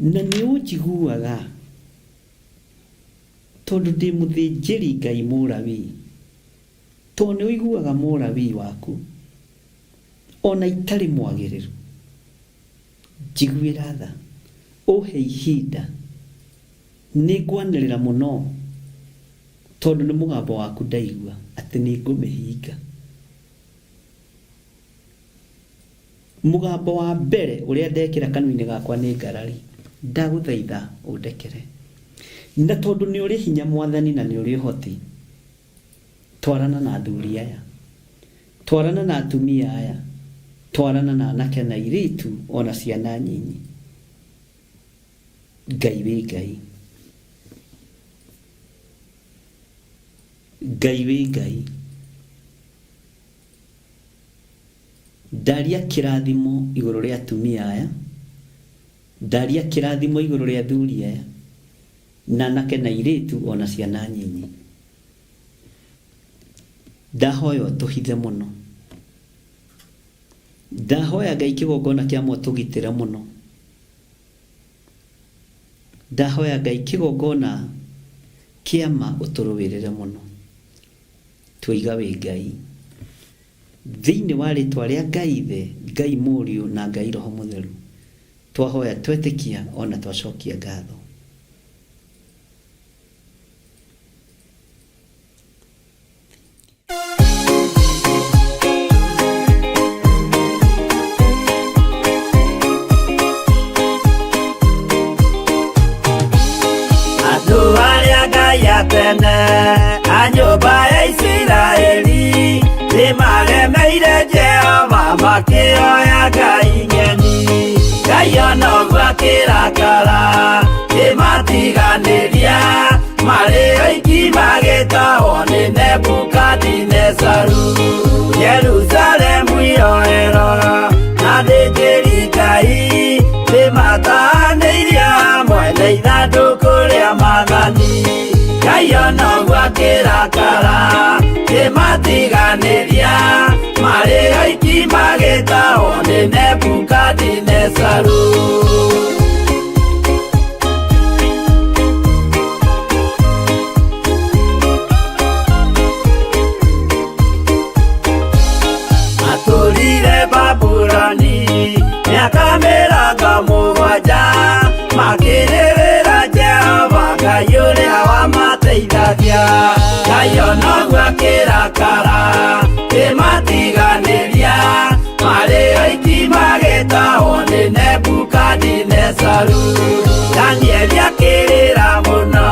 na nĩ ũnjiguaga tondũ ndĩ mũthĩnjĩri Ngai Mũlawii, tondũ nĩ ũiguaga Mũlawii waku, o na itarĩ mwagĩrĩru, njiguĩra tha, ũhe ihinda, nĩ ngwanĩrĩra mũno, tondũ nĩ mũgambo waku ndaigua atĩ nĩ ngũmĩhinga. Mũgambo wa mbere ũrĩa ndekĩra kanua-inĩ gakwa nĩ ngarari, ndagũthaitha ũndekere. Na tondũ nĩ ũrĩ hinya Mwathani na nĩ ũrĩ ũhoti, twarana na athuri aya, twarana na atumia aya, twarana na anake na airĩtu ona ciana nyinyi. Ngai wĩ Ngai. Ngai wĩ Ngai. Ndaria kĩrathimo igũrũ rĩa atumia aya, ndaria kĩrathimo igũrũ rĩa athuri aya, na anake na airĩtu ona ciana nyinyi. Ndahoya ũtũhithe mũno. Ndahoya Ngai kĩgongona kĩa ma ũtũgitĩre mũno. Ndahoya Ngai kĩgongona kĩa ma ũtũrũĩrĩre mũno. Tuoiga wĩ Ngai. Thĩinĩ wa rĩtwa rĩa Ngai Ithe, Ngai Mũriũ na Ngai Roho Mũtheru, twahoya twetĩkia ona twacokia ngatho. Andũ arĩa Ngai a tene a nyũmba ya Isiraeli nĩmaremeire Jehova makĩoya ngai ng'eni. Ngai ona ũguo akĩrakara kĩmatiganĩria marĩ oiki magĩtahwo nĩ Nebukadinezaru. Jerusalemu iroero na thĩnjĩri Ngai nĩmatahanĩirio hamwe na ithandũkũ rĩa maathani. Ngai ona ũguo akĩrakara kĩmatiganĩria marĩ oiki magĩtahwo nĩ Nebukadinezaru. Matũrire Babuloni mĩaka 70 makĩrĩrĩra Jehova Ngai ũrĩa wamateithagia. Ngai ona ũguo akĩrakara kĩmatiganĩria marĩ oiki magĩtahwo nĩ Nebukadinezaru. Danieli akĩrĩra mũno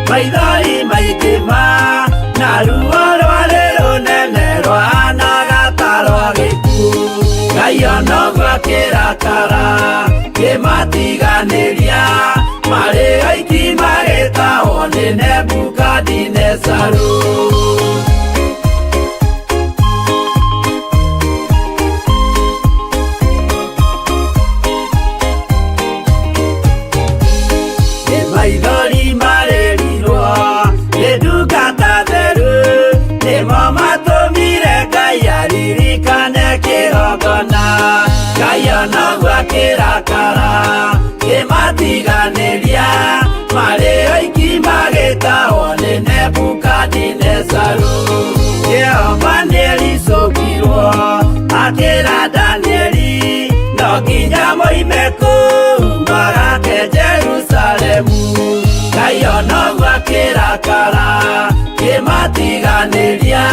maithori maingĩ ma na ruo rwarĩ rũnene rwahanaga ta rwa gĩkuũ. Ngai ona ũguo akĩrakara kĩmatiganĩria marĩ oiki magĩtahwo nĩ Nebukadinezaru. akĩrakara kĩmatiganĩria marĩ oiki magĩtahwo nĩ Nebukadinezaru. Jehova nĩericũkirwo akĩra Danieli no nginya moime kũu magake Jerusalemu. Ngai onoguo akĩrakara kĩmatiganĩria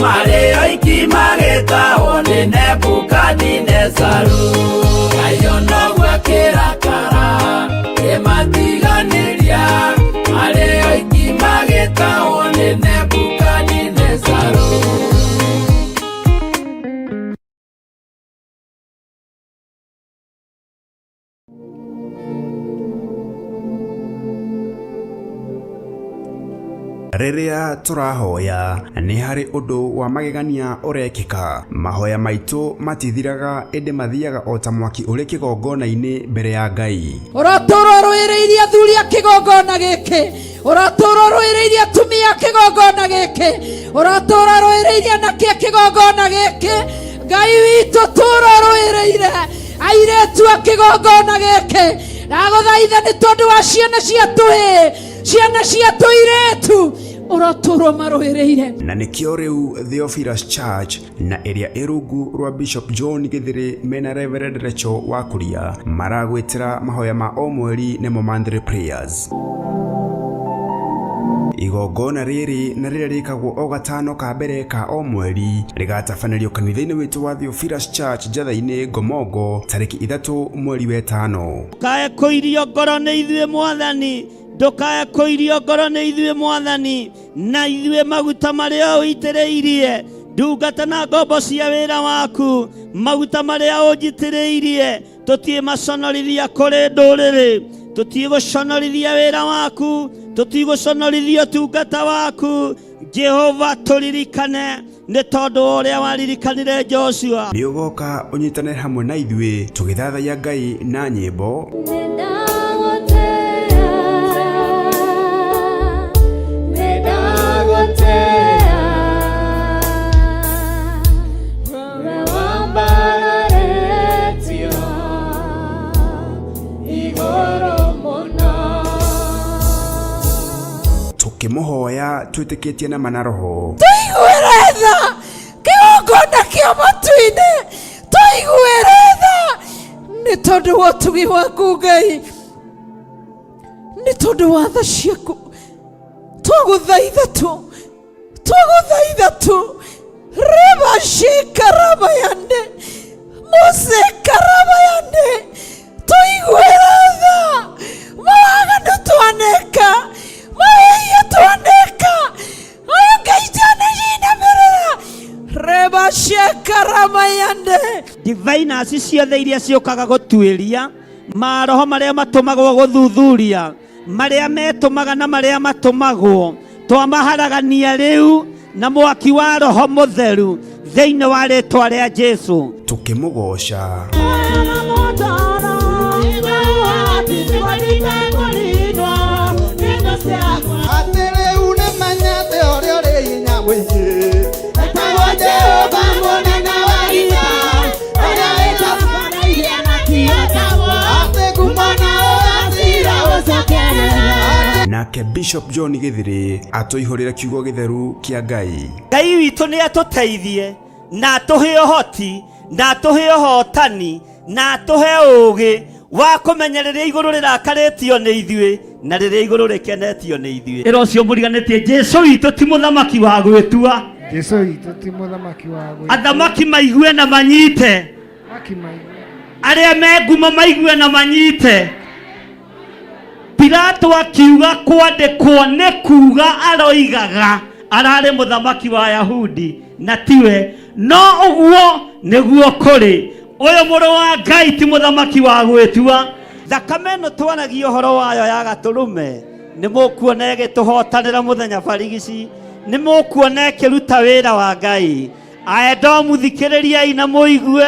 marĩ oiki magĩtahwo nĩ Nebukadinezaru. Ngai onoguo akĩrakara kĩmatiganĩria marĩ oiki magĩtahwo nĩ Nebukadinezaru. Rĩrĩa tũrahoya nĩ harĩ ũndũ wa magegania ũrekĩka. Mahoya maitũ matithiraga ĩndĩ mathiaga o ta mwaki ũrĩ kĩgongona-inĩ mbere ya Ngai. Ũratũũra ũrũĩrĩirie athuri a kĩgongona gĩkĩ, ũratũũra ũrũĩrĩirie atumia a kĩgongona gĩkĩ, ũratũũra ũrũĩrĩirie anake a kĩgongona gĩkĩ. Ngai witũ tũũra ũrũĩrĩire airĩtu a kĩgongona gĩkĩ. Ndagũthaitha nĩ tondũ wa ciana cia tũhĩĩ, ciana cia tũirĩtu, ũrotũũra ũmarũĩrĩire. Na nĩkĩo rĩu Theophilus Church na ĩrĩa ĩ rungu rwa Bishop John Gĩthĩrĩ mena Reverend Rachel Wakuria maragwĩtĩra mahoya ma o mweri nĩmo monthly prayers. Igongona rĩrĩ na rĩrĩa rĩkagwo o gatano ka mbere ka o mweri rĩgatabanĩrio kanitha-inĩ witũ wa Theophilus Church Njatha-inĩ Ngomongo tarĩki 3 mweri wa 5. Ndũkae kũirio ngoro nĩ ithuĩ mwathani, ndũkae kũirio ngoro nĩ ithuĩ mwathani, na ithuĩ maguta marĩa ũitĩrĩirie ndungata na ngombo cia wĩra waku, maguta marĩa ũnjitĩrĩirie tũtiĩmaconorithia kũrĩ ndũrĩrĩ, tũtigũconorithia wĩra waku, tũtigũconorithia ũtungata waku. Jehova tũririkane nĩ tondũ wa ũrĩa waririkanire Joshua. Nĩ ũgoka ũnyitane hamwe na ithuĩ tũgĩthathaiya Ngai na nyĩmbo, tũkĩmũhoya twĩtĩkĩtie na ma na roho. Tũiguĩre tha kĩgongona kĩa matu-inĩ, tũiguĩre tha nĩ tondũ wa ũtugi waku Ngai, nĩ tondũ wa tha ciaku. Twagũthaitha tu, twagũthaitha tu, rebashikarabayande musekarabayande, tũiguĩre tha mawaganu twaneka, mawĩhia twaneka, ayo Ngai twanajinamĩrĩra rebashekarabayande. Diviners ciothe iria ciũkaga gũtuĩria maroho marĩa matũmagwo gũthuthuria marĩa metũmaga na marĩa matũmagwo, twamaharagania rĩu na mwaki wa roho mũtheru thĩinĩ wa rĩtwa rĩa Jesu. Tũkĩmũgoca. Atĩ rĩu nĩmenyete ũrĩa ũrĩ hinya mũingĩ. Etagwo Jehova mũnene wa ita, ũrĩa wĩtambanairie na kĩotagwo. Atĩ ngumo na ũgacĩra ũcokerera. Nake Bishop John Gĩthĩrĩ atũihũrĩre kiugo gĩtheru kĩa Ngai. Ngai witũ nĩ atũteithie na atũhe ũhoti na atũhe ũhotani na atũhe ũũgĩ wa kũmenya rĩrĩa igũrũ rĩrakarĩtio nĩ ithuĩ na rĩrĩa igũrũ rĩkenetio nĩ ithuĩ. Ĩra ũcio mũriganĩtie, Jesu witũ ti mũthamaki wa gwĩtua. Jesu witũ ti mũthamaki wa gwĩtua. Athamaki maigue na manyite. Athamaki maigue. Arĩa me ngumo maigue na manyite. Pilato akiuga kwandĩkwo nĩ kuga aroigaga ararĩ mũthamaki wa Yahudi na tiwe, no ũguo nĩguo kũrĩ. Ũyũ mũrũ wa Ngai ti mũthamaki wa gwĩtua. Thakame ĩno twaragia ũhoro wayo ya gatũrũme nĩ mũkuona ĩgĩtũhotanĩra mũthenya barigici, nĩ mũkuona ĩkĩruta wĩra wa Ngai. Aedomu thikĩrĩriai na mũigue,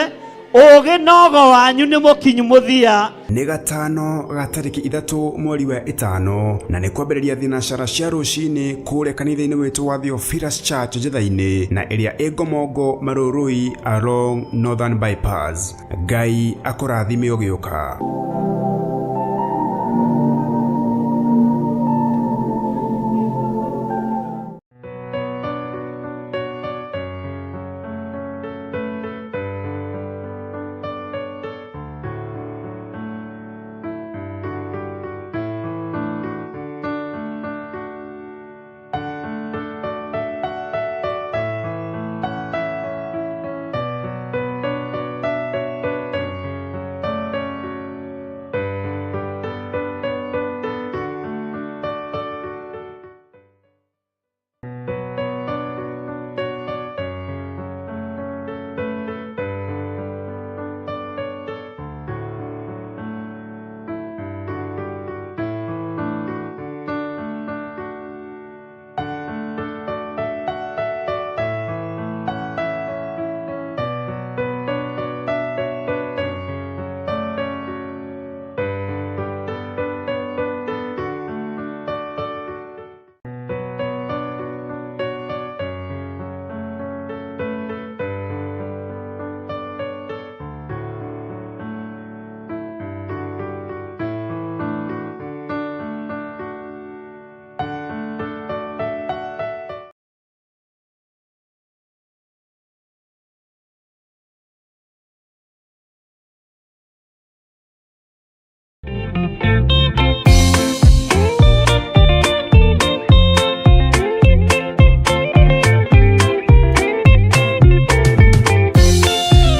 Ũũgĩ na ũgo wanyu nĩ mũkinyu mũthia. Nĩ gatano ga tarĩki 3 mweri wa 5 na nĩ kwambĩrĩria thinacara cia rũcinĩ kũrĩa kanitha-inĩ witũ wa Theophilus Church Njetha-inĩ na ĩrĩa ĩ Ngomongo Marũrũi along Northern Bypass. Ngai akũrathime ũgĩũka.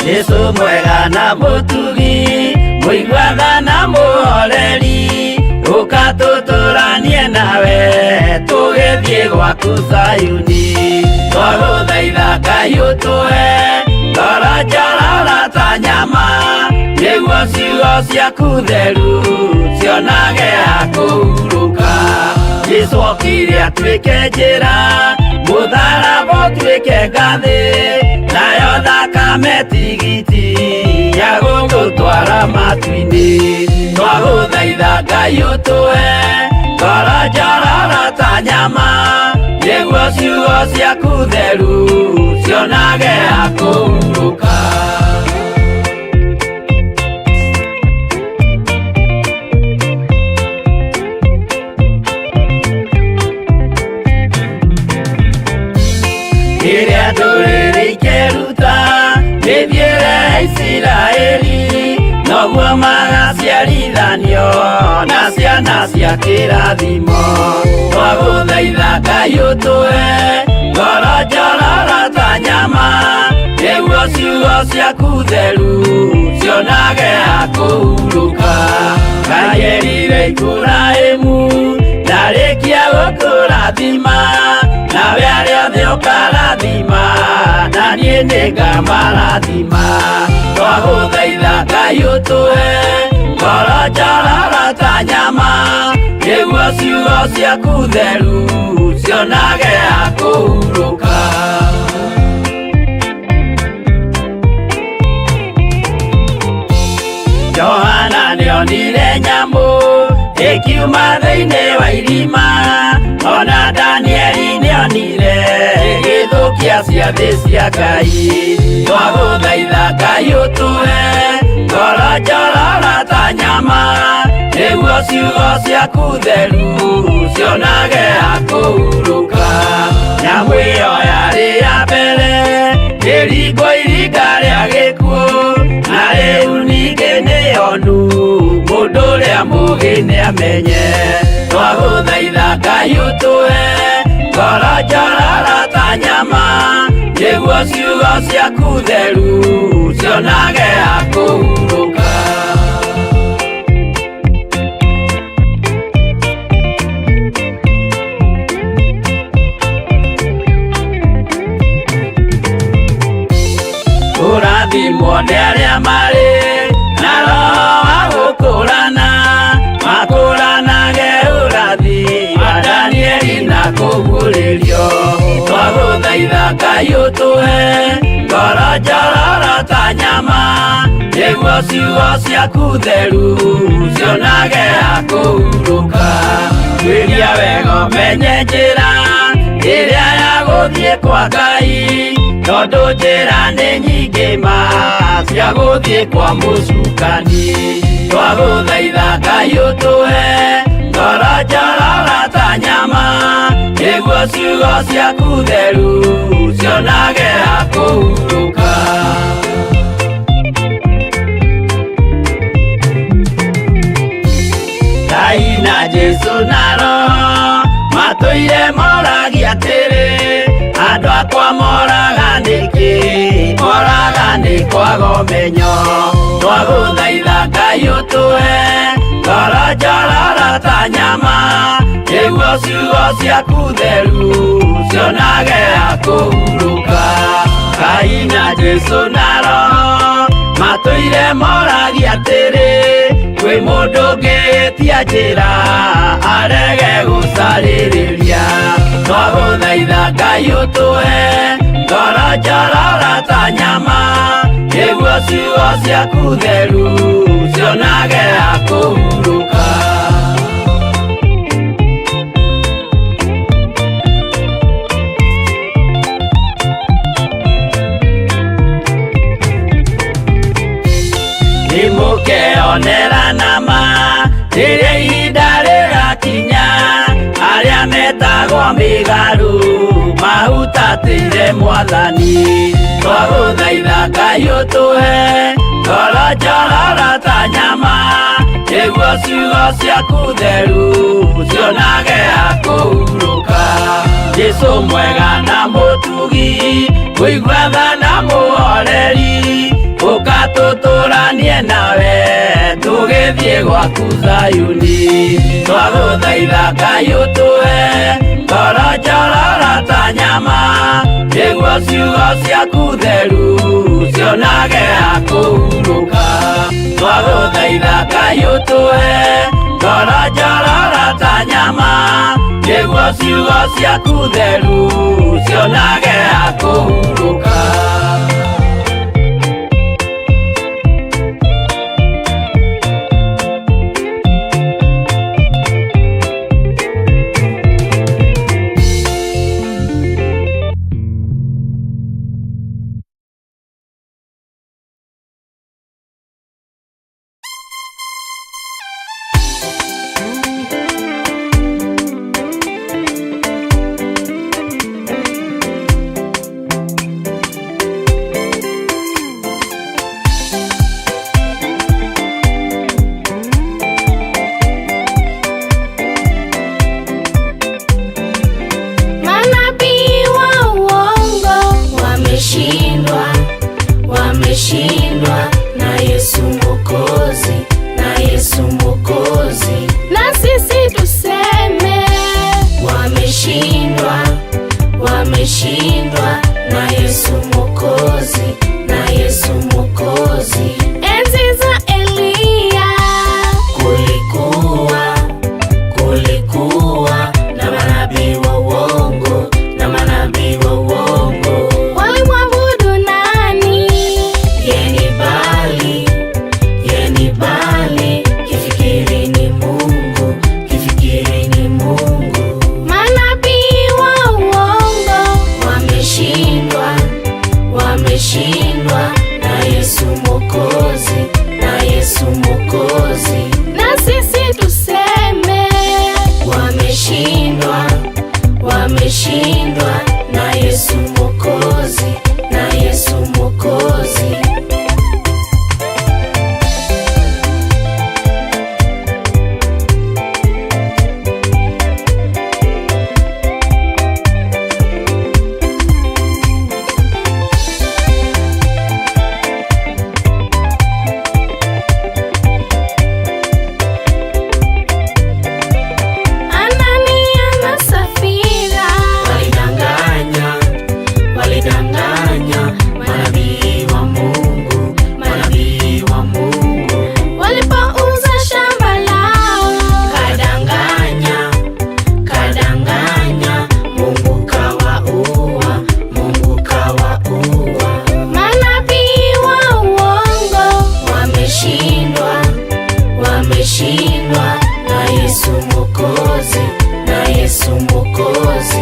Jesu mwega na mũtugi, mũiguaga na mũhoreri, ũka tũtũranie nawe tũgĩthiĩ gwaku Zayuni. Twagũthaitha Ngai ũtũhe ngoro njororo ta nyama, nĩguo ciugo ciaku theru cionage ha kũhurũka. Jesu okire atuĩke njĩra, mũtharaba ũtuĩke ngathĩ, nayo thakame tigiti ya gũtũtwara matu-inĩ. Twagũthaitha Ngai ũtũhe ngoro njororo ta nyama, nĩguo ciugo ciaku theru cionage ha kũhurũka. Rĩrĩa ndũrĩrĩ ikeruta mĩthiĩre ya Isiraeli, noguo magaciarithanio na ciana cia kĩrathimo. Twagũthaitha Ngai ũtũhe ngoro njororo ta nyama, nĩguo ciugo ciaku theru cionage ha kũhurũka. Ngai erire Iburahĩmu ndarĩkia gũkũrathima, nawe arĩa othe ũkarathima, na niĩ nĩngamarathima. Twagũthaitha Ngai ũtũhe ngoro njororo ta nyama, nĩguo ciugo ciaku theru cionage ha kũhurũka. Johana nĩonire nyamũ ĩkiuma thĩinĩ wa irima, ona Danieli nĩonire ĩgĩthũkia ciathĩ cia Ngai. Twagũthaitha Ngai ũtũhe ngoro njororo ta nyama, nĩguo ciugo ciaku theru cionage ha kũhurũka. Nyamũ ĩyo yarĩ ya mbere ĩringwo iringa rĩa gĩkuũ, na rĩu ningĩ nĩyonu mũndũ ũrĩa mũũgĩ nĩamenye. Twagũthaitha Ngai ũtũhe ngoro njororo ta nyama, nĩguo ciugo ciaku theru cionage ha kũhurũka. Kũrathimwo nĩ arĩa marĩ na roho wa gũkũrana, makũranage ũrathi wa Danieli na kũguũrĩrio. Twagũthaitha Ngai ũtũhe ngoro Ngoro njororo ta nyama nĩguo ciugo ciaku theru cionage ha kũhurũka. Tuĩria wega ũmenye njĩra ĩrĩa ya gũthiĩ kwa Ngai, tondũ njĩra nĩ nyingĩ ma cia gũthiĩ kwa mũcukani. Twagũthaitha Ngai ũtũhe ngoro njororo ta nyama nĩguo ciugo ciaku theru cionage ha kũhurũka. Ngai na Jesũ na Roho matũire moragia atĩrĩ, andũ akwa moraga nĩkĩ? Moraga nĩ kwaga ũmenyo. Twagũthaitha Ngai ũtũhe ngoro njororo ta nyama nĩguo ciugo ciaku theru cionage ha kũhurũka. Ngai na Jesũ na Roho matũire moragia atĩrĩ, kwĩ mũndũ ũngĩtia njĩra arege gũcarĩrĩria. Twagũthaitha Ngai ũtũhe ngoro njororo ta nyama nĩguo ciugo ciaku theru cionage ha kũhurũka. Nĩmũkeonera nama rĩrĩa ihinda rĩgakinya, arĩa metagwo mĩgarũ mahutatĩire Mwathani. Twagũthaitha Ngai ũtũhe ngoro njororo ta nyama nĩguo ciugo ciaku theru cionage ha kũhurũka. Jesũ mwega na mũtugi, mũigua tha na mũhoreri, ũka tũtũranie nawe tũgĩthiĩ gwaku Zayuni. Twagũthaitha Ngai ũtũhe ngoro njororo ta nyama nĩguo ciugo ciaku theru cionage ha kũhurũka. Twagũthaitha Ngai ũtũhe ngoro njororo ta nyama nĩguo ciugo ciaku theru cionage ha kũhurũka. Yesu Mwokozi.